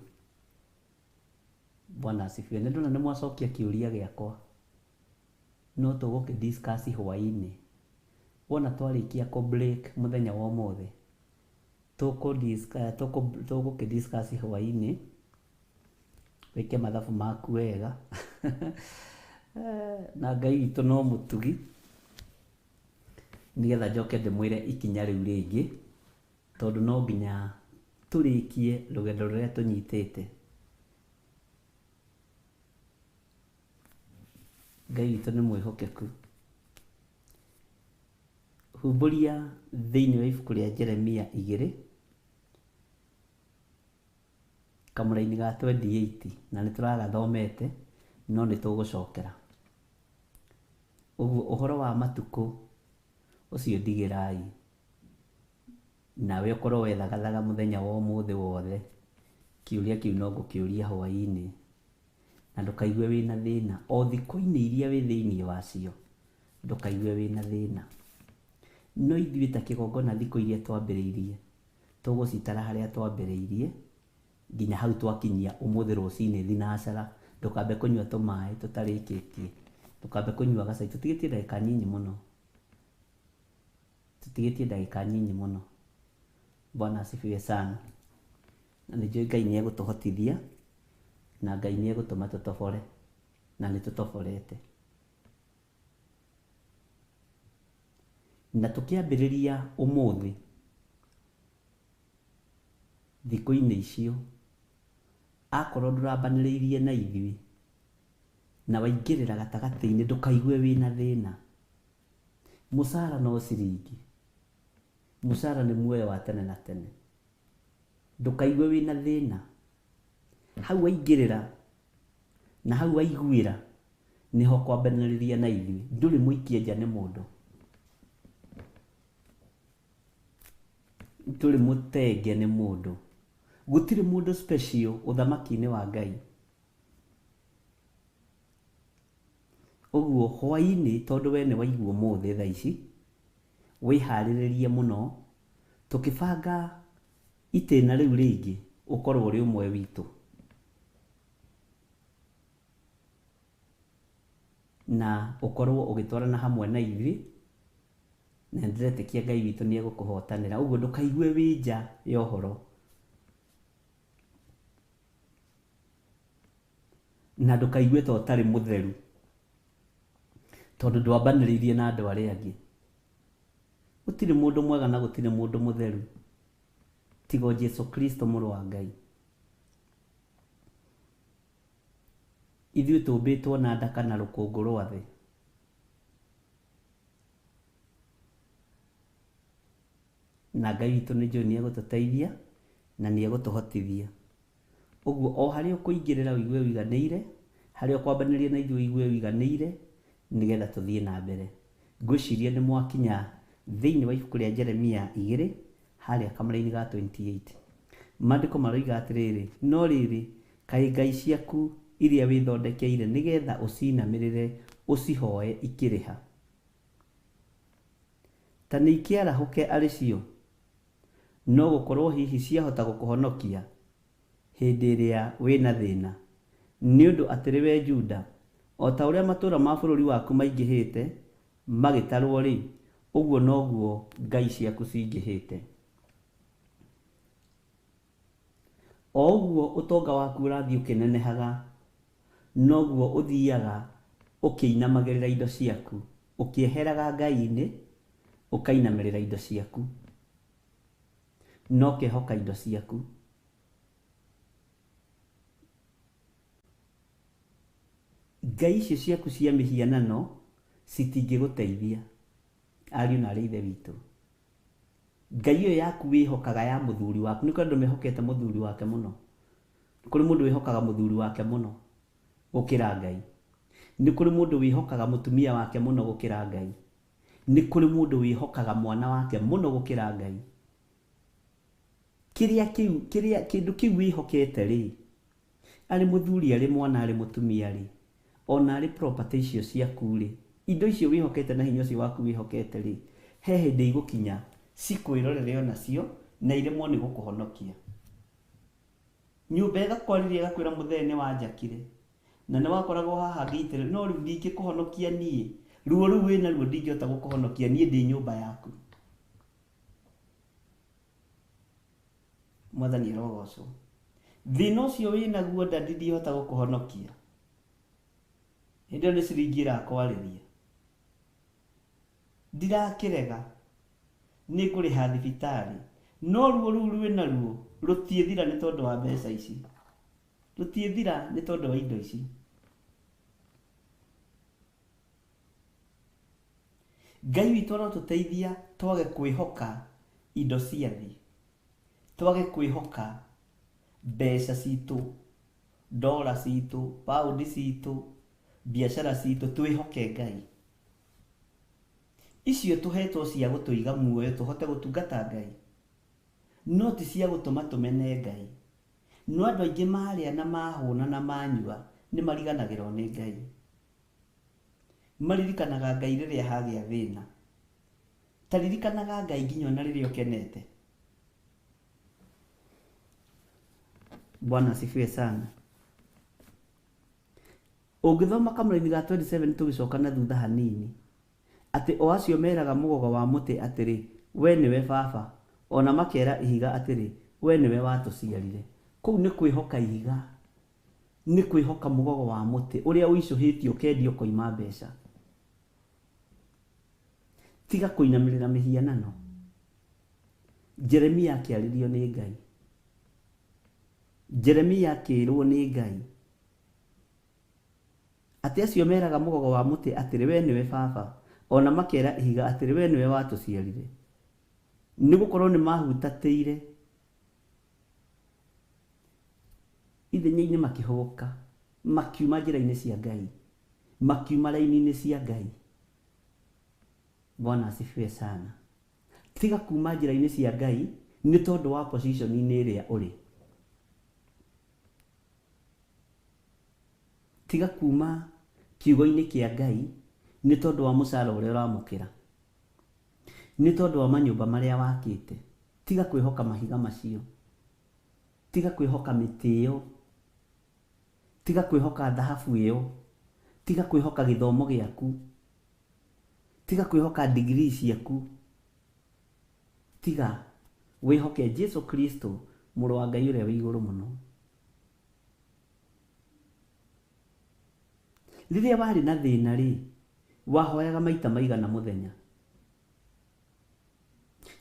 Bwana asifiwe. Nĩ ndona nĩ mwacokia kĩũria gĩakwa no tũgũkĩ discuss hwaĩ-inĩ. Wona twarĩkia kũ break mũthenya wa ũmũthĩ tũgũkĩ discuss hwaĩ-inĩ wĩke mathabu maku wega na Ngai witũ no mũtugi nĩgetha njoke ndĩmwĩre ikinya rĩu rĩngĩ tondũ no nginya tũrĩkie rũgendo rũrĩa tũnyitĩte. Ngai witũ nĩ mwĩhokeku. Humbũria thĩinĩ wa ibuku rĩa Jeremia 2 kamũraini ga 28 na nĩ tũragathomete no nĩ tũgũcokera. Ũguo ũhoro wa matukũ ũcio ndigĩrai nawe ũkorwo wethagathaga mũthenya wa ũmũthĩ wothe kĩũria kĩu no ngũkĩũria hwaĩ-inĩ na ndũkaigue wĩna thĩna o thikũ-inĩ iria wĩ thĩinĩ wacio ndũkaigue wĩna thĩna. No ithuĩ ta kĩgongona thikũ iria twambĩrĩirie tũgũcitara harĩa twambĩrĩirie nginya hau twakinyia ũmũthĩ rũcinĩ thinacara. Ndũkambe kũnyua tũmaĩ tũtarĩkĩtie, ndũkambe kũnyua gacai, tũtigĩtie ndagĩka nyinyi mũno, tũtigĩtie ndagĩka nyinyi mũno. Bwana asifiwe sana. Na nĩ njũĩ Ngai nĩ egũtũhotithia na Ngai nĩ egũtũma tũtobore na nĩ tũtoborete. Na tũkĩambĩrĩria ũmũthĩ thikũ-inĩ icio akorwo ndũrambanĩrĩirie na ithuĩ na waingĩrĩra gatagatĩ-inĩ ndũkaigue wĩna thĩna. Mũcara no ciringi, mũcara nĩ muoyo wa tene na tene. Ndũkaigue wĩna thĩna hau waingĩrĩra Na hau waiguĩra nĩho kwambanĩrĩria na ithuĩ, ndũrĩ mũikie nja nĩ mũndũ, ndũrĩ mũtenge nĩ mũndũ, gũtirĩ mũndũ special ũthamaki-inĩ wa Ngai. Ũguo hwaĩ-inĩ, tondũ we nĩ waigua ũmũthĩ thaa ici, wĩharĩrĩrie mũno, tũkĩbanga itĩna rĩu rĩngĩ ũkorwo ũrĩ ũmwe witũ. Na ũkorwo ũgĩtwarana hamwe na ithuĩ, na nĩndĩretĩkia Ngai witũ nĩ egũkũhotanĩra. Ũguo ndũkaigue wĩ nja ya ũhoro. Na ndũkaigue ta ũtarĩ mũtheru, tondũ ndwambanĩrĩirie na andũ arĩa angĩ. Gũtirĩ mũndũ mwega na gũtirĩ mũndũ mũtheru, tiga o Jesu Kristo mũrũ wa Ngai. Ithuĩ tũmbĩtwo na ndaka na rũkũngũ rwa thĩ. Na Ngai witũ nĩ njũĩ nĩ egũtũteithia na nĩ egũtũhotithia. Ũguo o harĩa ũkũingĩrĩra ũigue ũiganĩire, harĩa ũkwambanĩria na ithuĩ ũigue ũiganĩire, nĩgetha tũthiĩ na mbere. Ngwĩciria nĩ mwakinya thĩinĩ wa ibuku rĩa Jeremia 2, harĩa kamũra-inĩ ga 28. Maandĩko maroiga atĩrĩrĩ, no rĩrĩ, kaĩ ngai ciaku iria wĩthondekeire nĩgetha ũcinamĩrĩre ũcihoe ikĩrĩ ha? Ta nĩikĩarahũke arĩ cio, no gũkorwo hihi ciahota gũkũhonokia hĩndĩ ĩrĩa wĩ na thĩna. Nĩ ũndũ atĩrĩ wee Juda, o ta ũrĩa matũũra ma bũrũri waku maingĩhĩte magĩtarũo-rĩ, ũguo noguo ngai ciaku cingĩhĩte. O ũguo ũtonga waku ũrathiĩ ũkĩnenehaga, noguo ũthiaga ũkĩinamagĩrĩra indo ciaku, ũkĩeheraga Ngai-inĩ, ũkainamĩrĩra indo ciaku, na ũkehoka indo ciaku. Ngai icio ciaku cia mĩhianano citingĩgũteithia, ariũ na aarĩ a Ithe witũ. Ngai ĩyo yaku wĩhokaga ya mũthuri waku, nĩ kũrĩ andũ mehokete mũthuri wake mũno. Nĩ kũrĩ mũndũ wĩhokaga mũthuri wake mũno gũkĩra Ngai. Nĩ kũrĩ mũndũ wĩhokaga mũtumia wake mũno gũkĩra Ngai. Nĩ kũrĩ mũndũ wĩhokaga mwana wake mũno gũkĩra Ngai. Kĩrĩa kĩu, kĩrĩa, kĩndũ kĩu wĩhokete rĩ, arĩ mũthuri, arĩ mwana, arĩ mũtumia rĩ, ona arĩ property icio ciaku rĩ, indo icio wĩhokete na hinya ũcio waku wĩhokete rĩ, he hĩndĩ igũkinya cikwĩrorere onacio na iremwo nĩ gũkũhonokia. Nyũmba ĩgakwarĩria ĩgakwĩra mũthee nĩ wanjakire na nĩ wakoragwo haha ngĩitĩrĩria, no rĩu ndingĩkũhonokia niĩ, ruo rũu wĩna ruo ndingĩhota gũkũhonokia niĩ ndĩ nyũmba yaku. Mwathani arogocwo. Thĩna ũcio wĩnaguo ndadi ndingĩhota gũkũhonokia. Hĩndĩ ĩyo nĩ ciringi ĩrakwarĩria. Ndirakĩrega, nĩ ngũrĩha thibitarĩ, no ruo rũu rwĩnaruo rũtiĩthira nĩ tondũ wa mbeca ici. Rũtiĩthira nĩ tondũ wa indo ici. Ngai witũ arotũteithia twage kwĩhoka indo cia thĩ, twage kwĩhoka mbeca citũ, dola citũ, paundi citũ, biacara citũ, twĩhoke Ngai. Icio tũhetwo cia gũtũiga muoyo tũhote gũtungata Ngai, no ti cia gũtũma tũmene Ngai. No andũ aingĩ marĩa na mahũna na manyua nĩ mariganagĩrwo nĩ Ngai. Maririkanaga Ngai rĩrĩa hagĩa thĩna. Ta ririkanaga Ngai nginya ona rĩrĩa ũkenete. Bwana asifiwe sana. Ũngĩthoma kamũraini ga 27 tũgĩcoka na thutha hanini, atĩ o acio meraga mũgogo wa mũtĩ atĩrĩ, we nĩwe baba, o na makera ihiga atĩrĩ, we nĩwe watũciarire. Kũu nĩ kwĩhoka ihiga, nĩ kwĩhoka mũgogo wa mũtĩ ũrĩa ũicũhĩtio ũkendio ũkoima mbeca. Tiga kũinamĩrĩra mĩhianano. Jeremia akĩarĩrio nĩ Ngai. Jeremia akĩĩrwo nĩ Ngai atĩ acio meraga mũgogo wa mũtĩ atĩrĩ, we nĩwe baba, o na makera ihiga atĩrĩ, we nĩwe watũciarire. Nĩ gũkorwo nĩ mahutatĩire ithenya-inĩ makĩhũgũka. Makiuma njĩra-inĩ cia Ngai, makiuma raini-inĩ cia Ngai. Bwana asifiwe sana. Tiga kuma njĩra-inĩ cia Ngai nĩ tondũ wa position-inĩ ĩrĩa ũrĩ. Tiga kuma kiugo-inĩ kĩa Ngai nĩ tondũ wa mũcara ũrĩa ũramũkĩra, nĩ tondũ wa manyũmba marĩa wakĩte. Tiga kwĩhoka mahiga macio, tiga kwĩhoka mĩtĩ ĩyo, tiga kwĩhoka thahabu ĩyo, tiga kwĩhoka gĩthomo gĩaku, tiga kwĩhoka degree ciaku. Tiga, wĩhoke Jesu Kristo, mũrũ wa Ngai ũrĩa wĩ igũrũ mũno. Rĩrĩa warĩ na thĩna rĩ, wahoyaga maita maigana mũthenya?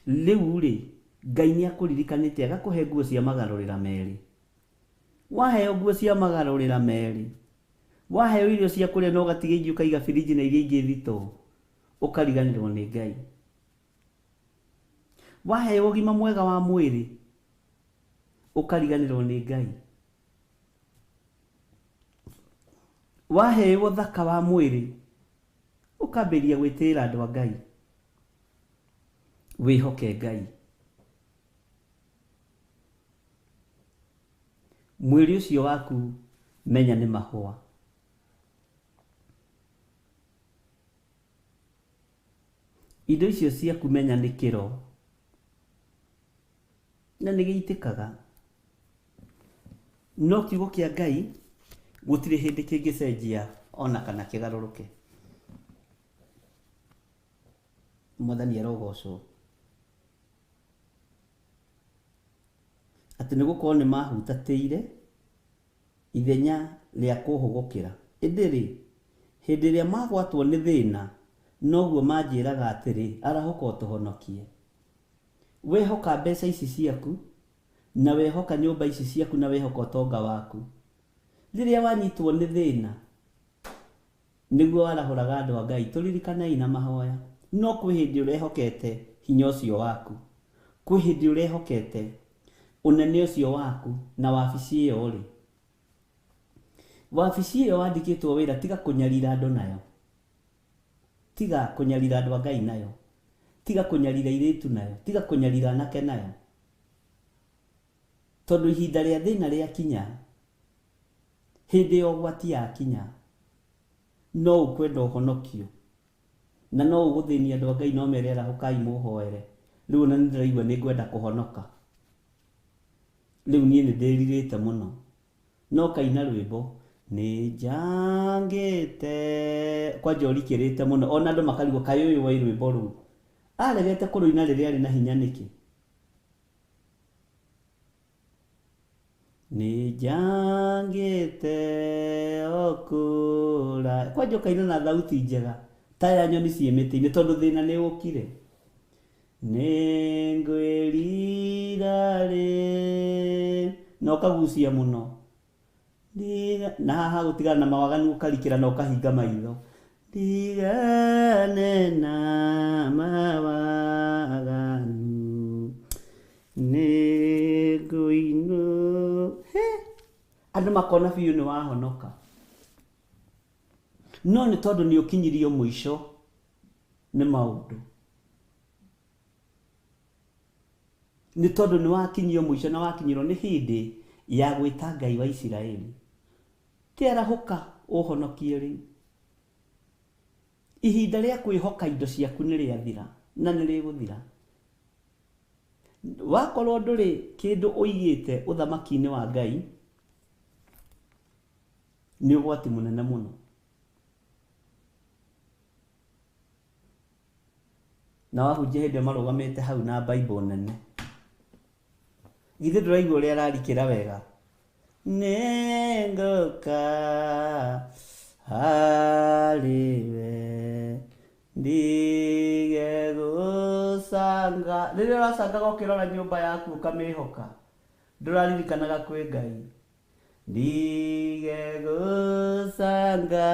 Rĩu rĩ, Ngai nĩ akũririkanĩte agakũhe nguo cia magarũrĩra merĩ. Waheo nguo cia magarũrĩra merĩ, waheo irio cia kũrĩa na ũgatiga ingĩ ũkaiga birinji na iria ingĩ thitoo, ũkariganĩrwo nĩ Ngai. Waheo ũgima mwega wa mwĩrĩ, ũkariganĩrwo nĩ Ngai. Waheo ũthaka wa mwĩrĩ, ũkambĩrĩria gwĩtĩĩra andũ a Ngai. Wĩhoke Ngai. Mwĩrĩ ũcio waku menya nĩ mahũa. Indo icio ciaku menya nĩ kĩro na nĩ gĩitĩkaga. No kiugo kĩa Ngai gũtirĩ hĩndĩ kĩngĩcenjia ona kana kĩgarũrũke. Mwathani arogocwo. Atĩ nĩ gũkorwo nĩ mahutatĩire ithenya rĩa kũhũgũkĩra. Ĩndĩ-rĩ, hĩndĩ ĩrĩa magwatwo nĩ thĩna, noguo manjĩraga atĩrĩ, arahũka ũtũhonokie. Wehoka mbeca ici ciaku, na wehoka nyũmba ici ciaku, na wehoka ũtonga waku. Rĩrĩa wanyitwo nĩ thĩna, nĩguo warahũraga andũ a Ngai. Tũririkanei na mahoya. No kwĩ hĩndĩ ũrehokete hinya ũcio waku, kwĩ hĩndĩ ũrehokete ũnene ũcio waku na wabici ĩyo ũrĩ. Wabici ĩyo wandĩkĩtwo wĩra, tiga kũnyarira andũ nayo, tiga kũnyarira andũ a Ngai nayo, tiga kũnyarira airĩtu nayo, tiga kũnyarira anake nayo. Tondũ ihinda rĩa thĩna rĩakinya, hĩndĩ ya ũgwati yakinya, no ũkwenda ũhonokio na no ũgũthĩnia andũ a Ngai, no mere arahũkai mũhoere. Rĩu ona nĩ ndĩraigua nĩ ngwenda kũhonoka, rĩu niĩ nĩ ndĩrirĩte mũno. No kaina rwĩmbo nĩ njangĩte kwanja ũrikĩrĩte mũno, ona andũ makarigwo kaĩ ũyũ woi rwĩmbo rũu aregete kũrũina rĩrĩa arĩ na hinya nĩkĩ. Nĩ njangĩte okũra kwanja ũkaina na thauti njega ta ya nyoni ciĩ mĩtĩ-inĩ, tondũ thĩna nĩ ũkire. Nĩ ngwĩrira rĩ, na ũkagucia mũno na haha gũtigana na mawaganu ũkarikĩra na ũkahinga maitho. Ndigane na mawaganu nĩ ngũinũ. Andũ makona biũ nĩ wahonoka, no nĩ tondũ nĩ ũkinyirio mũico nĩ maũndũ, nĩ tondũ nĩ wakinyio mũico na wakinyĩrwo nĩ hĩndĩ ya gwĩta Ngai wa Isiraeli. Ti arahũka ũhonokie rĩu. Ihinda rĩa kwĩhoka indo ciaku nĩ rĩathira na nĩ rĩgũthira. Wakorwo ndũrĩ kĩndũ ũigĩte ũthamaki-inĩ wa Ngai, nĩ ũgwati mũnene mũno. Na wahunjia hĩndĩ ĩyo marũgamĩte hau na Bible nene, githĩ ndũraigua ũrĩa ararikĩra wega? Nĩ ngũka harĩ we ndige gũcanga. Rĩrĩa ũracangaga ũkĩrora nyũmba yaku ũkamĩhoka, ndũraririkanaga kwĩ Ngai. Ndige gũcanga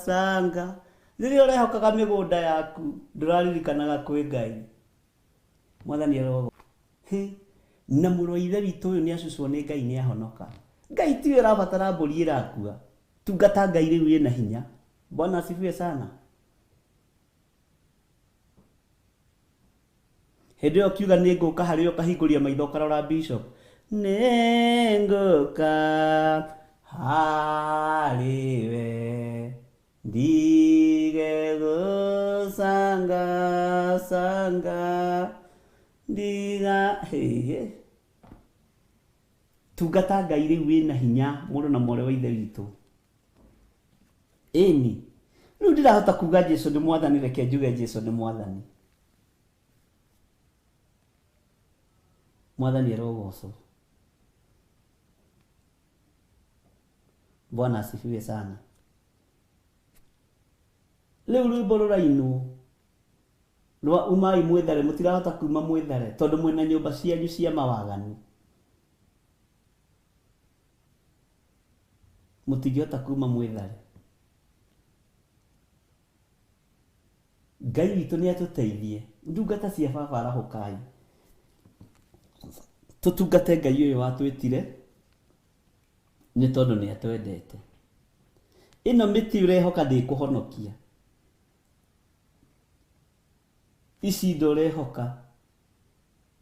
canga. Rĩrĩa ũrehokaga mĩgũnda yaku, ndũraririkanaga kwĩ Ngai. Mwathani arogo. Na mũrũ wa ithe witũ ũyũ nĩ acucwo nĩ Ngai nĩ ahonoka. Ngai tiwe ũrabatara mbũri ĩrakua. Tungata Ngai rĩu ĩna hinya. Bwana asifiwe sana. Hĩndĩ ĩyo ũkiuga nĩ ngũka harĩ ũkahingũria maitho ũkarora bishop. Nĩ ngũka harĩ we ndige gũcanga canga ndiga hehe. Tungata Ngai rĩu wĩna hinya mũrũ na mwarĩ wa ithe witũ. Ĩni rĩu ndirahota kuga Jesu nĩ mwathani, reke njuge Jesu nĩ mwathani. Mwathani arogocwo. Bwana asifiwe sana. Rĩu rwĩmbo rũrainwo rwa umai mwĩthare, mũtirahota kuma mwĩthare tondũ mwĩna nyũmba cianyu cia mawaganu. Mũtingĩhota kuma mwĩthare. Ngai witũ nĩ atũteithie. Ndungata cia baba arahũkai. Tũtungate Ngai ũyũ watwĩtire nĩ tondũ nĩ atwendete. Ĩno mĩtĩ ũrehoka ndĩkũhonokia. Ici indo ũrehoka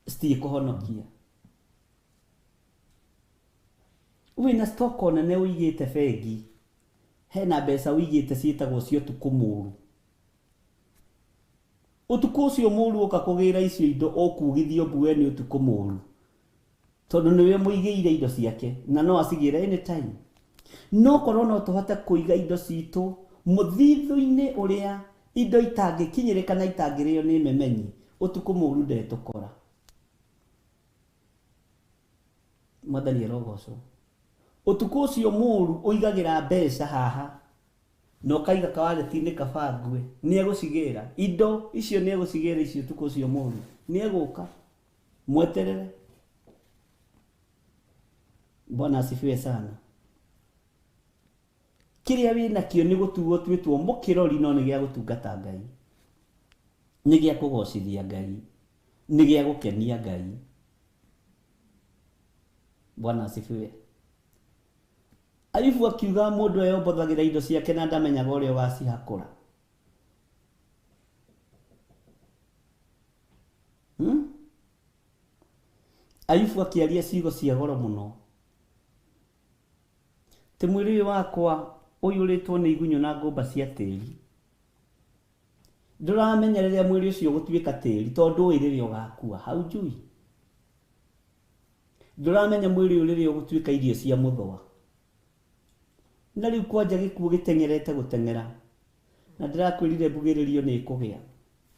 citiĩkũhonokia. Wĩna stock nene ũigĩte bengi, hena mbeca ũigĩte ciĩtagwo cia ũtukũ mũru. Ũtukũ ũcio mũru ũka kũgĩra icio indo ũkugithio mbue nĩ ũtukũ mũru. Tondũ nĩwe mũigĩire indo ciake na no acigĩre anytime. No korwo no tũhote kũiga indo citũ mũthithũ-inĩ ũrĩa indo itangĩkinyĩrĩka na itangĩrĩo nĩ memenyi, ũtukũ mũru ndetũkora. Mwathani arogocwo. Ũtukũ ũcio mũru ũigagĩra mbeca haha na ũkaiga kawareti-inĩ kaba ngue, nĩ egũcigĩra indo icio, nĩ egũcigĩra icio ũtukũ ũcio mũru, nĩ egũka. Mweterere. Bwana asifiwe sana. Kĩrĩa wĩnakĩo nĩ gũtuo twĩtwo mũkĩrori, no nĩ gĩa gũtungata Ngai, nĩ gĩa kũgocithia Ngai, nĩ gĩa gũkenia Ngai. Bwana asifiwe. Ayubu akiuga mũndũ eyombothagĩra indo ciake na ndamenyaga ũrĩa ũgacihakũra. Ayubu akĩaria ciugo cia goro mũno. Ti mwĩrĩ ũyũ wakwa ũiyũrĩtwo nĩ igunyũ na ngũmba cia tĩri. Ndũramenya rĩrĩa mwĩrĩ ũcio ũgũtuĩka tĩri tondũ ndũĩ rĩrĩa ũgakua, haujui. Ndũramenya mwĩrĩ ũyũ rĩrĩa ũgũtuĩka irio cia mũthũa. Na rĩu kwanja gĩkuũ gĩteng'erete gũteng'era. Na ndĩrakwĩrire mbugĩrĩrio nĩ ĩkũgĩa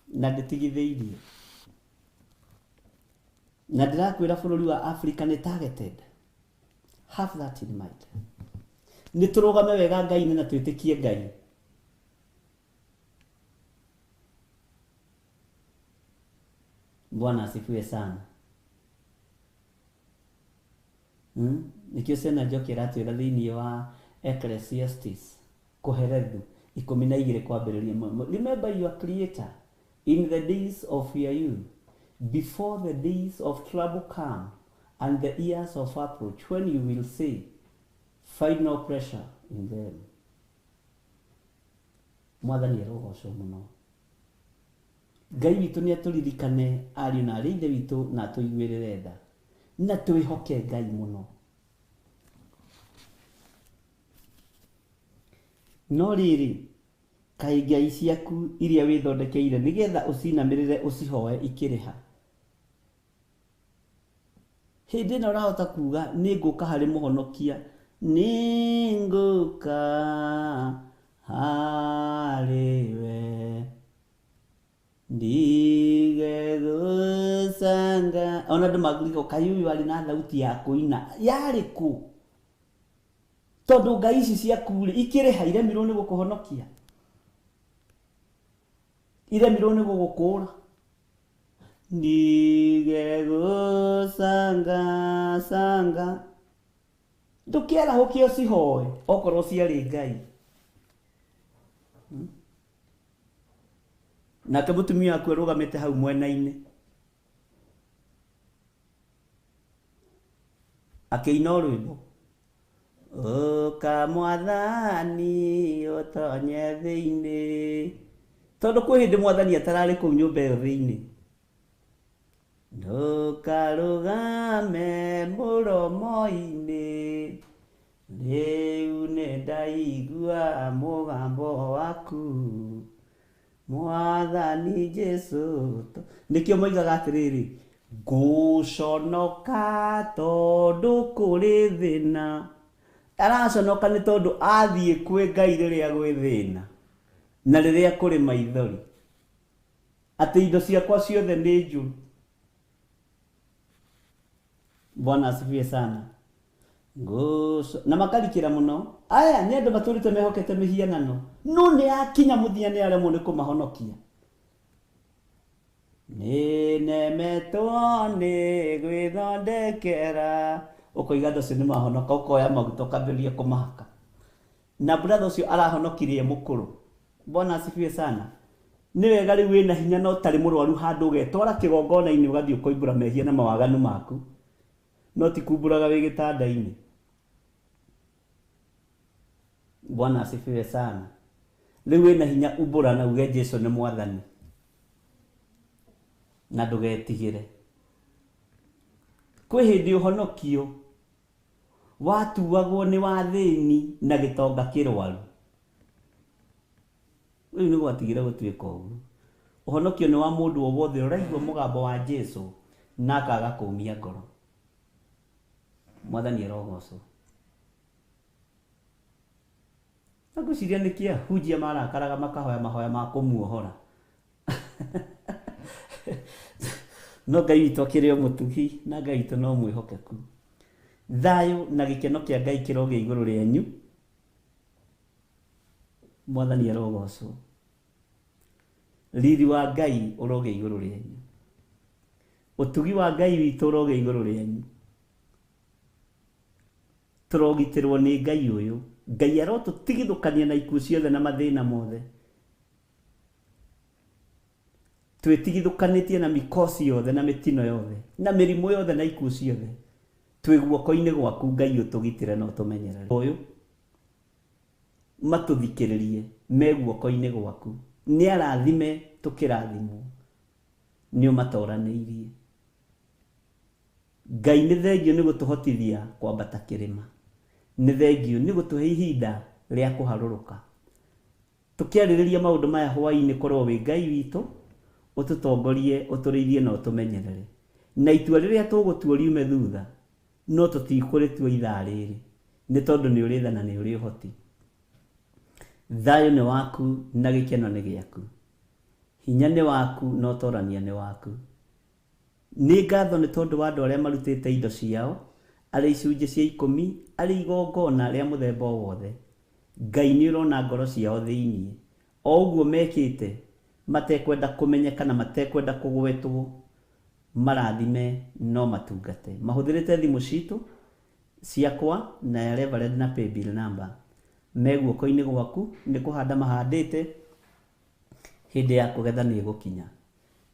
na ndĩtigithĩirie. Na ndĩrakwĩra bũrũri wa Africa nĩ targeted. Have that in mind. Nĩ tũrũgame wega Ngai-inĩ na twĩtĩkie Ngai. Bwana asifiwe sana. Nĩkĩo Sena Njoki aratwĩra thĩinĩ wa Ecclesiastes Kohelethu 12 kwambĩrĩria. Remember your creator in the days of your youth, before the days of trouble come and the years of approach, when you will say, find no pleasure in them. Mwathani arogocwo mũno. Ngai witũ nĩ atũririkane ariũ na arĩ ithe witũ na atũiguĩrĩre tha na twĩhoke Ngai mũno. No rĩrĩ, kaĩ ngai ciaku iria wĩthondekeire nĩgetha ũcinamĩrĩre ũcihoe ikĩrĩha. Hĩndĩ ĩno ũrahota kuga nĩ ngũka harĩ mũhonokia, nĩ ngũka harĩ we ndige gũcanga. Ona andũ magũrigwo kaĩ ũyũ arĩ na thauti ya kũina yarĩ kũ? Tondũ ngai ici ciaku rĩ ikĩrĩha, iremirwo nĩ gũkũhonokia, iremirwo nĩ gũgũkũra. Ndige gũcanga canga. Ndũkĩarahũke ũcihoe okorwo ciarĩ ngai. Nake mũtumia waku arũgamĩte hau mwena-inĩ akĩina rwĩmbo. Ũka mwathani ũtonye thĩinĩ. Tondũ kwĩ hĩndĩ mwathani atararĩ kũu nyũmba ĩyo thĩinĩ. Ndũkarũgame mũromo-inĩ, rĩu nĩndaigua mũgambo waku, mwathani Jesu. Nĩkĩo moigaga atĩrĩrĩ, ngũconoka tondũ kũrĩ thĩna. Araconoka nĩ tondũ athiĩ kwĩ Ngai rĩrĩa gwĩ thĩna na rĩrĩa kũrĩ maithori, atĩ indo ciakwa ciothe nĩ njũru. Bwana asifiwe sana. Na makarikĩra mũno. Aya nĩ andũ matũrĩte mehokete mĩhianano, no nĩ akinya mũthia nĩ aremwo nĩ kũmahonokia. Nĩnemetwo nĩ gwĩthondekera. Ũkoiga andũ acio nĩ mahonoka, ũkoya maguta ũkambĩrĩria kũmahaka. Na brother ũcio arahonokirie e mũkũrũ. Bwana asifiwe sana. Nĩ wega rĩu wĩna hinya na ũtarĩ mũrwaru handũ ũgetwara kĩgongona-inĩ ũgathiĩ ũkoimbũra mehia na mawaganu maku, no ti kumbũraga wĩ gĩtanda-inĩ. Bwana asifiwe sana. Rĩu wĩna hinya umbũra na uge Jesu nĩ mwathani na ndũgetigĩre. Kwĩ hĩndĩ ũhonokio watuagwo nĩ wathĩni na gĩtonga kĩrwaru. Rĩu nĩ gwatigire gũtuĩka ũguo. Ũhonokio nĩ wa mũndũ o wothe ũraigua mũgambo wa Jesu na akaga kũmia ngoro. Mwathani arogocwo. Na ngwĩciria nĩkĩ ahunjia marakaraga makahoya mahoya ma kũmuohora. No Ngai witũ akĩrĩ o mũtugi na Ngai witũ no mwĩhokeku. Thayũ na gĩkeno kĩa Ngai kĩrogĩa igũrũ rĩanyu. Mwathani arogocwo. Riri wa Ngai ũrogĩa igũrũ rĩanyu. Ũtugi wa Ngai witũ ũrogĩa igũrũ rĩanyu. Tũrogitĩrwo nĩ Ngai ũyũ. Ngai arotũtigithũkania na ikuũ ciothe na mathĩna mothe. Twĩtigithũkanĩtie na mikosi yothe na mĩtino yothe na mĩrimũ yothe na ikuũ ciothe. Twĩ guoko-inĩ gwaku Ngai ũtũgitĩre na ũtũmenyerere. Ũyũ matũthikĩrĩrie me guoko-inĩ gwaku. Nĩ arathime tũkĩrathimwo. Nĩ ũmatoranĩirie. Ngai nĩ thengio nĩ gũtũhotithia kwambata kĩrĩma. Nĩ thengio nĩ gũtũhe ihinda rĩa kũharũrũka. Tũkĩarĩrĩria maũndũ maya hwaĩ-inĩ, korwo wĩ Ngai witũ, ũtũtongorie, ũtũrĩithie na ũtũmenyerere. Na itua rĩrĩa tũgũtua riume thutha, no tũtikũrĩtua ithaa rĩrĩ, nĩ tondũ nĩ ũrĩ tha na nĩ ũrĩ ũhoti. Thayũ nĩ waku na gĩkeno nĩ gĩaku. Hinya nĩ waku na ũtorania nĩ waku. Nĩ ngatho nĩ tondũ wa andũ arĩa marutĩte indo ciao, arĩ icunjĩ cia 10, arĩ igongona rĩa mũthemba o wothe. Ngai nĩ ũrona ngoro ciao thĩinĩ. O ũguo mekĩte, matekwenda kũmenyeka na matekwenda kũgwetwo, marathime no matungate. Mahũthĩrĩte thimũ citũ ciakwa na ya Reverend na paybill number. Me guoko-inĩ gwaku nĩ kũhanda mahandĩte, hĩndĩ ya kũgetha nĩ ĩgũkinya.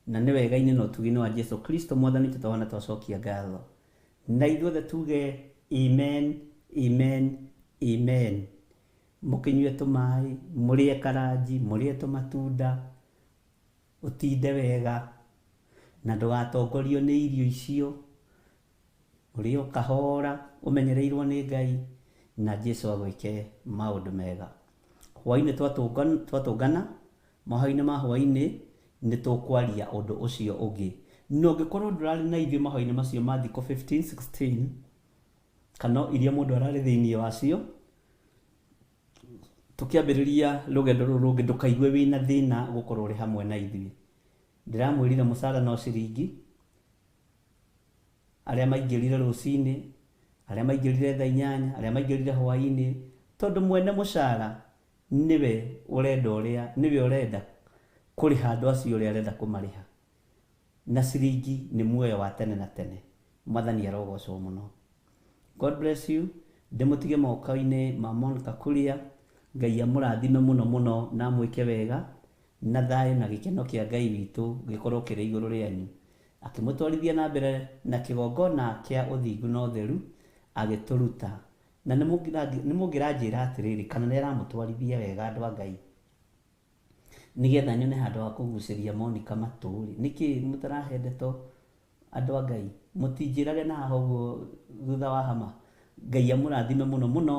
Na nĩ wega-inĩ na ũtugi-inĩ wa Jesu Kristo mwathani tũtohana twacokia ngatho. Na ithuothe tuge amen, amen, amen. Mũkĩnyue tũmaĩ, mũrĩe karanji, mũrĩe tũmatunda, ũtinde wega, na ndũgatongorio nĩ irio icio. Ũrĩe o kahora, ũmenyereirwo nĩ Ngai, na Jesu agwĩke maũndũ mega. Hwaĩ-inĩ twatũngana, mahoya-inĩ ma hwaĩ-inĩ, nĩ tũkwaria ũndũ ũcio ũngĩ. Na ũngĩkorwo ndũrarĩ na ithuĩ mahoya-inĩ macio ma thikũ 15, 16, kana iria mũndũ ararĩ thĩinĩ wacio, tũkĩambĩrĩria rũgendo rũrũ rũngĩ, ndũkaigue wĩna thĩna gũkorwo ũrĩ hamwe na ithuĩ. Ndĩramwĩrire mũcara no ciringi, arĩa maingĩrire rũcinĩ, arĩa maingĩrire thaa 8, arĩa maingĩrire hwaĩ-inĩ, tondũ mwene mũcara nĩwe ũrenda ũrĩa, nĩwe ũrenda kũrĩha andũ acio ũrĩa arenda kũmarĩha. Na ciringi nĩ muoyo wa tene na tene. Mwathani arogocwo mũno. God bless you. Ndĩmũtige moko-inĩ ma Monica Kuria. Ngai amũrathime mũno mũno na amwĩke wega, na thayũ na gĩkeno kĩa Ngai witũ gĩkorwo kĩrĩ igũrũ rĩanyu. Akĩmũtwarithia na mbere na kĩgongona kĩa ũthingu na ũtheru, agĩtũruta. Na nĩ mũngĩranjĩra atĩrĩrĩ, kana nĩ aramũtwarithia wega andũ a Ngai, nĩgetha nyone handũ ha kũgucĩria Monica matũ-rĩ. Nĩkĩ mũtarahe ndeto andũ a Ngai? Mũtinjĩrage na haha ũguo thutha wa hama. Ngai amũrathime mũno mũno.